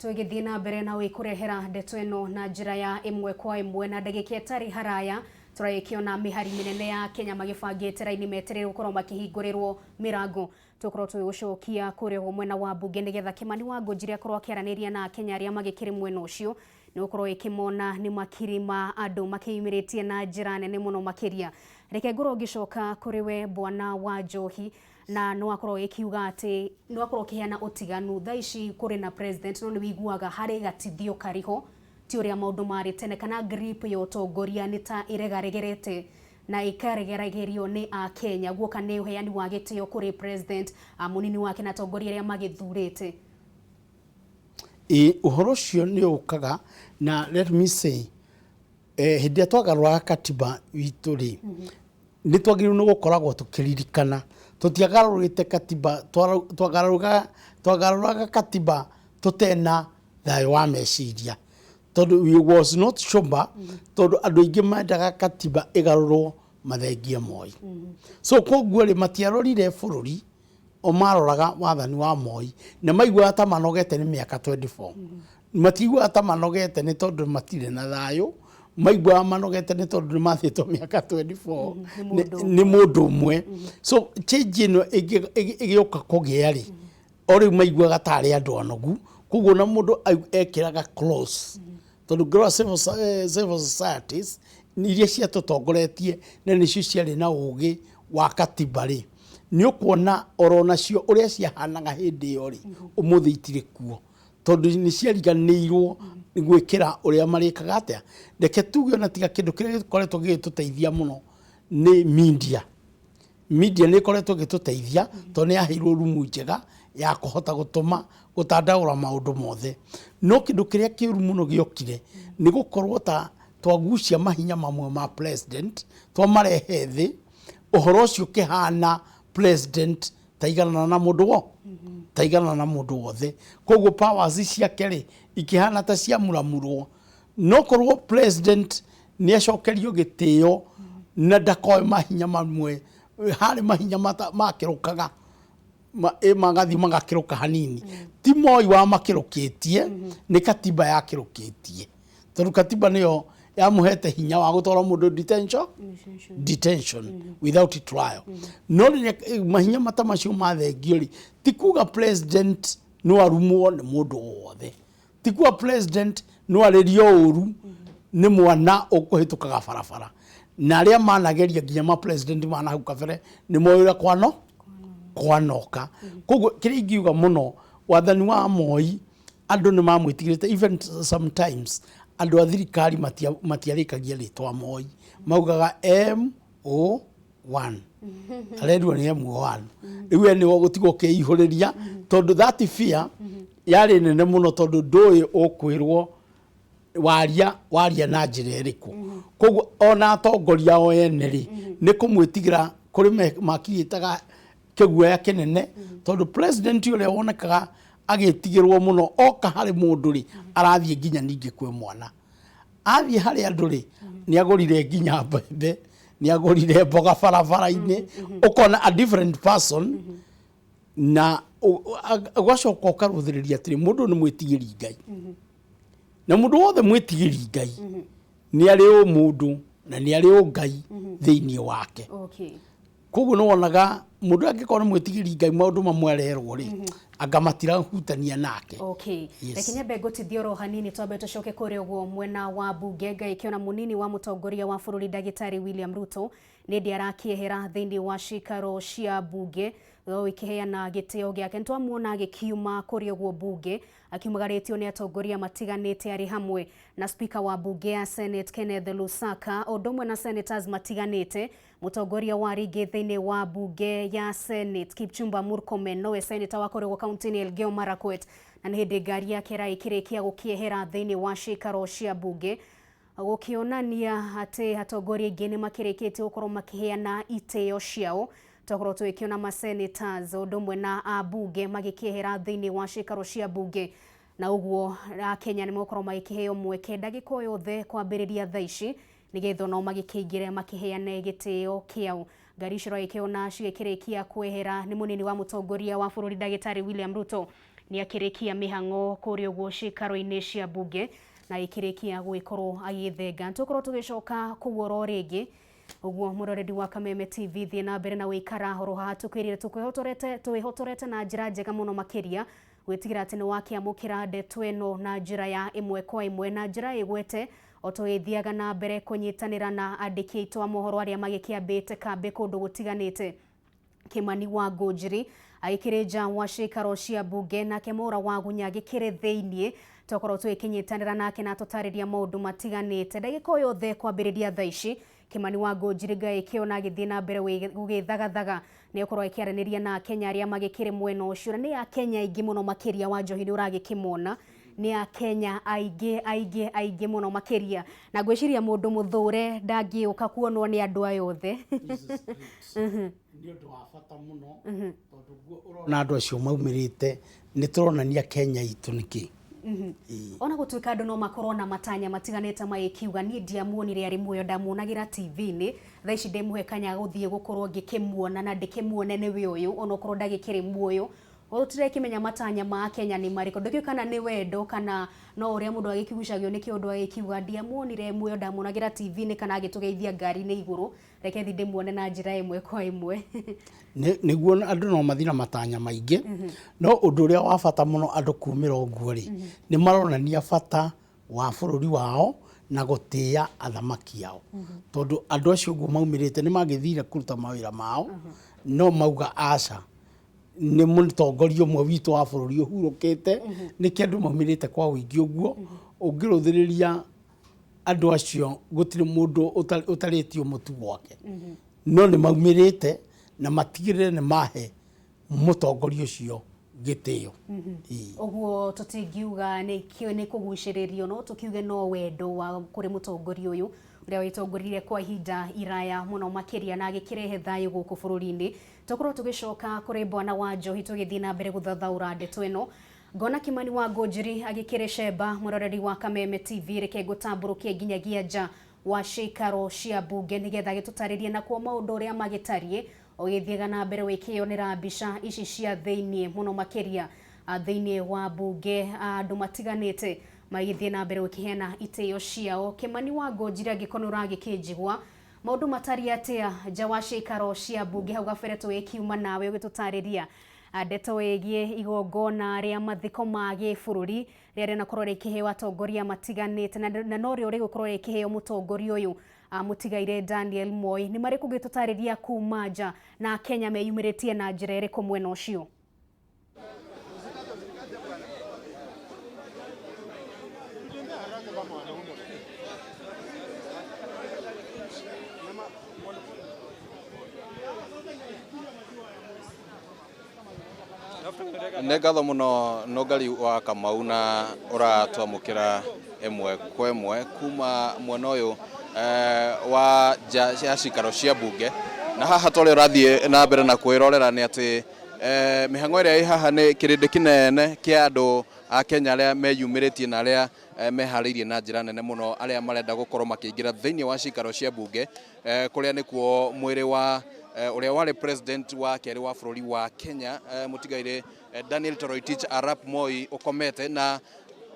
Tũgĩthiĩ na mbere na gũgĩkũrehera ndeto ĩno na njĩra ya ĩmwe kwa ĩmwe, na ndagĩka ĩtarĩ haraya tũragĩkĩona mĩhari mĩnene ya Kenya magĩbangĩte raini metereire gũkorwo makĩhingũrĩrwo mĩrango. Tũkorwo tũgĩgũcokia kũrĩa ũguo mwena wa mbunge nĩgetha Kĩmani wa Ngũnjiri akorwo akĩaranĩria na Akenya arĩa magĩkĩrĩ mwena ũcio, nĩ gũkorwo ĩkĩmona nĩ makiri ma andũ makĩyumĩrĩtie na njĩra nene mũno makĩria. Reke ngorwo ngĩcoka kũrĩ we Bwana wa Njohi, na nĩ wakorwo ĩkiuga atĩ nĩ wakorwo ũkĩheana ũtiganu thaa ici kũrĩ na president, no nĩ wĩiguaga harĩ gatithio karĩho ti ũrĩa maũndũ marĩ tene, kana grip ya ũtongoria nĩ ta ĩregaregerete na ĩkaregeregerio nĩ Akenya guoka nĩ ũheani wa gĩtĩo kũrĩ president, mũnini wake na atongoria arĩa magĩthurĩte. Ĩ, ũhoro ũcio nĩ ũkaga na let me say, hĩndĩ ĩrĩa twagarũraga katiba witũ rĩ, nĩ twagĩrĩirwo nĩ gũkoragwo tũkĩririkana tũtiagarũrĩte katiba, twagarũraga katiba tũtena thayũ wa meciria, tondũ we was not sober, tondũ andũ aingĩ mendaga katiba ĩgarũrwo mathengie Moi. So koguo rĩ, matiarorire bũrũri, o maroraga wathani wa Moi na maiguaga ta manogete nĩ mĩaka 24. Matiiguaga ta manogete nĩ tondũ matirĩ na thayũ, maiguaga manogete nĩ tondũ nĩ mathĩtwo mĩaka 24 nĩ mũndũ ũmwe. So change ĩno ĩgĩũka kũgĩa rĩ, o rĩu maiguaga tarĩ andũ anogu, koguo na mũndũ ekĩraga clause, tondũ ngĩrora civil societies iria ciatũtongoretie na nĩcio ciarĩ na ũgĩ wa katiba rĩ, nĩ ũkuona oro nacio ũrĩa ciahanaga hĩndĩ ĩyo rĩ, ũmũthĩ itirĩ kuo, tondũ nĩ ciariganĩirwo gwĩkĩra ũrĩa marĩkaga atĩa. Reke tuge ona tiga kĩndũ kĩrĩa gĩkoretwo gĩgĩtũteithia mũno nĩ media. Media nĩ ĩkoretwo ĩgĩtũteithia tondũ nĩ yaheirwo rumu njega ya kũhota gũtũma gũtandaũra maũndũ mothe. No kĩndũ kĩrĩa kĩũru mũno gĩokire nĩ gũkorwo ta twagucia mahinya mamwe ma president twamarehe thĩ, ũhoro ũcio ũkĩhana president taiganana na mũndũ wo taiganana na mũndũ wothe, koguo powers ciake rĩ ikĩhana ta ciamuramurwo. No korwo president nĩ acokerio gĩtĩo na ndakoe mahinya mamwe, harĩ mahinya makĩrũkaga magathiĩ magakĩrũka hanini. Ti Moi wa makĩrũkĩtie, nĩ katiba yakĩrũkĩtie, tondũ katiba nĩyo yamũhete hinya wa gũtwara mũndũ detention without trial. No rĩrĩa mahinya mata macio mathengio rĩ, ti kuga president no arumwo nĩ mũndũ wothe, ti kuga president no arĩrio ũru nĩ mwana ũkũhĩtũkaga barabara, na arĩa manageria nginya ma president mana hau kabere nĩ moĩ ũrĩa kwanoka. Koguo kĩrĩa ingiuga mũno, wathani wa Moi andũ nĩ mamwĩtigĩrĩte. Even sometimes andũ a thirikari matiarĩkagia rĩtwa Moi, maugaga MO1, arerirwo nĩ M1, rĩu we nĩwe gũtigwo ũkĩihũrĩria, tondũ that fear yarĩ nene mũno, tondũ ndũĩ ũkwĩrwo waria na njĩra ĩrĩkũ. Koguo ona atongoria o ene rĩ, nĩ kũmwĩtigĩra kũrĩ makiriĩtaga kĩguoya kĩnene, tondũ president ũrĩa wonekaga agĩtigĩrwo mũno oka harĩ mũndũ rĩ, arathiĩ nginya ningĩ kwĩ mwana, athiĩ harĩ andũ rĩ, nĩ agũrire nginya mbembe, nĩ agũrire mboga barabara-inĩ, ũkona a different person. Na ũgacoka ũkarũthĩrĩria atĩrĩ, mũndũ nĩ mwĩtigĩri Ngai, na mũndũ wothe mwĩtigĩri Ngai nĩ arĩ ũmũndũ na nĩ arĩ ũngai thĩinĩ wake. Koguo nĩ wonaga mũndũ angĩkorwo nĩ mwĩtigĩri Ngai, maũndũ mamwe arerwo rĩ, anga matirahutania nake. Yes. Reke nyambe ngũtithie oro hanini, twambe tũcoke kũrĩa ũguo mwena wa mbunge. Ngaĩkĩona mũnini wa mũtongoria wa bũrũri Ndagĩtarĩ William Ruto nĩ ndĩ arakĩehera thĩinĩ wa cikaro cia mbunge ikĩheana gĩtĩo gĩake. Nĩtwamuona agĩkiuma kũrĩa ũguo mbunge akiumagarĩtio nĩ atongoria matiganĩte arĩ hamwe na speaker wa mbunge ya Senate Kenneth Lusaka, o ũndũ ũmwe na senators matiganĩte. Mũtongoria wa rĩngĩ thĩinĩ wa mbunge ya Senate Kipchumba Murkomen nowe senator wa kũrĩa kaunti-inĩ Elgeyo Marakwet, na nĩ hĩndĩ ngari yake ĩraikĩrĩkia gũkĩehera thĩinĩ wa cikaro cia mbunge, gũkĩonania atĩ atongoria aingĩ nĩ makĩrĩkĩtie gũkorwo makĩheana itĩo ciao. Twakorwo tũgĩkĩona ma senators ũndũ ũmwe na ambunge magĩkĩehera thĩinĩ wa ciikaro cia bunge, na ũguo Akenya nĩ megũkorwo magĩkĩheo mweke ndagĩka o yothe kwambĩrĩria thaa ici nĩgetha onao magĩkĩingĩre makĩheane gĩtĩo kĩao. Ngari icio ũragĩkĩona cigĩkĩrĩkia kwehera nĩ mũnini wa mũtongoria wa bũrũri ndagĩtarĩ William Ruto nĩ akĩrĩkia mĩhang'o kũrĩa ũguo ciikaro-inĩ cia bunge na agĩkĩrĩkia gũgĩkorwo agĩthenga. Tũkorwo tũgĩcoka kũu oro rĩngĩ ũguo mũroreri wa Kameme TV thiĩ na mbere na gũikara oro haha tũkwĩrire twĩhotorete na njĩra njega mũno makĩria gwĩtigĩra atĩ nĩ wakĩamũkĩra ndeto ĩno na njĩra ya ĩmwe kwa ĩmwe na njĩra ĩgwete o tũgĩthiaga na mbere kũnyitanĩra na andĩki aitũ a mohoro arĩa magĩkĩambĩte kambĩ kũndũ gũtiganĩte. Kimani wa Ngũnjiri agĩkĩrĩ nja wa ciikaro cia bunge nake Mwaura wa Gunya agĩkĩrĩ thĩiniĩ twakorwo tũgĩkĩnyitanĩra nake na tũtarĩria maũndũ matiganĩte ndagĩka o yothe kwambĩrĩria thaa ici. Kimani wa Ngũnjiri ngagĩkĩona agĩthiĩ na mbere gũgĩthagathaga nĩ akorwo akĩaranĩria na Akenya arĩa magĩkĩrĩ mwena ũcio, na nĩ Akenya aingĩ mũno makĩria wa Njohi nĩ ũragĩkĩmona nĩ Akenya aingĩ aingĩ aingĩ mũno makĩria, na ngwĩciria mũndũ mũthũre ndangĩũka kuonwo nĩ andũ aya othe. Nĩ ũndũ wa bata mũno tondũ ũrona andũ acio maumĩrĩte nĩ tũronania Kenya itũ nĩkĩ. Ona gũtuĩka andũ no makorwo na matanya matiganĩte magĩkiuga niĩ ndiamuonire arĩ muoyo ndamuonagĩra TV-inĩ, thaa ici ndĩmũhe kanya gũthiĩ gũkorwo ngĩkĩmuona na ndĩkĩmuone nĩwe ũyũ onokorwo ndagĩkĩrĩ muoyo. Tũtirekĩmenya matanya ma Kenya nĩ marĩkũ, ndũkĩũĩ kana nĩ wendo kana no ũrĩa mũndũ agĩkigucagio nĩ kĩũndũ agĩkiuga ndiamuonire muoyo ndamuonagĩra TV-inĩ kana agĩtũgeithia ngari-inĩ igũrũ, reke thiĩ ndĩmuone na njĩra ĩmwe kwa ĩmwe. Nĩguo andũ no mathiĩ na matanya maingĩ, no ũndũ ũrĩa wa bata mũno andũ kumĩra ũguo rĩ, nĩ maronania bata wa bũrũri wao na gũtĩĩa athamaki ao, tondũ andũ acio ũguo maumĩrĩte nĩ mangĩthire kũruta mawĩra mao, no mauga aca nĩ mũtongoria ũmwe witũ wa bũrũri ũhurũkĩte, nĩkĩo andũ maumĩrĩte kwa ũingĩ ũguo. Ũngĩrũthĩrĩria andũ acio gũtirĩ mũndũ ũtarĩtio mũtu gwake, no nĩ maumĩrĩte na matigĩrĩre nĩ mahe mũtongoria ũcio gĩtĩo. Ũguo tũtingiuga nĩ kũgucĩrĩrio, no tũkiuge no wendo wa kũrĩ mũtongoria ũyũ ũrĩa wĩtongoririe kwa ihinda iraya mũno makĩria na agĩkĩrehe thayũ gũkũ bũrũri-inĩ. Tũkorwo tũgĩcoka kũrĩ bwana wa Njohi tũgĩthiĩ na mbere gũthathaũra ndeto ĩno. Ngona Kimani wa Ngũnjiri agĩkĩrĩ cemba mũroreri wa Kameme TV, reke ngũtambũrũkie nginyagia nja wa ciikaro cia bunge nĩgetha agĩtũtarĩrie nakuo maũndũ ũrĩa magĩtariĩ ũgĩthiaga na mbere wĩkĩyonera mbica ici cia thĩiniĩ mũno makĩria thĩiniĩ wa bunge andũ matiganĩte magĩthiĩ na mbere gũkĩheana itĩo ciao. Kimani wa Ngũnjiri angĩkorwo nĩ ũragĩkĩnjigua maũndũ matariĩ atĩa nja wa ciikaro cia bunge hau gabere tũgĩkiuma nawe ũgĩtũtarĩria ndeto ĩgiĩ igongona rĩa mathiko ma gĩbũrũri rĩrĩa rĩanakorwo rĩkĩheo atongoria matiganĩte na norĩo rĩgũkorwo rĩkĩheo mũtongoria ũyũ mũtigaire Daniel Moi. Nĩ marĩkũ ũngĩtũtarĩria kuma nja na Kenya meyumĩrĩtie na njĩra ĩrĩkũ mwena ũcio? Nĩ ngatho mũno Nũngari wa Kamau na ũratwamũkĩra ĩmwe kwa ĩmwe kuma mwena ũyũ wa nja ya cikaro cia bunge, na haha torĩa ũrathiĩ na mbere na kwĩrorera nĩ atĩ mĩhang'o ĩrĩa ĩ haha nĩ kĩrĩndĩ kĩnene kĩa andũ a Kenya arĩa meyumĩrĩtie na arĩa meharĩirie na njĩra nene mũno, arĩa marenda gũkorwo makĩingĩra thĩinĩ wa cikaro cia bunge kũrĩa nĩkuo mwĩrĩ wa ũrĩa warĩ president wa kerĩ wa bũrũri wa Kenya mũtigairĩ Daniel Toroitich arap Moi ũkomete, na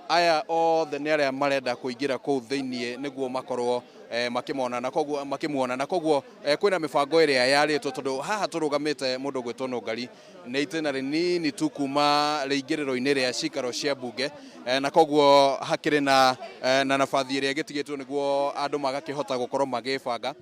aya othe nĩ arĩa marenda kũingĩra kũu thĩinĩ nĩguo makorwo makĩmona na koguo makĩmuona, na koguo kwĩna mĩbango ĩrĩa yarĩtwo tondũ haha tũrũgamĩte mũndũ gwĩtwo Nũngari nĩ itĩna rĩnini tu kuma rĩingĩrĩro-inĩ rĩa cikaro cia bunge, na koguo hakĩrĩ na nabathi ĩrĩa ĩgĩtigĩtwo nĩguo andũ magakĩhota gũkorwo magĩbanga,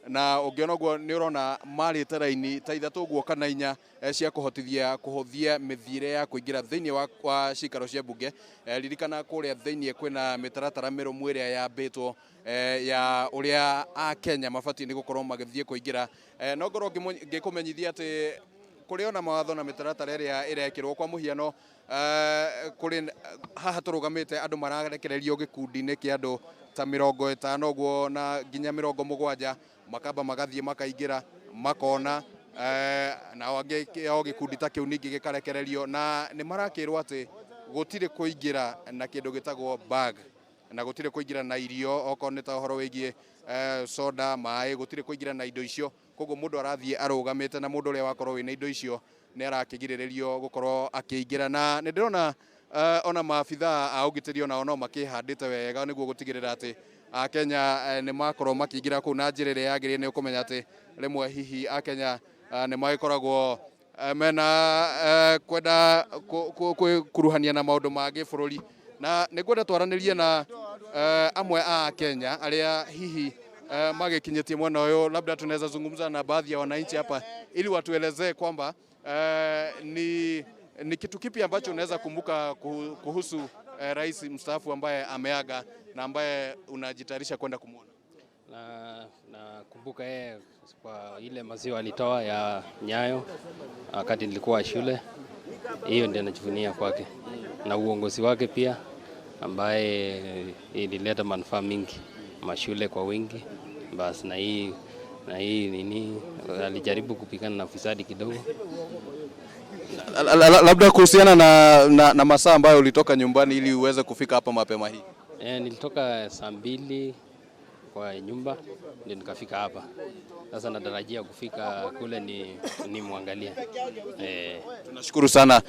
na ũngĩona ũguo nĩ ũrona marĩte raini ta ithatũ ũguo kana inya cia kũhotithia kũhũthia mĩthiĩre ya kũingĩra thĩinĩ wa cikaro cia bunge. Ririkana kũrĩa thĩinĩ kwĩna mĩtaratara mĩrũmu ĩrĩa yambĩtwo ya ũrĩa Akenya mabatiĩ nĩ gũkorwo magĩthiĩ kũingĩra. No ngorwo ngĩkũmenyithia atĩ kũrĩ ona mawatho na mĩtaratara ĩrĩa ĩrekĩrwo. Kwa mũhiano kũrĩ haha tũrũgamĩte andũ mararekererio gĩkundi-inĩ kĩa andũ ta 50 ũguo na nginya 70, makamba magathiĩ makaingĩra makona Nao angĩ o gĩkundi ta kĩu ningĩ gĩkarekererio, na nĩ marakĩrwo atĩ gũtirĩ kũingĩra na kĩndũ gĩtagwo bag, na gũtirĩ kũingĩra na irio, okorwo nĩ ta ũhoro wĩgiĩ soda, maĩ, gũtirĩ kũingĩra na indo icio. Koguo mũndũ arathiĩ arũgamĩte, na mũndũ ũrĩa wakorwo wĩna indo icio nĩ arakĩgirĩrĩrio gũkorwo akĩingĩra. Na nĩ ndĩrona ona maabithaa a ũgitĩri onao no makĩhandĩte wega nĩguo gũtigĩrĩra atĩ Akenya nĩ makorwo makĩingĩra kũu na njĩra ĩrĩa yagĩrĩire. Nĩ ũkũmenya atĩ rĩmwe hihi Akenya nĩ magĩkoragwo mena kwenda kwĩkuruhania na maũndũ mangĩ bũrũri, na nĩ ngwenda twaranĩrie na amwe a Kenya arĩa hihi magĩkinyĩtie mwena ũyũ. Labda tunaweza zungumza na baadhi ya wananchi hapa ili watuelezee kwamba ni kitu kipi ambacho unaweza kumbuka kuhusu rais mstaafu ambaye ameaga na ambaye unajitayarisha kwenda kumwona. Na kumbuka yeye kwa ile maziwa alitoa ya Nyayo wakati nilikuwa shule. Hiyo ndio najivunia kwake na uongozi wake pia, ambaye ilileta manufaa mingi, mashule kwa wingi. Basi na hii nini, alijaribu kupigana na ufisadi kidogo. Labda kuhusiana na masaa ambayo ulitoka nyumbani ili uweze kufika hapa mapema hii. Nilitoka saa 2 kwa nyumba ndio nikafika hapa. Sasa natarajia kufika kule ni muangalia. Tunashukuru sana.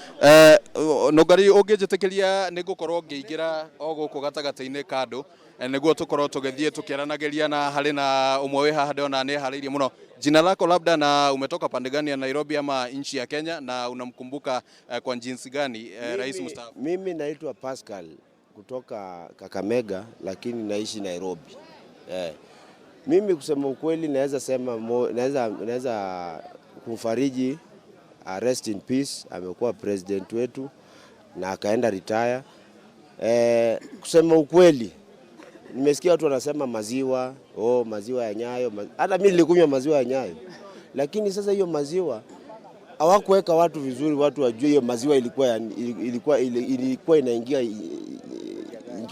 Nogari ũngĩnjĩtĩkĩria nĩ ngũkorwo ngĩingĩra o gũkũ gatagatĩ-inĩ ka andũ, nĩguo tũkorwo tũgĩthiĩ tũkĩaranagĩria, na harĩ na ũmwe wĩ haha ndĩrona nĩ eharĩirie mũno. Jina lako labda, na umetoka pande gani ya Nairobi ama nchi ya Kenya, na unamkumbuka kwa jinsi gani rais mstaafu? Mimi naitwa Pascal kutoka Kakamega lakini naishi Nairobi. Mimi kusema ukweli naweza sema naweza kumfariji, rest in peace, amekuwa president wetu na akaenda retire. Kusema ukweli nimesikia watu wanasema maziwa, oh, maziwa ya Nyayo. Hata mimi nilikunywa maziwa ya Nyayo. Lakini sasa hiyo maziwa hawakuweka watu vizuri, watu wajue hiyo maziwa ilikuwa inaingia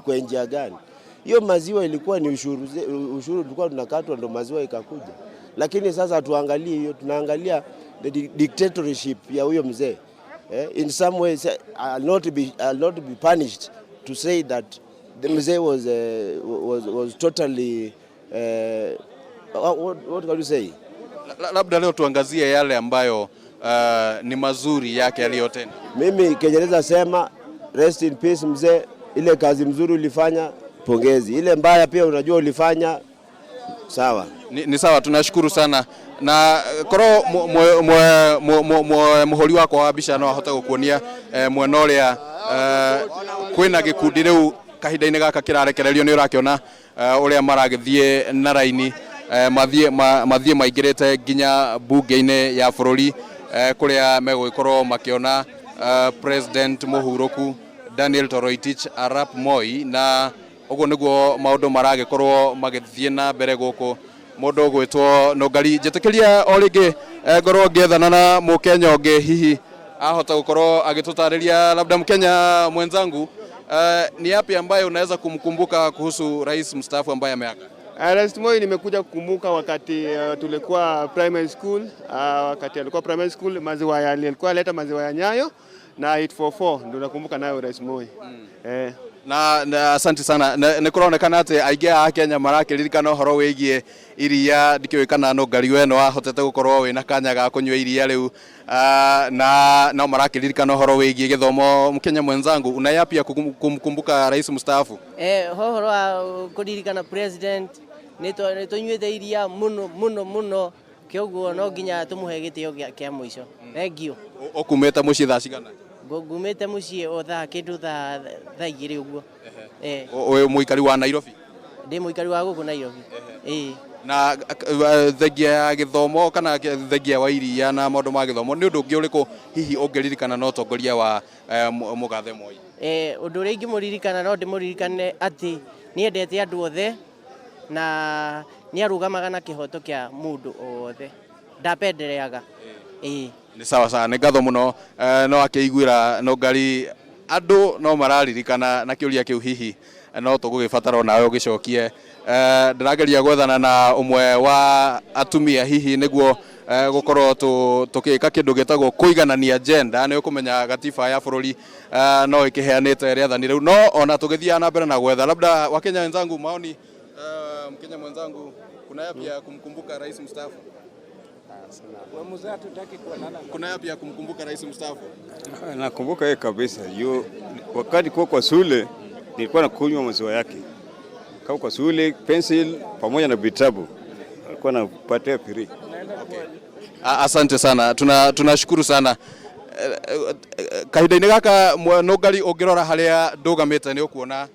kwa njia gani. Hiyo maziwa ilikuwa ni ushuru, ushuru tulikuwa tunakatwa ndo maziwa ikakuja. Lakini sasa tuangalie hiyo, tunaangalia the dictatorship ya huyo mzee. In some ways I'll not be punished to say that the mzee was totally what can you say? Labda leo tuangazie yale ambayo ni mazuri yake yaliyotenda. Mimi kenye naweza sema, rest in peace mzee, ile kazi mzuri ulifanya, pongezi. Ile mbaya pia unajua ulifanya, sawa. Ni sawa, tunashukuru sana na korwo muhuri wakwa wa mbica no ahote gukuonia mwena ũrĩa kwĩna gĩkundi rĩu kahinda-inĩ gaka kĩrarekererio. Nĩ ũrakĩona ũrĩa maragĩthiĩ na raini, mathiĩ maingĩrĩte nginya bunge-inĩ ya bũrũri, kũrĩa megũgĩkorwo makĩona President mũhurũku Daniel Toroitich arap Moi. Na ũguo nĩguo maũndũ maragĩkorwo magĩthiĩ na mbere gũkũ. Mũndũ ũgwĩtwo Nũngari, njĩtĩkĩria o rĩngĩ ngorwo ngĩethana na mũkenya ũngĩ hihi ahota gũkorwo agĩtũtarĩria. Labda Mkenya mwenzangu, ni yapi ambayo unaweza kumkumbuka kuhusu rais mstaafu ambaye ameaga? Rais Moi nimekuja kukumbuka wakati tulikuwa primary school, wakati alikuwa primary school, maziwa ya alikuwa aleta maziwa ya Nyayo na 844 ndio nakumbuka nayo Rais Moi. Na asante sana. Nĩ kũronekana atĩ aingĩ a Kenya marakĩririkana ũhoro wĩgiĩ iria. Ndikĩũĩ kana Nũngari we no ahotete gũkorwo wĩna kanya ga kũnyua iria rĩu. Na no marakĩririkana ũhoro wĩgiĩ gĩthomo. Mkenya mwenzangu, una yapi ya kumkumbuka rais mstaafu? Hohoro wa kũririkana president, nĩ tũnyuĩte iria mũno mũno mũno, kĩoguo no nginya tũmũhe gĩtĩo kĩa mũico. Thank you. Ũkumĩte mũciĩ thaa cigana? Ngumĩte mũciĩ o thaa kĩndũ thaa 2 ũguo. Wĩ mũikari wa Nairobi? Ndĩ mũikari wa gũkũ Nairobi. Ĩĩ. Na thengia ya gĩthomo kana thengia wa iria na maũndũ ma gĩthomo, nĩ ũndũ ũngĩ ũrĩkũ hihi ũngĩririkana na ũtongoria wa mũgathe Moi? Ũndũ ũrĩa ingĩmũririkana, no ndĩmũririkane atĩ nĩ endete andũ othe na nĩ arũgamaga na kĩhoto kĩa mũndũ o wothe, ndapendereaga. Ĩĩ. Nĩ sawa sawa, nĩ ngatho mũno. No akĩiguĩra Nũngari andũ no mararirikana na kĩũria kĩu hihi no tũgũgĩbatara onawe ũgĩcokie. Ndĩrageria gwethana na ũmwe wa atumia hihi nĩguo Gukorwo tukika kindu gitagwo kuiganania gender. Ni ukumenya gatiba ya bururi no ikiheanite riathani riu, no ona tugithiaga na mbere na gwetha labda Wakenya wenzangu maoni. Mkenya mwenzangu, kuna yapi ya kumkumbuka rais mstaafu? Kuna yapi ya kumkumbuka rais mstaafu? Nakumbuka yeye kabisa. Yu, wakati kuwa kwa shule nilikuwa nakunywa maziwa yake. Kama kwa shule pencil pamoja na vitabu alikuwa anapatia free. Asante sana, tunashukuru sana. Kahinda-inĩ gaka, Nũngari, ũngĩrora harĩa ndũgamĩte nĩ ũkuona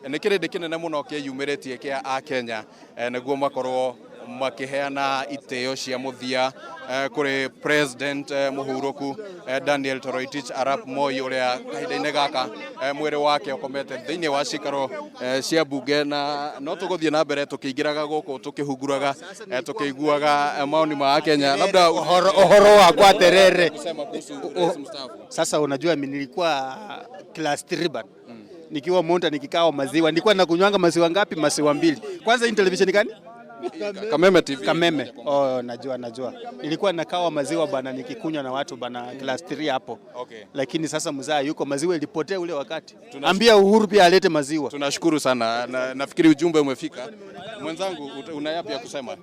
nĩ kĩrĩndĩ kĩnene mũno kĩyumĩrĩtie kĩa Akenya, nĩguo makorwo makĩheana itĩo cia mũthia kũrĩ President mũhurũku Daniel Toroitich arap Moi, ũrĩa kahinda-inĩ gaka mwĩrĩ wake ũkomete thĩinĩ wa cikaro cia bunge. Na no tũgũthiĩ na mbere tũkĩingĩraga gũkũ, tũkĩhunguraga, tũkĩiguaga maoni ma Akenya. Labda Uhoro wakwa terere. Kusema kuhusu rais mstaafu. Sasa unajua mimi nilikuwa class 3 bana. Nikiwa Monta nikikawa maziwa, nilikuwa nakunywanga maziwa ngapi? Maziwa mbili. Kwanza hii television gani? Kameme TV. Kameme. Oh, najua najua. Nilikuwa nakawa maziwa bana nikikunywa na watu bana class 3 hapo. Lakini sasa mzaa yuko, maziwa ilipotea ule wakati. Ambia Uhuru pia alete maziwa. Tunashukuru sana na, nafikiri ujumbe umefika. Mwenzangu, una yapi ya kusema?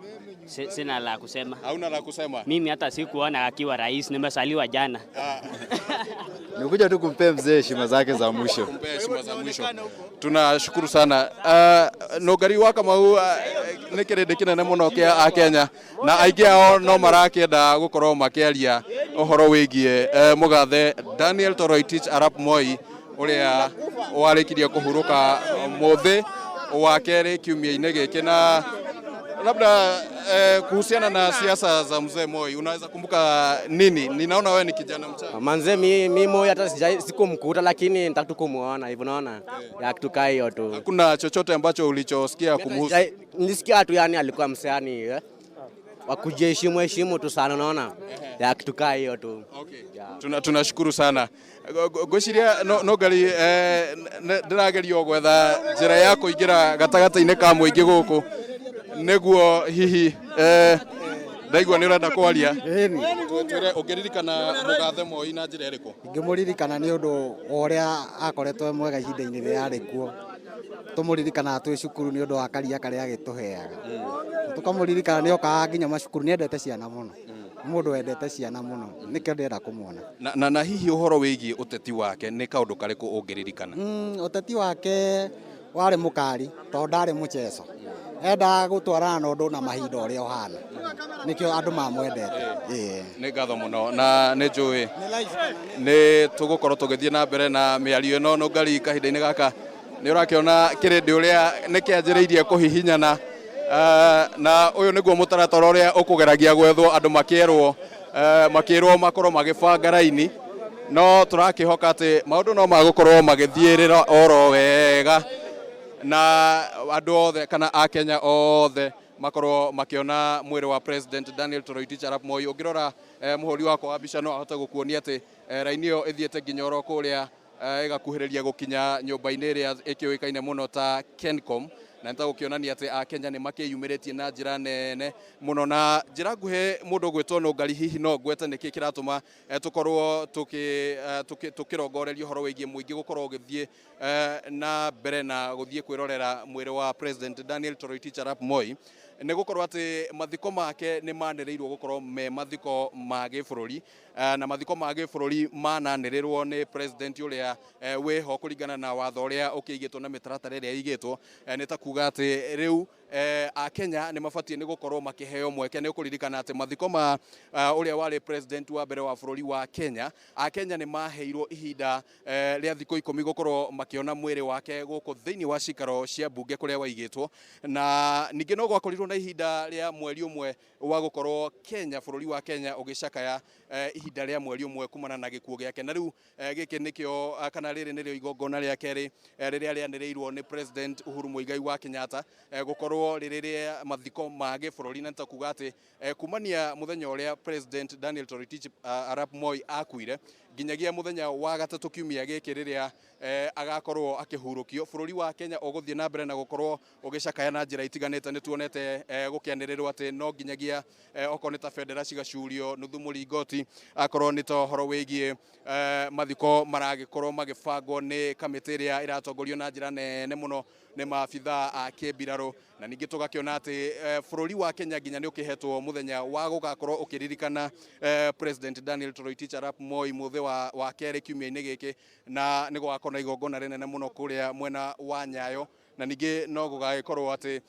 Sina la kusema. Hauna la kusema? Mimi hata sikuona akiwa rais, nimesaliwa jana. Nikuja tu kumpea mzee heshima zake za mwisho. Kumpea heshima za mwisho. Tunashukuru sana. Nũngari wa Kamau, nĩ kĩrĩndĩ kĩnene mũno kĩa Akenya na aingĩ ao no marakĩenda gũkorwo makĩaria ũhoro wĩgiĩ mũgathe Daniel Toroitich arap Moi, ũrĩa warĩkirie kũhurũka mũthĩ wa kerĩ kiumia-inĩ gĩkĩ. Na labda kuhusiana na siasa za mzee Moi unaweza kumbuka nini? Ninaona wewe ni kijana mchanga. Manze, mi Moi hata sikumkuta, lakini nitaka tu kumuona hivyo, unaona? Ya kitu kaa hiyo tu. Hakuna chochote ambacho ulichosikia kumhusu? Nilisikia tu yani alikuwa mseani wa kujiheshimu heshimu tu sana, unaona? Ya kitu kaa hiyo tu. Tunashukuru sana. Ngwĩciria no ngari ndĩrageria gwetha njĩra ya kũingĩra gatagatĩ-inĩ ka mũingĩ gũkũ nĩguo hihi ndaigua nĩ ũrenda kwaria. Twĩre ũngĩririkana mũgathe Moi na njĩra ĩrĩkũ? Ingĩmũririkana nĩ ũndũ wa ũrĩa akoretwo e mwega ihinda-inĩ rĩrĩa arĩ kuo. Tũmũririkanaga twĩ cukuru nĩ ũndũ wa karia karĩa agĩtũheaga. Tũkamũririkana nĩ okaga nginya macukuru, nĩ endete ciana mũno. Nĩ mũndũ wendete ciana mũno, nĩkĩo ndĩrenda kũmuona. Na hihi ũhoro wĩgiĩ ũteti wake nĩ kaũndũ karĩkũ ũngĩririkana? Ũteti wake warĩ mũkari tondũ ndarĩ mũcheco. Endaga gũtwarana na ũndũ na mahinda ũrĩa ũhana. Nĩkĩo andũ mamwendete. Ĩĩ. Nĩ ngatho mũno na nĩ njũĩ nĩ tũgũkorwo tũgĩthiĩ na mbere na mĩario ĩno. Nũngari, kahinda-inĩ gaka nĩ ũrakĩona kĩrĩndĩ ũrĩa nĩ kĩanjĩrĩirie kũhihinyana, na ũyũ nĩguo mũtaratara ũrĩa ũkũgeragia gwethwo, andũ makĩrwo makorwo magĩbanga raini, no tũrakĩhoka atĩ maũndũ no magũkorwo magĩthiĩrĩra oro wega na andũ othe kana Akenya othe makorwo makĩona mwĩrĩ wa President Daniel Toroitich arap Moi. Ũngĩrora mũhũri wakwa wa mbica no ahote gũkuonia atĩ raini ĩyo ĩthiĩte nginya oro kũrĩa ĩgakuhĩrĩria gũkinya nyũmba-inĩ ĩrĩa ĩkĩũĩkaine mũno ta Kencom, na nĩ ta gũkĩonania atĩ Akenya nĩ makĩyumĩrĩtie na njĩra nene mũno. Na njĩra nguhĩ, mũndũ ũgwĩtwo Nũngari, hihi no ngwete nĩkĩ kĩratũma tũkorwo tũkĩrongoreria ũhoro wĩgiĩ mũingĩ gũkorwo ũgĩthiĩ na mbere na gũthiĩ kwĩrorera mwĩrĩ wa President Daniel Toroitich arap Moi? Nĩ gũkorwo atĩ mathiko make nĩ manĩrĩirwo gũkorwo me mathiko ma gĩbũrũri, na mathiko ma gĩbũrũri mananĩrĩrwo nĩ president ũrĩa wĩho kũringana na watho ũrĩa ũkĩigĩtwo na mĩtaratara ĩrĩa ĩigĩtwo. Nĩ ta kuga atĩ rĩu Akenya nĩ mabatiĩ nĩ gũkorwo makĩheo mweke. Nĩ ũkũririkana atĩ mathiko ma ũrĩa warĩ president wa mbere wa bũrũri wa Kenya, Akenya nĩ maheirwo ihinda rĩa thikũ 10 gũkorwo makĩona mwĩrĩ wake gũkũ thĩinĩ wa cikaro cia mbunge kũrĩa waigĩtwo, na ningĩ no gwakorirwo na ihinda rĩa mweri ũmwe wa gũkorwo Kenya, bũrũri wa Kenya ũgĩcakaya ihinda rĩa mweri ũmwe kumana na gĩkuũ gĩake. Na rĩu gĩkĩ nĩkĩo kana rĩrĩ nĩrĩo igongona rĩa kerĩ rĩrĩa rĩanĩrĩirwo nĩ President Uhuru Muigai wa Kenyatta gũkorwo rĩrĩ rĩa mathiko ma gĩbũrũri, na nĩ ta kuga atĩ kumania mũthenya ũrĩa President Daniel Toroitich arap Moi akuire nginyagia mũthenya wa gatatũ kiumia gĩkĩ rĩrĩa eh, agakorwo akĩhurũkio. Bũrũri wa Kenya ũgũthiĩ na mbere na gũkorwo ũgĩcakaya na njĩra itiganĩte. Nĩ tuonete eh, gũkĩanĩrĩrwo atĩ no nginyagia eh, okorwo nĩ ta bendera cigacurio nuthu mũringoti, akorwo nĩ ta ũhoro wĩgiĩ eh, mathiko maragĩkorwo magĩbangwo nĩ kamĩtĩ ĩrĩa ĩratongorio na njĩra nene mũno nĩ maabithaa a kĩmbirarũ. Na ningĩ tũgakĩona atĩ eh, bũrũri wa Kenya nginya nĩ ũkĩhetwo mũthenya wa gũgakorwo ũkĩririkana eh, President Daniel Toroitich arap Moi mũthĩ wa, wa kerĩ kiumia-inĩ gĩkĩ, na nĩ gũgakorwo na igongona rĩnene mũno kũrĩa mwena wa Nyayo. Na ningĩ no gũgagĩkorwo atĩ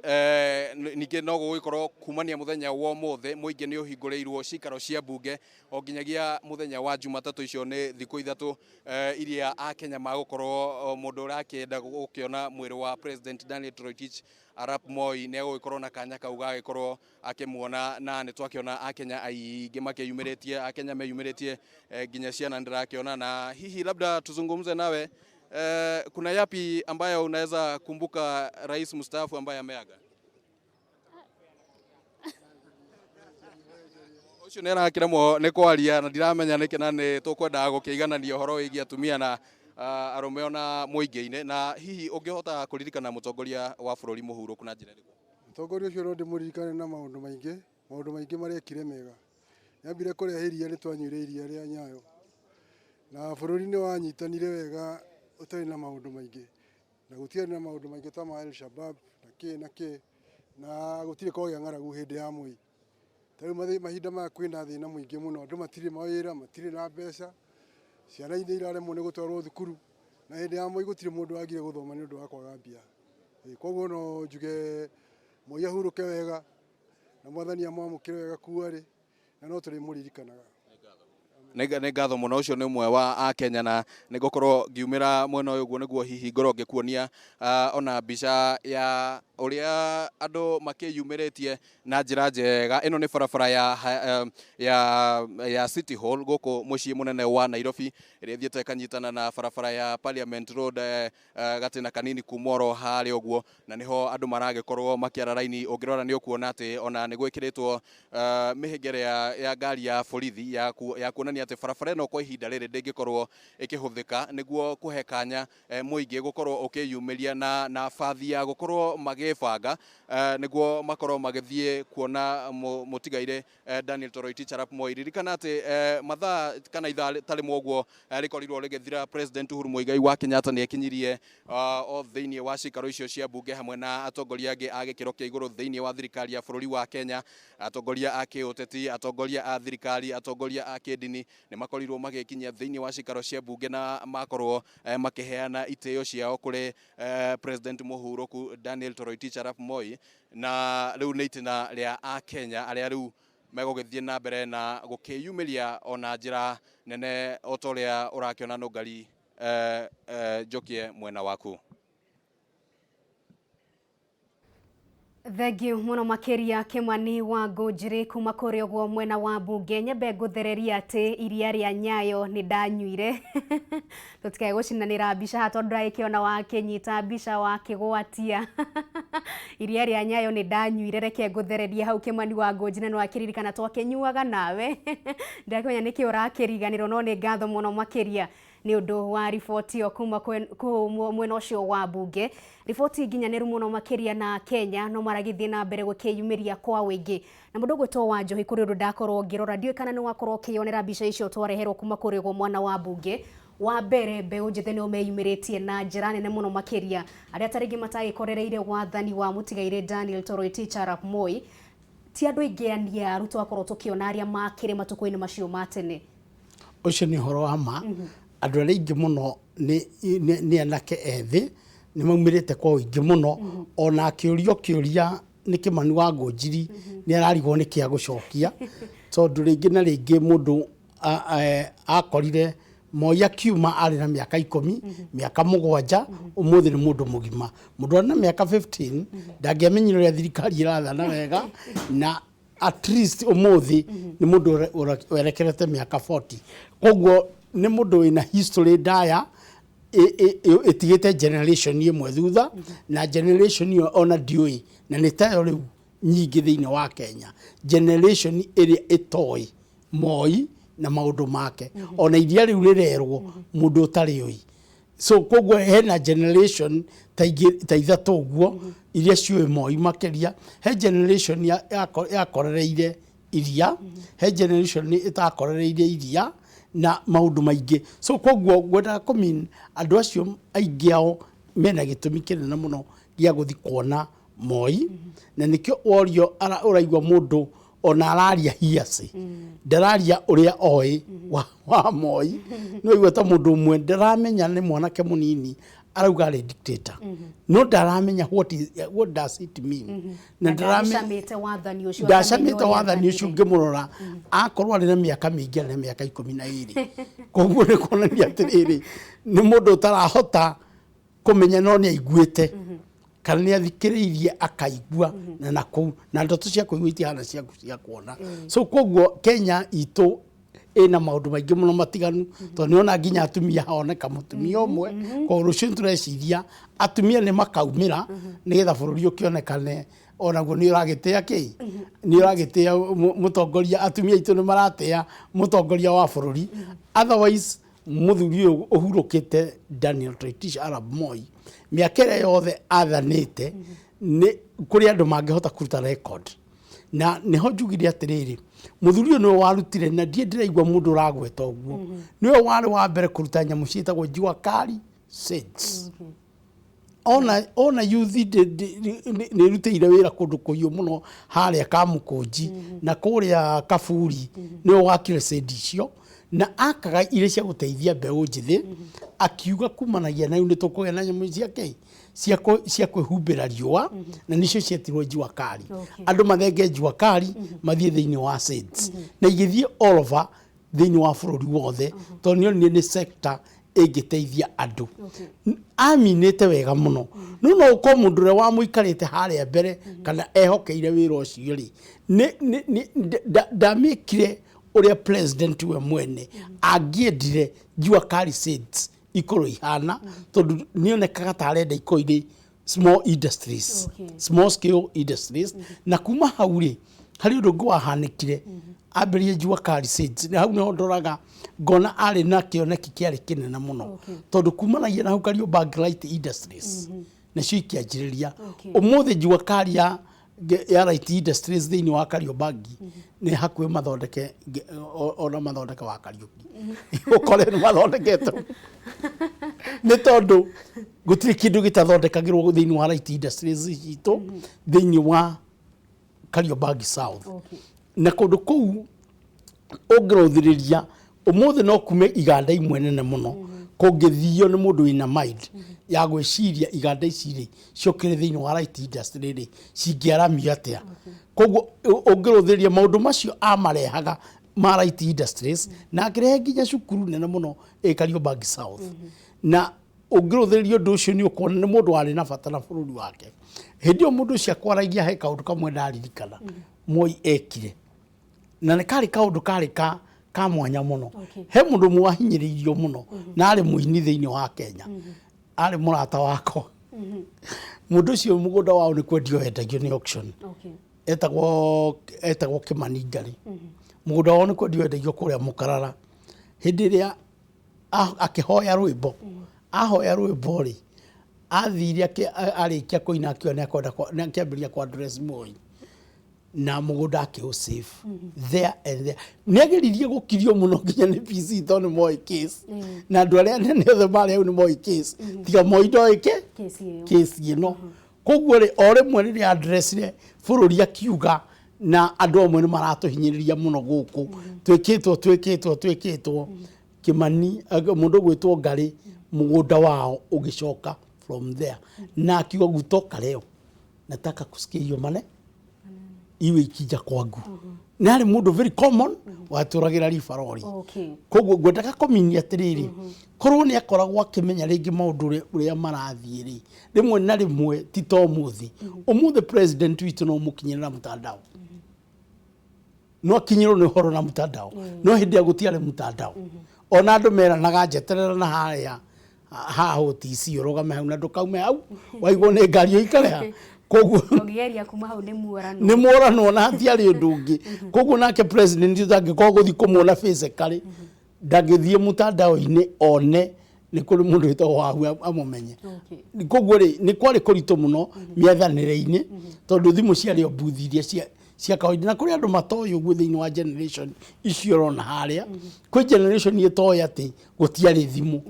Eh, ningĩ no gũgĩkorwo kumania mũthenya wa ũmũthĩ mũingĩ nĩ ũhingũrĩirwo cikaro cia mbunge o nginyagia mũthenya wa Jumatatũ. Icio nĩ thikũ ithatũ eh, iria akenya magũkorwo mũndũ ũrakĩenda gũkĩona mwĩrĩ wa President Daniel Toroitich arap Moi nĩ egũgĩkorwo na kanya kau gagĩkorwo akĩmuona. Na nĩ twakĩona akenya aingĩ makĩyumĩrĩtie, akenya meyumĩrĩtie, eh, nginya ciana ndĩrakĩona. Na hihi labda tuzungumze nawe, kuna yapi ambayo unaweza kumbuka rais mstaafu ambaye ameaga? Ũcio nĩ arakĩremwo nĩ kwaria na ndiramenya nĩkĩ, na nĩ tũkwendaga gũkĩiganania ũhoro wĩgiĩ atumia na arũme ona mũingĩ-inĩ. Na hihi ũngĩhota kũririkana mũtongoria wa bũrũri mũhurũku na njĩra ĩrĩkũ? Mũtongoria ũcio no ndĩmũririkane na maũndũ maingĩ, maũndũ maingĩ marĩa ekire mega. Nĩambire kũrehe iria, nĩ twanyuire iria rĩa Nyayo. Na bũrũri nĩ wanyitanire wega ũtarĩ na maũndũ maingĩ. Na gũtiarĩ na maũndũ maingĩ ta ma El Shabab na kĩ na kĩ, na gũtirĩ kwagĩa ng'aragu hĩndĩ ya Moi. Ta rĩu mahinda maya kwĩna thĩna mũingĩ mũno, andũ matirĩ mawĩra, matirĩ na mbeca, ciana nĩ iraremwo nĩ gũtwarwo thukuru, na hĩndĩ ya Moi gũtirĩ mũndũ wagire gũthoma nĩ ũndũ wa kwaga mbia. Koguo no njuge Moi ahurũke wega, na Mwathani amwamũkĩre wega kuu arĩ, na no tũrĩmũririkanaga. Nĩ ngatho mũno. Ũcio nĩ ũmwe wa akenya, na nĩ ngũkorwo ngiumĩra mwena ũyũ ũguo nĩguo hihi ngorwo ngĩkuonia ona mbica ya ũrĩa andũ makĩyumĩrĩtie na njĩra njega. Ĩno nĩ barabara ya City Hall gũkũ mũciĩ mũnene wa Nairobi, ĩrĩa ĩthiĩte ĩkanyitana na barabara ya Parliament Road, gatĩna kanini kuma oro harĩa ũguo, na nĩho andũ maragĩkorwo makĩara raini. Ũngĩrora nĩ ũkuona atĩ ona nĩ gwĩkĩrĩtwo mĩhĩngĩre ya ngari ya borithi ya kuonania atĩ barabara ĩno kwa ihinda rĩrĩ ndĩngĩkorwo ĩkĩhũthĩka, nĩguo kũhe kanya mũingĩ gũkorwo ũkĩyumĩria na bathi ya gũkorwo magĩbanga nĩguo makorwo magĩthiĩ kuona mũtigairĩ Daniel Toroitich arap Moi. Ririkana atĩ mathaa kana ithaa ta rĩmwe ũguo rĩkorirwo rĩgĩthira, President Uhuru Muigai wa Kenyatta nĩ ekinyirie o thĩinĩ wa cikaro icio cia mbunge hamwe na atongoria angĩ a gĩkĩro kĩa igũrũ thĩinĩ wa thirikari ya bũrũri wa Kenya, atongoria a kĩũteti, atongoria a thirikari, atongoria a kĩndini nĩ makorirwo magĩkinyia thĩinĩ wa cikaro cia mbunge na makorwo makĩheana itĩo ciao kũrĩ President mũhurũku Daniel Toroitich arap Moi. Na rĩu nĩ itĩna rĩa akenya arĩa rĩu megũgĩthiĩ na mbere na gũkĩyumĩria ona njĩra nene o ta ũrĩa ũrakĩona. Nũngari, njokie mwena waku. Thengiũ mũno makĩria, Kĩmani wa Ngũnjiri, kuma kũrĩa ũguo mwena wa mbunge. Nyambe ngũthereria atĩ iria rĩa Nyayo nĩ ndanyuire. Tũtikae gũcinanĩra mbica haha tondũ ndagĩkĩona wakĩnyita mbica wakĩgwatia. Iria rĩa Nyayo nĩ ndanyuire, reke ngũthererie hau, Kĩmani wa Ngũnjiri, na nĩwakĩririkana twakĩnyuaga nawe. Ndakĩmenya nĩkĩ ũrakĩriganĩrwo, no nĩ ngatho mũno makĩria nĩ ũndũ wa riboti ĩyo kuma kũu mwena ũcio wa mbunge, riboti nginyanĩru mũno makĩria. Na Kenya no maragĩthiĩ na mbere gũkĩyumĩria kwa wĩingĩ. Na mũndũ ũgwĩtwo wa Njohi, kũrĩ ũndũ ndakorwo ngĩrora, ndiũĩ kana nĩ wakorwo ũkĩyonera mbica icio twareherwo kuma kũrĩa ũguo mwana wa mbunge. Wa mbere, mbeũ njĩthĩ nĩo meyumĩrĩtie na njĩra nene mũno makĩria, arĩa ta rĩngĩ matagĩkorereire wathani wa mũtigairĩ Daniel Toroitich arap Moi. Ti andũ aingĩ aniaru twakorwo tũkĩona arĩa makĩrĩ matukũ-inĩ macio ma tene. Ũcio nĩ ũhoro wa ma. Andũ arĩa aingĩ mũno nĩ anake ethĩ, nĩ maumĩrĩte kwa ũingĩ mũno. Ona akĩũrio kĩũria nĩ Kĩmani wa Ngũnjiri, nĩ ararigwo nĩ kĩa gũcokia, tondũ rĩngĩ na rĩngĩ mũndũ akorire Moi akiuma arĩ na mĩaka 10, mĩaka 7, ũmũthĩ nĩ mũndũ mũgima. Mũndũ arĩ na mĩaka 15 ndangĩamenyire ũrĩa thirikari ĩrathana wega, na at least ũmũthĩ nĩ mũndũ werekerete mĩaka 40. Koguo nĩ mũndũ wĩna history ndaya ĩtigĩte generation ĩmwe thutha, na generation ĩyo ona ndiũĩ na nĩ tayo rĩu nyingĩ thĩinĩ wa Kenya, generation ĩrĩa ĩtoĩ Moi. Na maũndũ make ona iria rĩu rĩrerwo mũndũ ũtarĩũĩ. So koguo hena generation ta igĩ- ta ithatũ ũguo iria ciũĩ Moi makĩria. He generation yakorereire iria, he generation ĩtakorereire iria na maũndũ maingĩ. So koguo ngwendaga kũmean andũ acio aingĩ ao mena gĩtũmi kĩnene mũno gĩa gũthiĩ kuona Moi, na nĩkĩo worio ũraigua mũndũ ona araria hearsay, ndararia ũrĩa oĩ wa Moi. No igua ta mũndũ ũmwe ndaramenya nĩ mwanake mũnini arauga arĩ dictator, no ndaramenya what does it mean, na ndacamĩte wathani ũcio. Ndacamĩte wathani ũcio. Ngĩmũrora akorwo arĩ na mĩaka mĩingĩ, arĩ na mĩaka 12. Koguo nĩ kuonania atĩrĩrĩ, nĩ mũndũ ũtarahota kũmenya, no nĩ aiguĩte kana nĩ athikĩrĩirie akaigua na nakũu, na ndoto cia kũigua itihana ciaku cia kuona. So koguo Kenya itũ ĩna maũndũ maingĩ mũno matiganu, tondũ nĩona nginya atumia haoneka mũtumia ũmwe. Koguo rũciũ nĩtũreciria atumia nĩ makaumĩra nĩgetha bũrũri ũkĩonekane onaguo nĩ ũragĩtĩa kĩ, nĩ ũragĩtĩa mũtongoria. Atumia aitũ nĩ maratĩa mũtongoria wa bũrũri. Otherwise mũthuri ũyũ ũhurũkĩte, Daniel Toroitich arap Moi, mĩaka ĩrĩa yothe athanĩte, nĩ kũrĩ andũ mangĩhota kũruta record. Na nĩho njugire atĩrĩrĩ, mũthuri ũyũ nĩwe warutire, na ndiĩ ndĩraigua mũndũ ũragweta ũguo, nĩwe warĩ wa mbere kũruta nyamũ ciĩtagwo jua kali shades. Ona yuthi nĩ ĩrutĩire wĩra kũndũ kũhiũ mũno harĩa Kamũkũnji na kũrĩa Kaburi. Nĩwe wakire shade icio na akaga iria cia gũteithia mbeũ njĩthĩ, akiuga kumanagia na rĩu nĩ tũkũgĩa na nyamũ cia kĩ cia kwĩhumbĩra riũa, na nicio cietirwo jua kali. Andũ mathenge jua kali mathiĩ thĩinĩ wa shades, na igĩthiĩ all over thĩinĩ wa bũrũri wothe, tondũ nĩ onire nĩ sector ĩngĩteithia andũ. Aminĩte wega mũno, no no ũkorwo mũndũ ũrĩa wamũikarĩte harĩa mbere kana ehokeire wĩra ũcio rĩ, ndamĩkire ũrĩa president we mwene angĩendire jua kali shades ikorwo ihana, tondũ nĩonekaga ta arenda ikorwo irĩ small industries, small scale industries. Na kuma hau rĩ, harĩ ũndũ ũngĩ wahanĩkire. Ambĩrĩrie jua kali shades, na hau nĩho ndoraga ngona arĩ na kĩoneki kĩarĩ kĩnene mũno, tondũ kumanagia na hau Kariobangi Light Industries nacio ikĩanjĩrĩria. Ũmũthĩ jua kali ya Light Industries thĩinĩ wa Kariobangi nĩ hakuhĩ mathondeke ona mathondeke wa Kariũki, ũkore nĩ mathondeketwo, nĩ tondũ gũtirĩ kĩndũ gĩtathondekagĩrwo thĩinĩ wa Light Industries citũ thĩinĩ wa Kariobangi South. Na kũndũ kũu ũngĩrũthĩrĩria ũmũthĩ no kume iganda imwe nene mũno kũngĩthio nĩ mũndũ wĩna mind ya gwĩciria iganda ici rĩ ciokire thĩinĩ wa light industry rĩ cingĩaramio atĩa. Koguo ũngĩrũthĩrĩria maũndũ macio amarehaga ma light industries, na akĩrehe nginya cukuru nene mũno ĩ Kariobangi South, na ũngĩrũthĩrĩria ũndũ ũcio nĩ ũkuona nĩ mũndũ warĩ na bata na bũrũri wake. Hĩndĩ ĩyo mũndũ ũcio akwaragia, he kaũndũ kamwe ndaririkana Moi ekire, na nĩ karĩ kaũndũ karĩ ka mwanya mũno. He mũndũ ũmwe wahinyĩrĩirio mũno na arĩ mũini thĩinĩ wa Kenya, arĩ mũrata wakwa. Mũndũ ũcio mũgũnda wao nĩ kwendio wendagio nĩ auction. Etagwo Kĩmani Ngarĩ. Mũgũnda wao nĩ kwendio wendagio kũrĩa Mũkarara. Hĩndĩ ĩrĩa akĩhoya rwĩmbo, ahoya rwĩmbo rĩ, athire arĩkia kũina akiuga nĩ akwenda, akĩambĩrĩria kwa address Moi na mũgũnda akĩũ save there and there. Nĩ ageririe gũkirio mũno nginya nĩ PC tondũ nĩ moĩ case, na andũ arĩa anene othe marĩ hau nĩ moĩ case, tiga Moi ndoĩ ke kesi ĩyo. Kesi ĩno koguo rĩ, o rĩmwe rĩrĩa addressire bũrũri akiuga na andũ amwe nĩ maratũhinyĩrĩria mũno gũkũ, twĩkĩtwo twĩkĩtwo twĩkĩtwo Kĩmani, mũndũ ũgwĩtwo Ngarĩ, mũgũnda wao ũgĩcoka from there, na akiuga kutoka leo nataka kusikia hiyo mane iwe ikija kwangu. Na arĩ mũndũ very common watũragĩra ribarori. Koguo ngwendaga kũminia atĩrĩrĩ, korwo nĩ akoragwo akĩmenya rĩngĩ maũndũ ũrĩa marathiĩ rĩ, rĩmwe na rĩmwe ti ta ũmũthĩ. Ũmũthĩ president witũ no mũkinyĩre na mtandao, no akinyĩrwo nĩ ũhoro na mtandao, no hĩndĩ ĩyo gũtiarĩ mtandao. Ona andũ meranaga njeterera na harĩa haha OTC, ũrũgame hau na ndũkaume hau, waigwo nĩ ngari ũikare ha. Koguo Ũngĩgeria kuma hau nĩ muoranwo. Nĩ moranwo na hatiarĩ ũndũ ũngĩ. Koguo nake president ũtangĩkorwo gũthiĩ kũmuona physically, ndangĩthiĩ mũtandao-inĩ one nĩ kũrĩ mũndũ wĩtagwo Wahu amũmenye. Koguo rĩ, nĩ kwarĩ kũritũ mũno mĩathanĩre-inĩ, tondũ thimũ ciarĩ o mbuthi iria cia kawaida, na kũrĩ andũ matoĩ ũguo thĩinĩ wa generation icio ũrona harĩa. Kwĩ generation ĩtoĩ atĩ gũtiarĩ thimũ.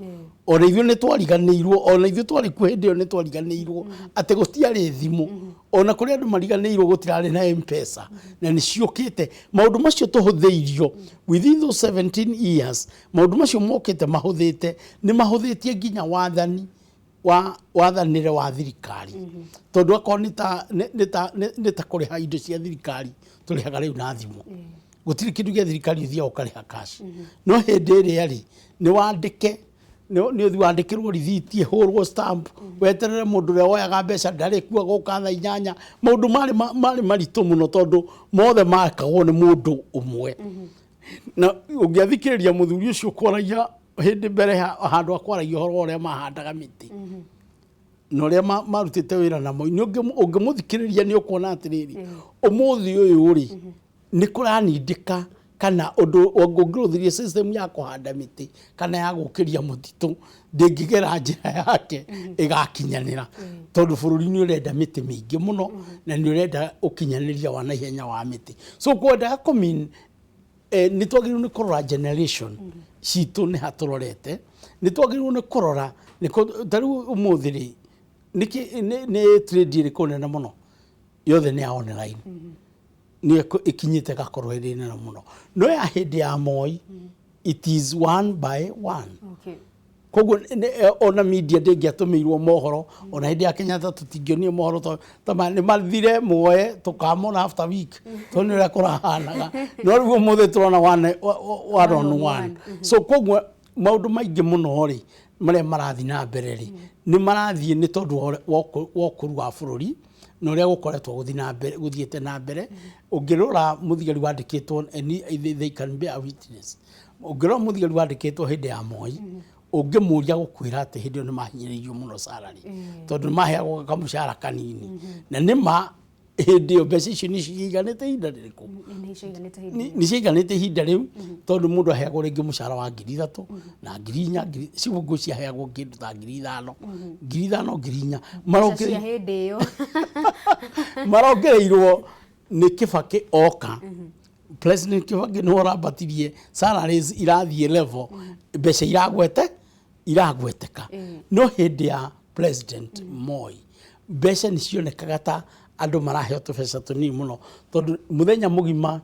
Ona ithuĩ nĩ twariganĩirwo, ona ithuĩ twarĩ kuo hĩndĩ ĩyo nĩ twariganĩirwo atĩ gũtiarĩ thimũ. Ona kũrĩ andũ mariganĩirwo gũtirarĩ na M-Pesa, na nĩ ciũkĩte. Maũndũ macio tũhũthĩirio within those 17 years, maũndũ macio mokĩte mahũthĩte, nĩ mahũthĩtie nginya wathani wa wathanĩre wa thirikari, tondũ akorwo nĩ ta kũrĩha indo cia thirikari, tũrĩhaga rĩu na thimũ. Gũtirĩ kĩndũ gĩa thirikari ũthiaga ũkarĩha cash. No hĩndĩ ĩrĩa rĩ, nĩ wandĩke, nĩ ũthiĩ wandĩkĩrwo rithiti, ĩhũrwo stamp, weterere mũndũ ũrĩa woyaga mbeca ndarĩ kuo agoka thaa 8. Maũndũ marĩ maritũ mũno, tondũ mothe makagwo nĩ mũndũ ũmwe. Na ũngĩathikĩrĩria mũthuri ũcio kwaragia hĩndĩ mbere handũ ha kwaragia ũhoro wa ũrĩa mahandaga mĩtĩ na ũrĩa marutĩte wĩra namo, nĩ ũngĩmũthikĩrĩria nĩ ũkuona atĩrĩrĩ, ũmũthĩ ũyũ rĩ, nĩ kũranindĩka kana ũndũ ũngĩrũthĩria system ya kũhanda mĩtĩ kana ya gũkĩria mũtitũ ndĩngĩgera njĩra yake ĩgakinyanĩra, tondũ bũrũri nĩ ũrenda mĩtĩ mĩingĩ mũno na nĩ ũrenda ũkinyanĩria wa naihenya wa mĩtĩ. So kwendaga kũmean nĩ twagĩrĩirwo nĩ kũrora generation citũ nĩ ha tũrorete, nĩ twagĩrĩirwo nĩ kũrora ta rĩu ũmũthĩ rĩ, nĩ trade ĩrĩkũ nene mũno? Yothe nĩ ya online, nĩ ĩkinyĩte ĩgakorwo ĩrĩ nene mũno. No ya hĩndĩ ya Moi, it is one by one. Koguo ona media ndĩngĩatũmĩirwo mohoro. Ona hĩndĩ ya Kenyatta tũtingĩonio mohoro ta nĩ mathire muoe tũkamona after week, tondũ nĩ ũrĩa kũrahanaga. No rĩu ũmũthĩ tũrona one on one. So koguo maũndũ maingĩ mũno rĩ, marĩa marathiĩ na mbere rĩ, nĩ marathiĩ nĩ tondũ wa ũkũru wa bũrũri na ũrĩa gũkoretwo gũthiĩ na mbere, gũthiĩte na mbere. Ũngĩrora mũthigari wandĩkĩtwo, and they can bear witness, ũngĩrora mũthigari wandĩkĩtwo hĩndĩ ya Moi, ũngĩmũria gũkwĩra atĩ hĩndĩ ĩyo nĩ mahinyĩrĩirio mũno salary, tondũ nĩ maheagwo kamũcara kanini. Na nĩ ma hĩndĩ ĩyo mbeca icio nĩ ciiganĩte ihinda rĩrĩkũ? Nĩ ciaiganĩte hĩndĩ ĩyo. Nĩ ciaiganĩte ihinda rĩu, tondũ mũndũ aheagwo rĩngĩ mũcara wa 3000 na 4000, ngiri cibũngũ ciaheagwo kĩndũ ta 5000, 5000, 4000. Mbeca cia hĩndĩ ĩyo. Marongereirwo nĩ Kibaki oka. President Kibaki nĩwe ũrambatirie salaries, irathiĩ level, mbeca iragwete iragweteka. No hĩndĩ ya President Moi, mbeca nĩ cionekaga ta andũ maraheo tũbeca tũnini mũno, tondũ mũthenya mũgima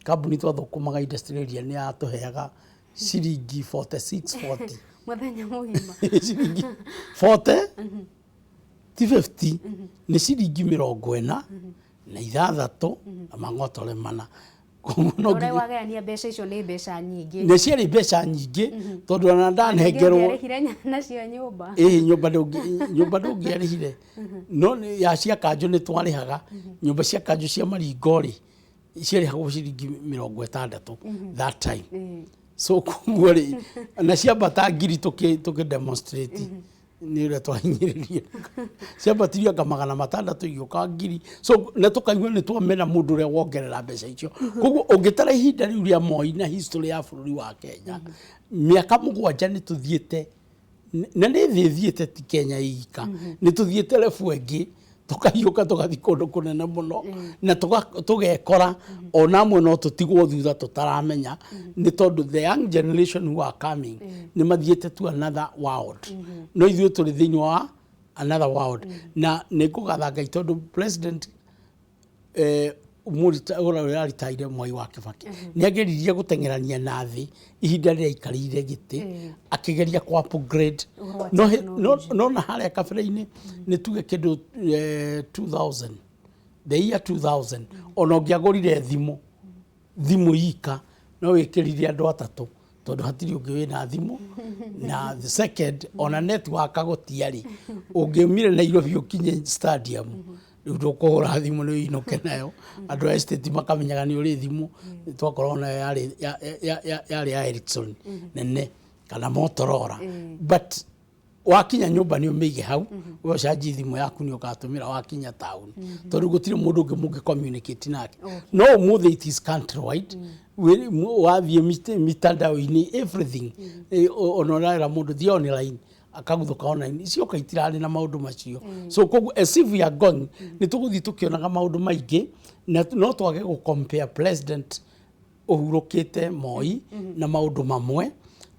kambuni twathũkũmaga industrial area nĩ yatũheaga ciringi 46 40. Mũthenya mũgima. Ciringi 40, ti 50, nĩ ciringi 46 na mang'otore mana. Koguo no Ũrĩa wagayania mbeca icio nĩ mbeca nyingĩ. Nĩ ciarĩ mbeca nyingĩ, tondũ ona ndanengerwo Ũngĩarĩhire nacio nyũmba. Ĩĩ, nyũmba ndũngĩarĩhire, no ya cia kanjũ nĩ twarĩhaga. Nyũmba cia kanjũ cia Maringo rĩ, ciarĩhagwo ciringi 60 that time. So koguo rĩ, na ciambata ngiri tũkĩ demonstrate nĩ ũrĩa twahinyĩrĩrie. Ciambatirio anga 600, igĩũka ngiri. So na tũkaigua nĩ twamena mũndũ ũrĩa wongerera mbeca icio. Koguo ũngĩtara ihinda rĩu rĩa Moi na history ya bũrũri wa Kenya, mĩaka 7 nĩ tũthiĩte, na nĩ thĩ ĩthiĩte, ti Kenya ika, nĩ tũthiĩte level ĩngĩ, tũkahiũka tũgathiĩ kũndũ kũnene mũno, na tũgekora ona amwe no tũtigwo thutha tũtaramenya, nĩ tondũ the young generation who are coming nĩ mathiĩte to another world, no ithuĩ tũrĩ thĩinĩ wa another world. Na nĩ ngũgatha Ngai tondũ President ũrĩa ũraritaire Mwai wa Kibaki nĩ ageririe gũteng'erania na thĩ ihinda rĩrĩa aikarĩire gĩtĩ, akĩgeria ku upgrade. Ũhoro wa technology. No na harĩa kabere-inĩ nĩ tuge kĩndũ 2000, the year 2000, ona ũngĩagũrire thimũ ika no wĩkĩrire andũ atatũ, tondũ hatirĩ ũngĩ wĩna thimũ. Na the second, ona network gũtiarĩ. Ũngĩumire Nairobi ũkinye stadium, rĩu ndũkũhũra thimũ nĩ ũinũke nayo, andũ a estate makamenyaga nĩ ũrĩ thimũ. Twakoragwo nayo yarĩ ya Ericsson nene kana Motorola, but Wakinya nyũmba nĩ ũmĩige hau, we ũcanji thimũ yaku nĩ ũgatũmĩra wakinya taũni, tondũ gũtirĩ mũndũ ũngĩ mũngĩ communicate nake. No ũmũthĩ it is countrywide. Wathiĩ mitandao-inĩ, everything. Ona ũrera mũndũ thiĩ online, akaguthũka online, icioka itirarĩ na maũndũ macio. So koguo as if we are going, nĩ tũgũthiĩ tũkĩonaga maũndũ maingĩ, na no twage gũ compare president ũhurũkĩte Moi na maũndũ mamwe,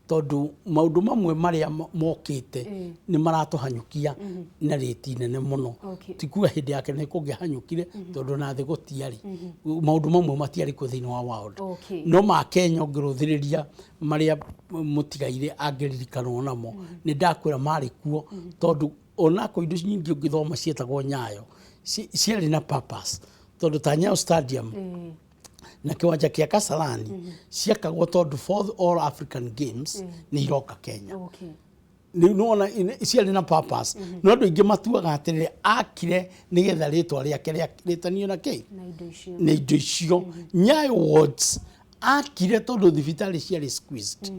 tondũ maũndũ mamwe marĩa mokĩte nĩ maratũhanyũkia na rĩti nene mũno. Ti kuga hĩndĩ yake nĩ kũngĩahanyũkire, tondũ na thĩ gũtiarĩ maũndũ mamwe, matiarĩ kuo thĩinĩ wa world. No ma Kenya ũngĩrũthĩrĩria marĩa mũtigaire angĩririkanwo namo, nĩ ndakwĩra marĩ kuo, tondũ onako indo nyingĩ ũngĩthoma cietagwo Nyayo ciarĩ na purpose, tondũ ta Nyayo Stadium na kĩwanja kĩa Kasarani ciakagwo tondũ fourth All African Games nĩ iroka Kenya. Rĩu nĩwona ciarĩ na purpose. No andũ aingĩ matuaga atĩrĩrĩ, akire nĩgetha rĩtwa rĩake rĩtanio na kĩ? Na indo icio. Na indo icio. Nyayo wards akire tondũ thibitarĩ ciarĩ squeezed,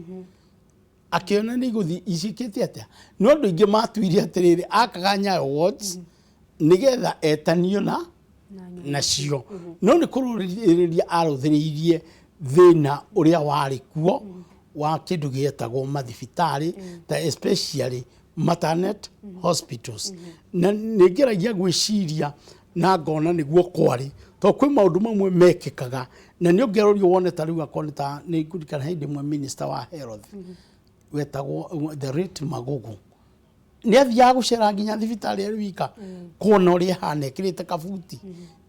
akĩona nĩ igũthiĩ icikĩte atĩa. No andũ aingĩ matuire atĩrĩrĩ, akaga Nyayo wards nĩgetha etanio na nacio, no nĩ kũrũthĩrĩria arũthĩrĩirie thĩna ũrĩa warĩ kuo wa kĩndũ gĩetagwo mathibitarĩ, ta especially maternity hospitals. Na nĩ ngeragia gwĩciria na ngona nĩguo kwarĩ, tondũ kwĩ maũndũ mamwe mekĩkaga na nĩ ũngĩrorio wone ta rĩu akorwo nĩ ta nĩ ngũririkana hĩndĩ ĩmwe minister wa health wetagwo the late Magogo nĩ athiaga gũcera nginya thibitarĩ arĩ wika kuona ũrĩa ĩhana ĩkĩrĩte kabuti.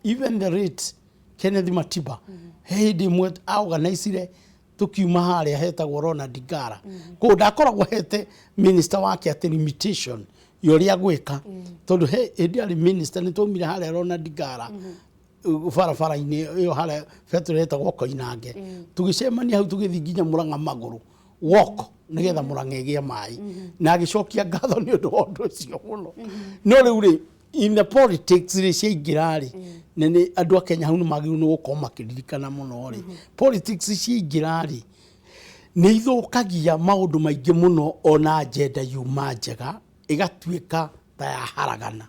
Even the late Kenneth Matiba, he hĩndĩ ĩmwe aorganisire tukiuma harĩa hetagwo Ronald Ngara kũu, ndakoragwo hete minister wake atĩ limitation ya ũrĩa gwĩka, tondũ he hĩndĩ arĩ minister nĩ twaumire harĩa Ronald Ngara barabara-inĩ ĩyo harĩa betũrũ ĩtagwo Koinange, tũgĩcemania hau, tũgĩthiĩ nginya Mũrang'a magũrũ walk nĩgetha Mũrang'a ĩgĩe maĩ, na agĩcokia ngatho nĩ ũndũ wa ũndũ ũcio mũno. No rĩu rĩ, in the politics rĩ ciaingĩra rĩ, na nĩ andũ a Kenya hau nĩ magĩrĩirwo nĩ gũkorwo makĩririkana mũno rĩ, politics ciaingĩra rĩ, nĩ ithũkagia maũndũ maingĩ mũno. Ona agenda yuma njega ĩgatuĩka ta yaharagana,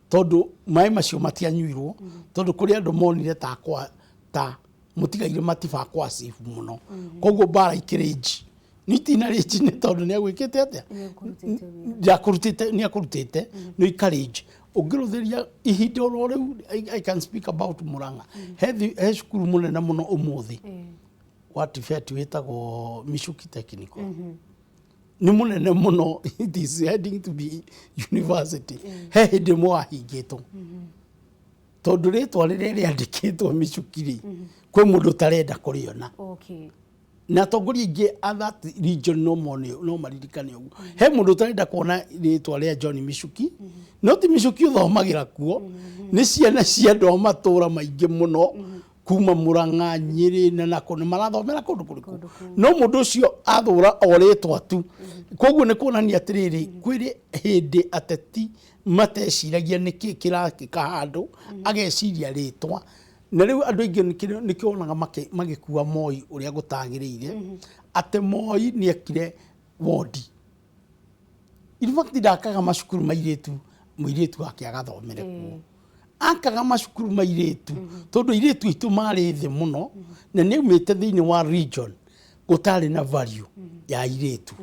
tondũ maĩ macio matianyuirwo, tondũ kũrĩ andũ monire ta kwa ta mũtigaire matiba kwa safe mũno. Koguo mbara ikĩrĩnji nĩ itina rĩnji nĩ tondũ nĩ agwĩkĩte atĩa, nĩ akũrutĩte nĩ ikarĩnji. Ũngĩrũthĩria ihinda oro rĩu, I can speak about Murang'a. He cukuru mũnene mũno ũmũthĩ wa TVET wĩtagwo Michuki Technical, nĩ mũnene mũno, it is heading to be university. He hĩndĩ ĩmwe wahingĩtwo tondũ rĩtwa rĩrĩa rĩandĩkĩtwo Michuki rĩ, kwĩ mũndũ ũtarenda kũrĩona. Na atongoria aingĩ a that region no mone, no maririkane ũguo. He mũndũ ũtarenda kuona rĩtwa rĩa John Michuki, no ti Michuki ũthomagĩra kuo, nĩ ciana cia andũ a matũũra maingĩ mũno kuma Murang'a, Nyĩrĩ na nakũ nĩ marathomera kũndũ kũrĩkũ, no mũndũ ũcio athũra o rĩtwa tu. Koguo nĩ kuonania atĩrĩrĩ, kwĩrĩ hĩndĩ ateti mateciragia nĩkĩ kĩrakĩka handũ, ageciria rĩtwa. Na rĩu andũ aingĩ nĩkĩo wonaga magĩkua Moi ũrĩa gũtagĩrĩire, atĩ Moi nĩekire wondi. In fact, ndakaga macukuru mairĩtu, mũirĩtu wake agathomere kuo. Akaga macukuru mairĩtu tondũ airĩtu aitũ marĩ thĩ mũno, na nĩ aumĩte thĩinĩ wa region gũtarĩ na value ya airĩtu,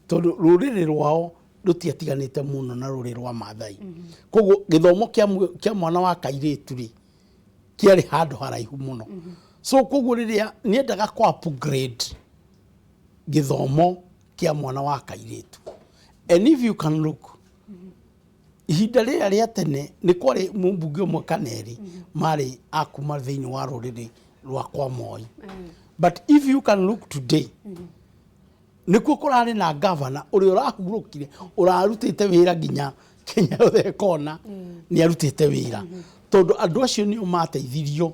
tondũ rũrĩrĩ rwao rũtiatiganĩte mũno na rũrĩrĩ rwa Mathai. Koguo gĩthomo kĩa mwana wa kairĩtu rĩ kĩarĩ handũ haraihu mũno. So koguo rĩrĩa nĩendaga kũ upgrade gĩthomo kĩa mwana wa kairĩtu, and if you can look ihinda rĩrĩa rĩa tene, nĩ kwarĩ mũmbunge ũmwe kana erĩ marĩ a kuma thĩinĩ wa rũrĩrĩ rwa kwa Moi, but if you can look today, nĩkuo kũrarĩ na gavana ũrĩa ũrahurũkire, ũrarutĩte wĩra nginya Kenya yothe ĩkona nĩ arutĩte wĩra, tondũ andũ acio nĩo mateithirio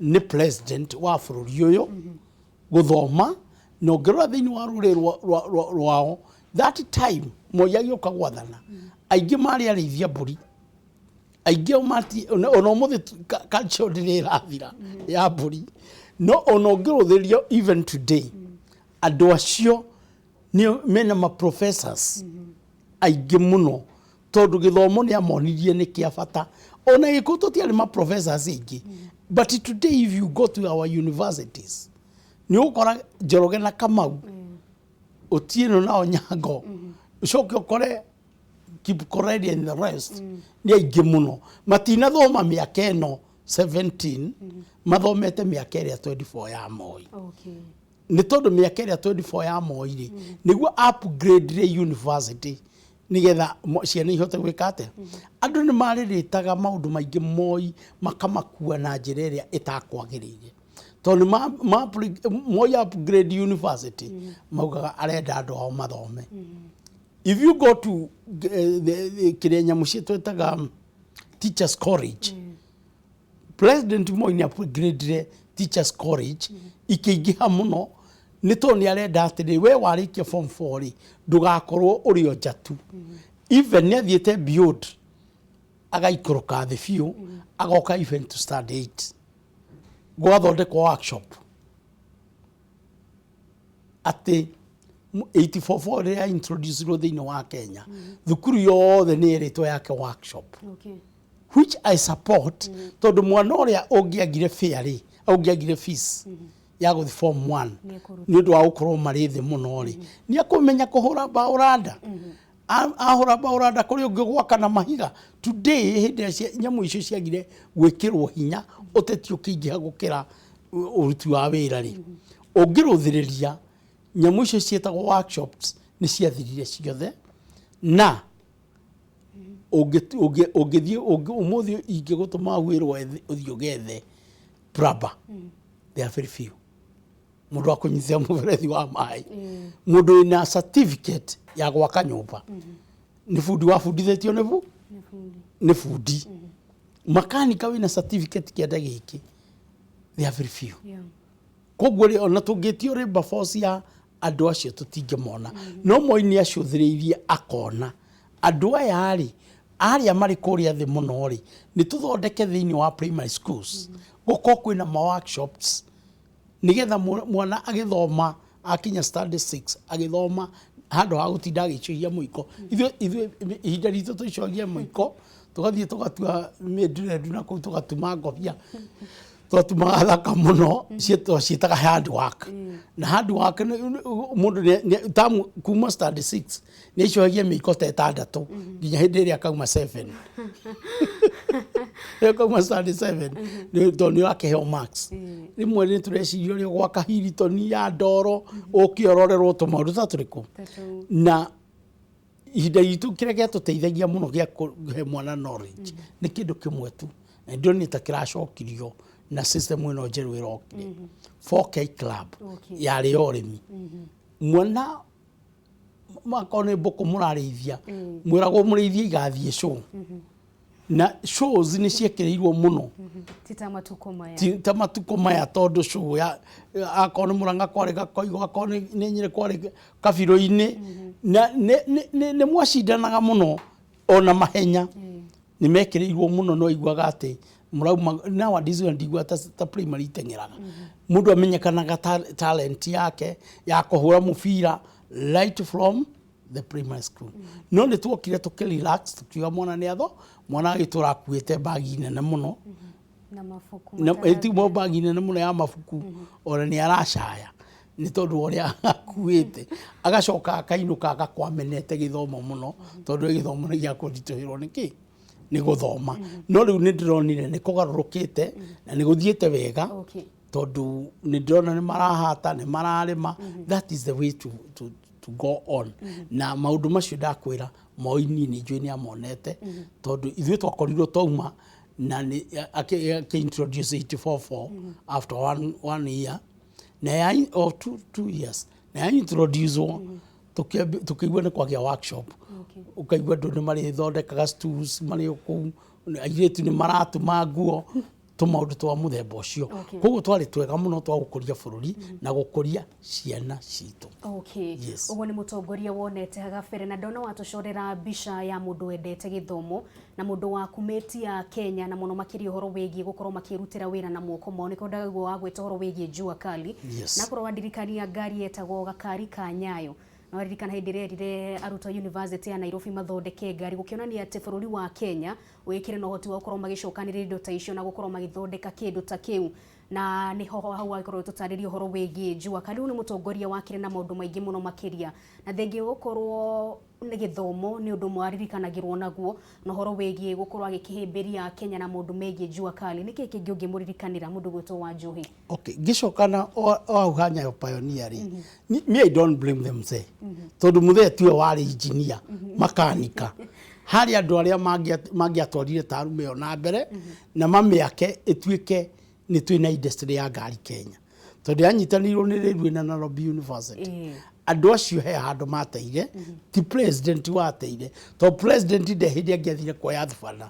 nĩ president wa bũrũri ũyũ gũthoma. Na ũngĩrora thĩinĩ wa rũrĩrĩ rwao that time Moi agĩũka gwathana, aingĩ marĩ arĩithia mbũri, aingĩ ao mati ona ũmũthĩ culture ndĩrĩ ĩrathira ya mbũri. No ona ũngĩrũthĩria even today, andũ acio Nĩo mena ma professors aingĩ mũno, tondũ gĩthomo nĩ amonirie nĩ kĩa bata. Ona Gĩkũyũ tũtiarĩ ma professors aingĩ, but today if you go to our universities, nĩ ũgũkora Njoroge na Kamau, Otieno na Onyango, ũcoke ũkore Kipkorir and the rest. Nĩ aingĩ mũno matinathoma mĩaka ĩno 17, mathomete mĩaka ĩrĩa 24 ya Moi. Nĩ tondũ mĩaka ĩrĩa 24 ya Moi rĩ, nĩguo upgrade university nĩgetha ciana ihote gwĩka atĩa. Andũ nĩ marĩrĩtaga maũndũ maingĩ Moi makamakua na njĩra ĩrĩa ĩtakwagĩrĩire, tondũ Moi upgrade university, maugaga arenda andũ ao mathome. If you go to kĩrĩa nyamũ cietwetaga Teachers College, President Moi nĩ upgradire Teachers College, ikĩingĩha mũno, nĩ tondũ nĩ arenda atĩrĩ, we warĩkia form 4 rĩ, ndũgakorwo ũrĩ o nja tu. Even nĩ athiĩte beyond, agaikũrũka thĩ biũ, agoka even to standard 8, gwathondekwo workshop atĩ 844 rĩrĩa introducirwo thĩinĩ wa Kenya, thukuru yothe nĩ ĩrĩtwo yake workshop, which I support, tondũ mwana ũrĩa ũngĩagire fare rĩ, ũngĩagire fees ya gũthiĩ form 1 Nĩekũruta. Nĩ ũndũ wa gũkorwo marĩ thĩ mũno rĩ, nĩ akũmenya kũhũra mbaũ randa. Ahũra mbaũ randa, kũrĩ ũngĩ gwaka na mahiga. Today, hĩndĩ ĩrĩa nyamũ icio ciagire gwĩkĩrwo hinya, ũteti ũkĩingĩha gũkĩra ũruti wa wĩra rĩ, ũngĩrũthĩrĩria nyamũ icio ciĩtagwo workshops nĩ ciathirire ciothe. Na ũngĩthiĩ ũmũthĩ, ingĩgũtũma wĩrwo ũthiĩ ũgethe plumber, they are very few. Mũndũ wa kũnyitithia mũberethi wa maĩ, mũndũ wĩna certificate ya gwaka nyũmba, nĩ bundi wabundithĩtio nĩ bundi makanika wĩna certificate kĩanda gĩkĩ, they are very few. Koguo rĩ, ona tũngĩtio labour force ya andũ acio tũtingĩmona. No Moi nĩ acũthĩrĩirie akona andũ aya rĩ, arĩa marĩ kũrĩa thĩ mũno rĩ, nĩ tũthondeke thĩinĩ wa primary schools gũkorwo kwĩna ma workshops, nĩgetha mwana agĩthoma akinya standard 6 agĩthoma, handũ ha gũtinda agĩicũhia mũiko. Ithuĩ ihinda ritũ tũicũhagia mũiko, tũgathiĩ tũgatua mĩndurendu na kũu, tũgatuma ngobia, twatumaga thaka mũno, twacĩtaga handwork. Na handwork mũndũ tamu kuma standard 6 nĩ aicũhagia mĩiko ta 6 nginya hĩndĩ ĩrĩa akauma 7. Rĩrĩa kauma standard 7, tondũ nĩ ũrakĩheo marks. Rĩmwe nĩ tũreciria ũrĩa gwaka Hilton ya ndoro, ũke ũrorerwo tũmaũndũ ta tũrĩkũ. Na ihinda ritũ kĩrĩa gĩatũteithagia mũno gĩa kũhe mwana knowledge nĩ kĩndũ kĩmwe tu, na ndionire ta kĩracokirio na system ĩno njerũ ĩrokire, 4K Club. Yarĩ ya ũrĩmi. Mwana makorwo nĩ mbũkũ mũrarĩithia, mwĩragwo mũrĩithie igathiĩ show, na shows nĩ ciekĩrĩirwo mũno. Ti ta matukũ maya. Ti ta matukũ maya, tondũ show ya akorwo nĩ Mũrang'a kwarĩ Gakoigo, akorwo nĩ Nyĩrĩ kwarĩ Kabirũ-inĩ, na nĩ mwacindanaga mũno. Ona mahenya nĩ mekĩrĩirwo mũno. No iguaga atĩ mũrauma nowadays, ona ndigua ta primary iteng'eraga. Mũndũ amenyekanaga talent yake ya kũhũra mũbira right from the primary school. No nĩ tuokire tũkĩ relax, tukiuga mwana nĩ atho, mwana agĩtũra akuĩte bagi nene mũno na mabuku. Na ĩti mo bagi nene mũno ya mabuku, ona nĩ aracaya nĩ tondũ wa ũrĩa akuĩte. Agacoka akainũka agakwamenete gĩthomo mũno, tondũ gĩthomo nĩ gĩa kũritũhĩrwo nĩ kĩ nĩ gũthoma. No rĩu nĩ ndĩronire nĩ kũgarũrũkĩte na nĩ gũthiĩte wega, tondũ nĩ ndĩrona nĩ marahata, nĩ mararĩma. That is the way to go on. Na maũndũ macio ndakwĩra, Moi niĩ nĩ njũĩ nĩ amonete, tondũ ithuĩ twakorirwo twauma na nĩ akĩ introduce 844 after one year na ya or 2 years na ya introduce wo, tũkĩigua nĩ kwagĩa workshop. Ũkaigua andũ nĩ marĩthondekaga stools marĩ o kũu, airĩtu nĩ maratuma nguo, tũmaũndũ twa mũthemba ũcio. Koguo twarĩ twega mũno twa gũkũria bũrũri na gũkũria ciana citũ. Yes. Ũguo nĩ mũtongoria wonete gabere, na ndona watũcorera mbica ya mũndũ wendete gĩthomo na mũndũ wakumĩtia Kenya, na mũno makĩria ũhoro wĩgiĩ gũkorwo makĩrutĩra wĩra na moko mao. Nĩkĩo ndagwo wagwĩta ũhoro wĩgiĩ jua kali. Na korwo wandirikania ngari yetagwo gakari ka Nyayo. Na waririkana hĩndĩ ĩrĩa erire arutwo a University ya Nairobi mathondeke ngari, gũkĩonania atĩ bũrũri wa Kenya wĩkĩre na ũhoti wa gũkorwo magĩcokanĩrĩria indo ta icio na gũkorwo magĩthondeka kĩndũ ta kĩu. Na nĩho hau agĩkorwo agĩtũtarĩria ũhoro wĩgiĩ Jua Kali. Rĩu nĩ mũtongoria wakĩrĩ na maũndũ maingĩ mũno makĩria, na thengia gũkorwo nĩ gĩthomo nĩ ũndũ ũmwe aririkanagĩrwo naguo, na ũhoro wĩgiĩ gũkorwo agĩkĩhĩmbĩria Kenya na maũndũ megiĩ Jua Kali. Nĩkĩ kĩngĩ ũngĩmũririkanĩra mũndũ gwĩtwo Wanjohi? Okay, ngĩcoka na o hau ha Nyayo Pioneer rĩ, me I don't blame them mzee, tondũ mũthee tiwe warĩ engineer, makanika harĩ andũ arĩa mangĩatwarire taaluma ĩyo na mbere na mamĩake ĩtuĩke nĩ twĩna industry ya ngari Kenya, tondũ yanyitanĩirwo nĩ Railway na Nairobi University. Andũ acio he handũ mateire, ti president wateire, tondũ president nde hĩndĩ angĩathire kuoya thubana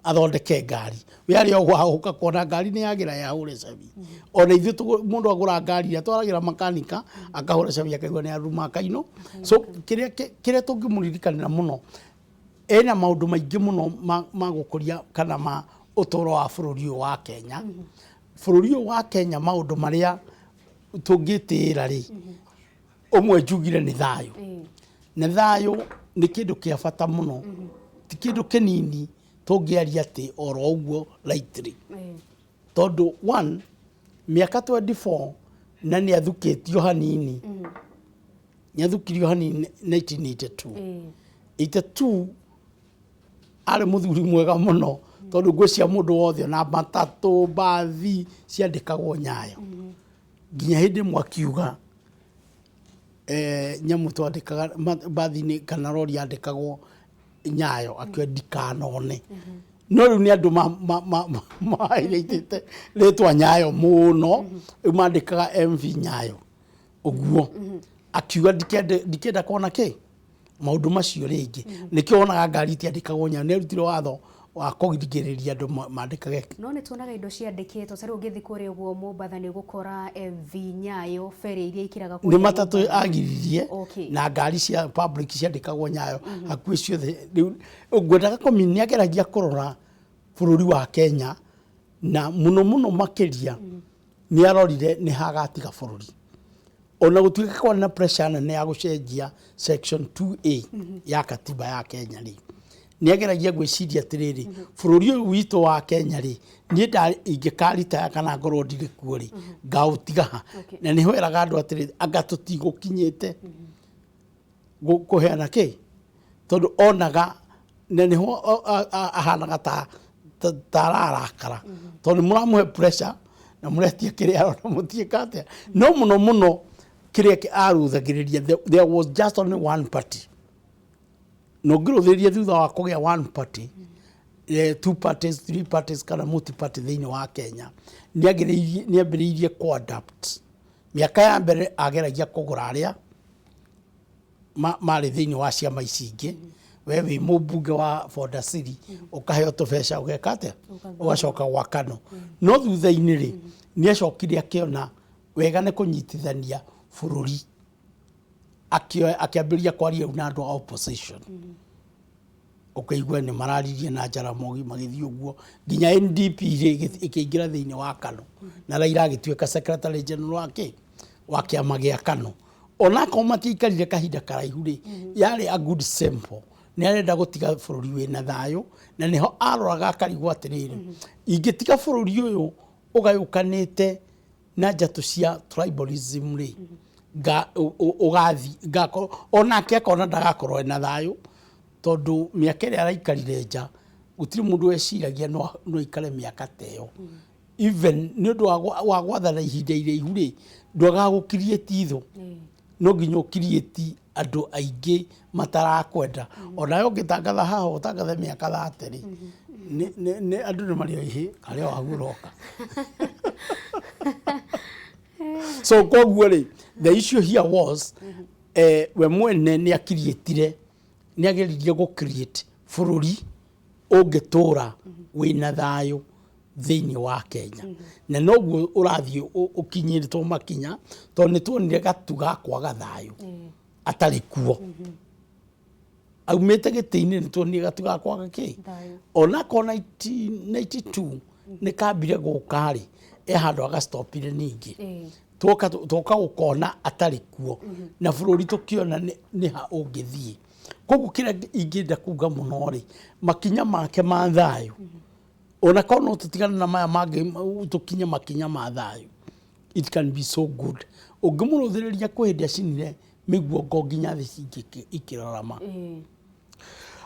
athondeke ngari, we arĩ o gwagũka kuona ngari nĩ yagĩra yahũre cabi. Ona ithuĩ mũndũ agũra ngari atwaragĩra makanika akahũra cabi akaigua nĩ aruma kaino. So kĩrĩa tũngĩmũririkanĩra mũno, ena maũndũ maingĩ mũno ma gũkũria kana ma ũtũũro wa bũrũri ũyũ wa Kenya. Bũrũri ũyũ wa Kenya maũndũ marĩa tũngĩtĩĩra rĩ, ũmwe njugire nĩ thayũ. Na thayũ nĩ kĩndũ kĩa bata mũno, ti kĩndũ kĩnini tũngĩaria atĩ oro ũguo lightly. Tondũ one, mĩaka 24 na nĩ athukĩtio hanini, nĩ athukirio hanini 1982. 82 arĩ mũthuri mwega mũno, tondũ ngwĩciria mũndũ wothe ona matatũ mbathi ciandĩkagwo Nyayo, nginya hĩndĩ ĩmwe akiuga nyamũ twandĩkaga mbathi-inĩ kana rori yandĩkagwo Nyayo, akiuga ndikanone. No rĩu nĩ andũ mahighlightĩte rĩtwa Nyayo mũno, rĩu mandĩkaga MV Nyayo ũguo. Akiuga ndikenda kuona kĩ maũndũ macio rĩngĩ. Nĩkĩo wonaga ngari itiandĩkagwo Nyayo. Nĩ arutire watho wa kũgirĩrĩria andũ mandĩkage. No nĩ tuonaga indo ciandĩkĩtwo ta rĩu ũngĩthiĩ kũrĩa ũguo Mombatha nĩ ũgũkora MV Nyayo, ferry iria ikĩraga kũrĩa Nĩ matatũ Mombatha. Agiririe na ngari cia public ciandĩkagwo Nyayo hakuhĩ ciothe. Rĩu ngwendaga kũmenya nĩ ageragia kũrora bũrũri wa Kenya, na mũno mũno makĩria nĩ arorire nĩ hagatiga bũrũri, ona gũtuĩka kwarĩ na pressure nene ya gũcenjia section 2A ya katiba ya Kenya rĩ, nĩ ageragia gwĩciria atĩrĩrĩ, bũrũri ũyũ witũ wa Kenya rĩ, niĩ ingĩkaritaya kana ngorwo ndirĩ kuo rĩ, ngaũtiga ha? Na nĩho eraga andũ atĩrĩrĩ, anga tũtigũkinyĩte kũheana kĩ, tondũ onaga na nĩho ahanaga ta ararakara, tondũ nĩ mũramũhe pressure na mũretia kĩrĩa arona mũtiĩka atĩa. No mũno mũno kĩrĩa arũthagĩrĩria, there was just only one party, na ũngĩrũthĩrĩria thutha wa kũgĩa one party, two parties, three parties kana multi party thĩinĩ wa Kenya, nĩ ambĩrĩirie kũ adapt. Mĩaka ya mbere ageragia kũgũra arĩa marĩ thĩinĩ wa ciama ici ingĩ. We wĩ mũmbunge wa Fordasiri, ũkaheo tũbeca, ũgeka atĩa, ũgacoka gwa Kano. No thutha-inĩ rĩ, nĩ acokire akĩona wega nĩ kũnyitithania bũrũri, akĩambĩrĩria kwaria rĩu na andũ a opposition. Ũkaigua nĩ mararirie na Jaramogi magĩthiĩ ũguo nginya NDP rĩ ĩkĩingĩra thĩinĩ wa Kano, na Raila agĩtuĩka secretary general wa kĩ wa kĩama gĩa Kano. Onakorwo matiaikarire kahinda karaihu rĩ, yarĩ a good sample. Nĩ arenda gũtiga bũrũri wĩna thayũ, na nĩho aroraga akarigwo atĩrĩrĩ, ingĩtiga bũrũri ũyũ ũgayũkanĩte na njatũ cia tribalism rĩ, ũgathi ngakorwo onake akona ndagakorwo ena thayũ, tondũ mĩaka ĩrĩa araikarire nja gũtirĩ mũndũ weciragia no aikare mĩaka ta ĩyo. Even nĩ ũndũ wa gwathana ihinda iraihu rĩ, ndwagaga gũ create thũ, no nginya ũ create andũ aingĩ matarakwenda. Onawe ũngĩtangatha haha ũtangathe mĩaka 30 rĩ, andũ nĩ marĩ oihĩ karĩa o hau ũroka. So koguo rĩ, the issue here was we mwene nĩ akiriĩtire, nĩ ageririe gũ create bũrũri ũngĩtũra wĩna thayũ thĩinĩ wa Kenya, na noguo ũrathiĩ ũkinyĩtwo makinya, tondũ nĩ tuonire gatu ga kwaga thayũ atarĩ kuo, aumĩte gĩtĩ-inĩ, nĩ tuonire gatu ga kwaga kĩ onakorwo 1992 nĩ kambire gũka rĩ, e handũ agastopire ningĩ. Twoka twoka gũkona atarĩ kuo na bũrũri tũkĩona nĩ ha ũngĩthiĩ. Koguo kĩrĩa ingĩenda kuga mũno rĩ, makinya make ma thayũ, ona korwo no tũtigane na maya mangĩ, tũkinye makinya ma thayũ, it can be so good. Ũngĩmũrũthĩrĩria kwĩ hĩndĩ acinire mĩguongo nginya thĩ cingĩ ikĩrarama,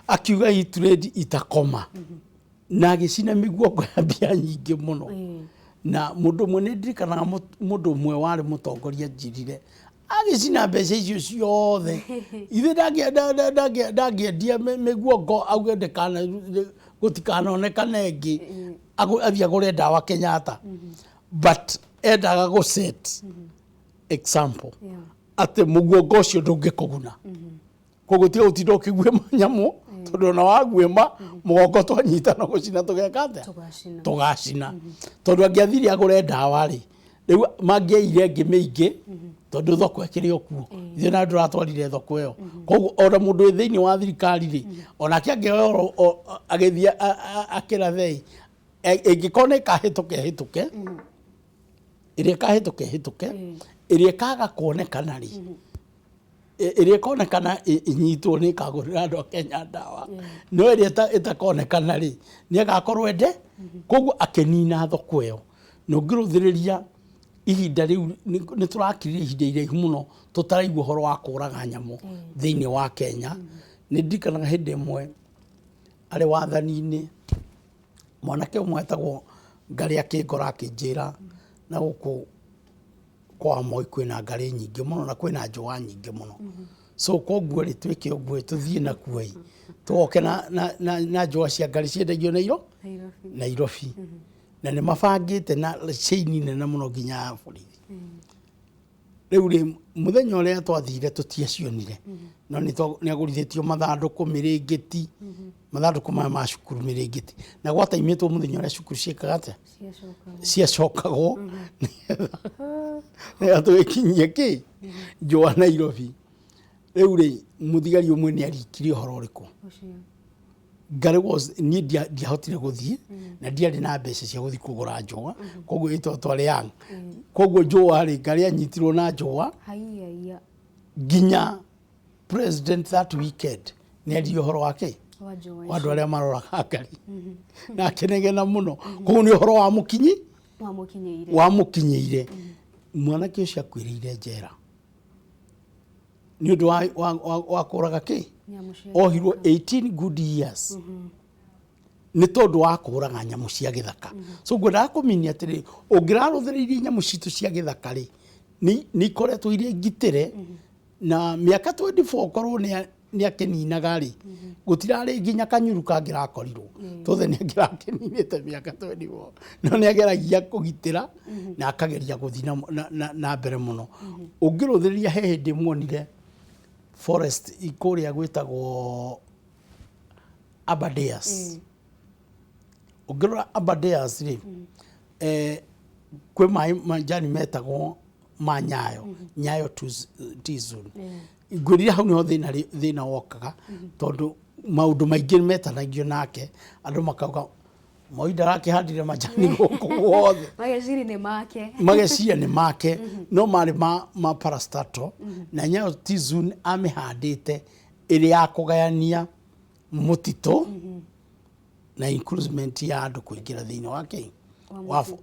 akiuga hii trade itakoma, na agĩcina mĩguongo ya mbia nyingĩ mũno. Na mũndũ ũmwe nĩ ndirikanaga, mũndũ ũmwe warĩ mũtongoria njirire agĩcina mbeca icio ciothe, ithe ndangĩendia mĩguongo auge ndĩkana gũtikanonekane ĩngĩ, athiĩ agũre ndawa Kenyatta, but endaga gũ set example atĩ mũguongo ũcio ndũngĩkũguna. Koguo tiga gũtinda ũkĩguĩma nyamũ, tondũ ona waguĩma mũgongo twanyita no gũcina tũgeka atĩa? Tũgacina. Tũgacina. Tondũ angĩathire agũre ndawa rĩ, rĩu mangĩaire ĩngĩ mĩingĩ, tondũ thoko ĩkĩrĩ o kuo, ithuĩ na ndũratwarire thoko ĩyo. Koguo ona mũndũ wĩ thĩinĩ wa thirikari rĩ, onake angĩoya agĩthiĩ akĩrathe ĩngĩkorwo nĩ ĩkahĩtũka ĩhĩtũke, ĩrĩa ĩkahĩtũka ĩhĩtũke, ĩrĩa ĩkaga kuonekana rĩ, ĩrĩa ĩkonekana ĩnyitwo nĩ ĩkagũrĩra andũ a Kenya ndawa, no ĩrĩa ĩtakonekana rĩ, nĩ agakorwo ende. Koguo akĩnina thoko ĩyo. Na ũngĩrũthĩrĩria ihinda rĩu, nĩ tũrakirire ihinda iraihu mũno tũtaraigua ũhoro wa kũraga nyamũ thĩinĩ wa Kenya. Nĩ ndirikanaga hĩndĩ ĩmwe arĩ wathani-inĩ, mwanake ũmwe etagwo Ngarĩ akĩngora akĩnjĩra na gũkũ kwa Moi kwĩna ngarĩ nyingĩ mũno na kwĩna njũa nyingĩ mũno, so koguo rĩ, twĩke ũguo tũthiĩ nakuo ĩ, tũgoke na njũa cia ngarĩ ciendagio Nairobi. Nairobi, na nĩ mabangĩte na chain nene mũno nginya ya borithi. Rĩu rĩ, mũthenya ũrĩa twathire tũtiacionire, no nĩ agũrithĩtio mathandũkũ mĩrĩngĩti, mathandũkũ maya ma cukuru mĩrĩngĩti, na gwataimĩtwo mũthenya ũrĩa cukuru ciĩkaga atĩa? Ciacokagwo. Ciacokagwo nĩgetha tũgĩkinyie kĩ njũa Nairobi. Rĩu rĩ, mũthigari ũmwe nĩ arikire ũhoro ũrĩkũ? Ũcio. Ngarĩ was niĩ ndiahotire gũthiĩ na ndiarĩ na mbeca cia gũthiĩ kũgũra njũa, koguo ĩtwa twarĩ young, koguo njũa rĩ, Ngarĩ anyitirwo na njũa. Haiya. Nginya president that weekend nĩ aririe ũhoro wa kĩ? Wa njũa. Wa andũ arĩa maroraga ngari na akĩnegena mũno. Koguo nĩ ũhoro wa mũkinyi. Wamũkinyĩire. Wamũkinyĩire. Mwanake ũcio akuĩrĩire njera nĩ ũndũ wa kũraga kĩ. Nyamũ cia Ohirwo 18 good years nĩ tondũ wa kũraga nyamũ cia gĩthaka. So ngwendaga kũminia atĩrĩ, ũngĩrarũthĩrĩirie nyamũ citũ cia gĩthaka rĩ, nĩ ikoretwo irĩ ngitĩre na mĩaka 24 korwo nĩ akĩninaga rĩ, gũtirarĩ nginya kanyuru kangĩrakorirwo tothe nĩ angĩrakĩninĩte mĩaka 24, no nĩ ageragia kũgitĩra na akageria gũthiĩ na mbere mũno. Ũngĩrũthĩrĩria he hĩndĩ muonire forest kũrĩa gwĩtagwo Aberdares. Ũngĩrora Aberdares rĩ, kwĩ maĩ majani metagwo ma Nyayo, Nyayo Tea Zone. Ngwĩrire hau nĩho thĩna wokaga, tondũ maũndũ maingĩ metanagio nake, andũ makauga Moi ndarakĩhandire majani gũkũ guothe. Mageciri nĩ make. Mageciria nĩ make, no marĩ ma parastatal, na Nyayo Tea Zone amĩhandĩte ĩrĩ ya kũgayania mũtitũ na inclusion ya andũ kũingĩra thĩinĩ wa kĩ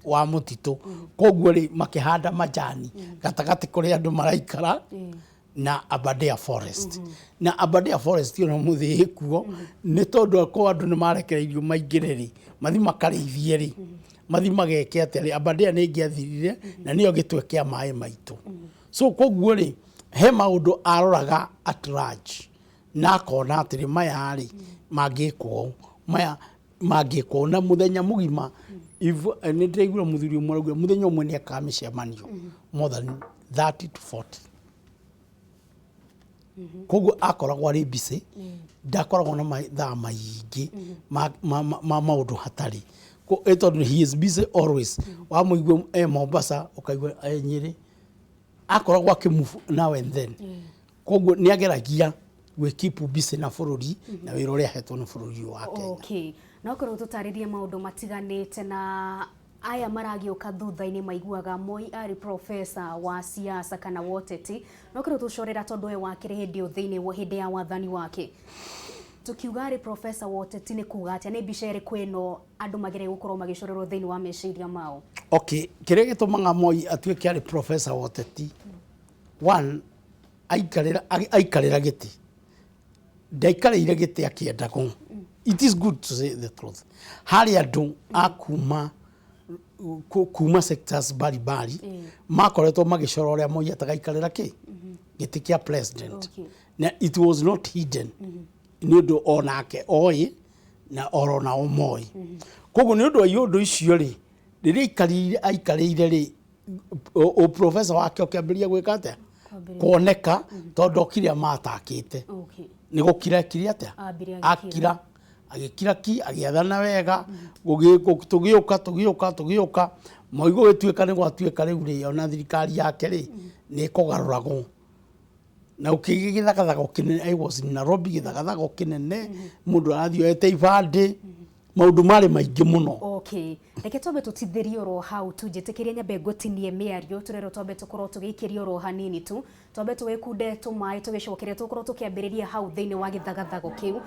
wa mũtitũ. Koguo rĩ, makĩhanda majani gatagatĩ kũrĩa andũ maraikara na Aberdare Forest. Na Aberdare Forest ona mũthĩ ĩkuo nĩ tondũ ko andũ nĩ marekereirio maingĩre rĩ, mathi makarĩithie rĩ, mathi mageke atĩa rĩ, Aberdare nĩ ĩngĩathirire na nĩyo gĩtwe kĩa maĩ maitũ. So koguo rĩ, he maũndũ aroraga at large na akona atĩrĩ, maya rĩ mangĩkwo ũũ, maya mangĩkwo ũũ. Na mũthenya mũgima nĩ ndĩraiguire mũthuri ũmwe arauga mũthenya ũmwe nĩ ekaga mĩcemanio more than 30 to 40. Koguo akoragwo arĩ busy, ndakoragwo na mathaa maingĩ ma maũndũ hatarĩ. Tondũ he is busy always. Wamũigua e Mombasa, ũkaigua e Nyĩrĩ, akoragwo akĩ move now and then. Koguo nĩ ageragia gwĩ keep busy na bũrũri na wĩra ũrĩa ahetwo nĩ bũrũri ũyũ wa Kenya. Okay. No korwo tũtarĩrie maũndũ matiganĩte na Aya maragĩũka thutha-inĩ maiguaga Moi arĩ professor wa siasa kana wa ũteti, no kĩrĩ tũcorera tondũ we wakĩrĩ hĩndĩ ĩyo thĩinĩ wa hĩndĩ ya wathani wake. Tukiuga arĩ professor wa ũteti nĩ kuga atĩa? Nĩ mbica ĩrĩkũ ĩno andũ magĩrĩire gũkorwo magĩcorerwo thĩinĩ wa meciria mao? Okay, kĩrĩa gĩtũmaga Moi atuĩke arĩ professor wa ũteti, one, aikarĩra aikarĩra gĩtĩ, ndaikarĩire gĩtĩ akĩendagwo. It is good to say the truth. Harĩ andũ a kuma kuma sectors mbalimbali makoretwo magĩcora ũrĩa Moi atagaikarĩra kĩ gĩtĩ kĩa president. Na it was not hidden, nĩ ũndũ onake oĩ na oro nao moĩ. Koguo nĩ ũndũ wa iũndũ icio rĩ, rĩrĩa aikarĩire aikarĩire rĩ, ũprofesa wake ũkĩambĩrĩria gwĩka atĩa? Kuoneka, tondũ okire matakĩte. Nĩ gũkira ekire atĩa? Ambire agĩkira. Akira, agĩkira ki, agĩathana wega. Tũgĩũka tũgĩũka tũgĩũka, Moi gũgĩtuĩka nĩ gwatuĩka rĩu rĩ, ona thirikari yake rĩ nĩ ĩkũgarũragwo na ũkĩgĩa gĩthagathago kĩnene. I was in Nairobi, gĩthagathago kĩnene, mũndũ arathiĩ oete ibandĩ, maũndũ marĩ maingĩ mũno. Okay, reke twambe tũtithĩrie oro hau tu, njĩtĩkĩrie nyambe ngũtinie mĩario, tũrerwo twambe tũkorwo tũgĩikĩria oro hanini tu, twambe tũgĩkunde tũmaĩ, tũgĩcokeria tũkorwo tũkĩambĩrĩria hau thĩinĩ wa gĩthagathago kĩu.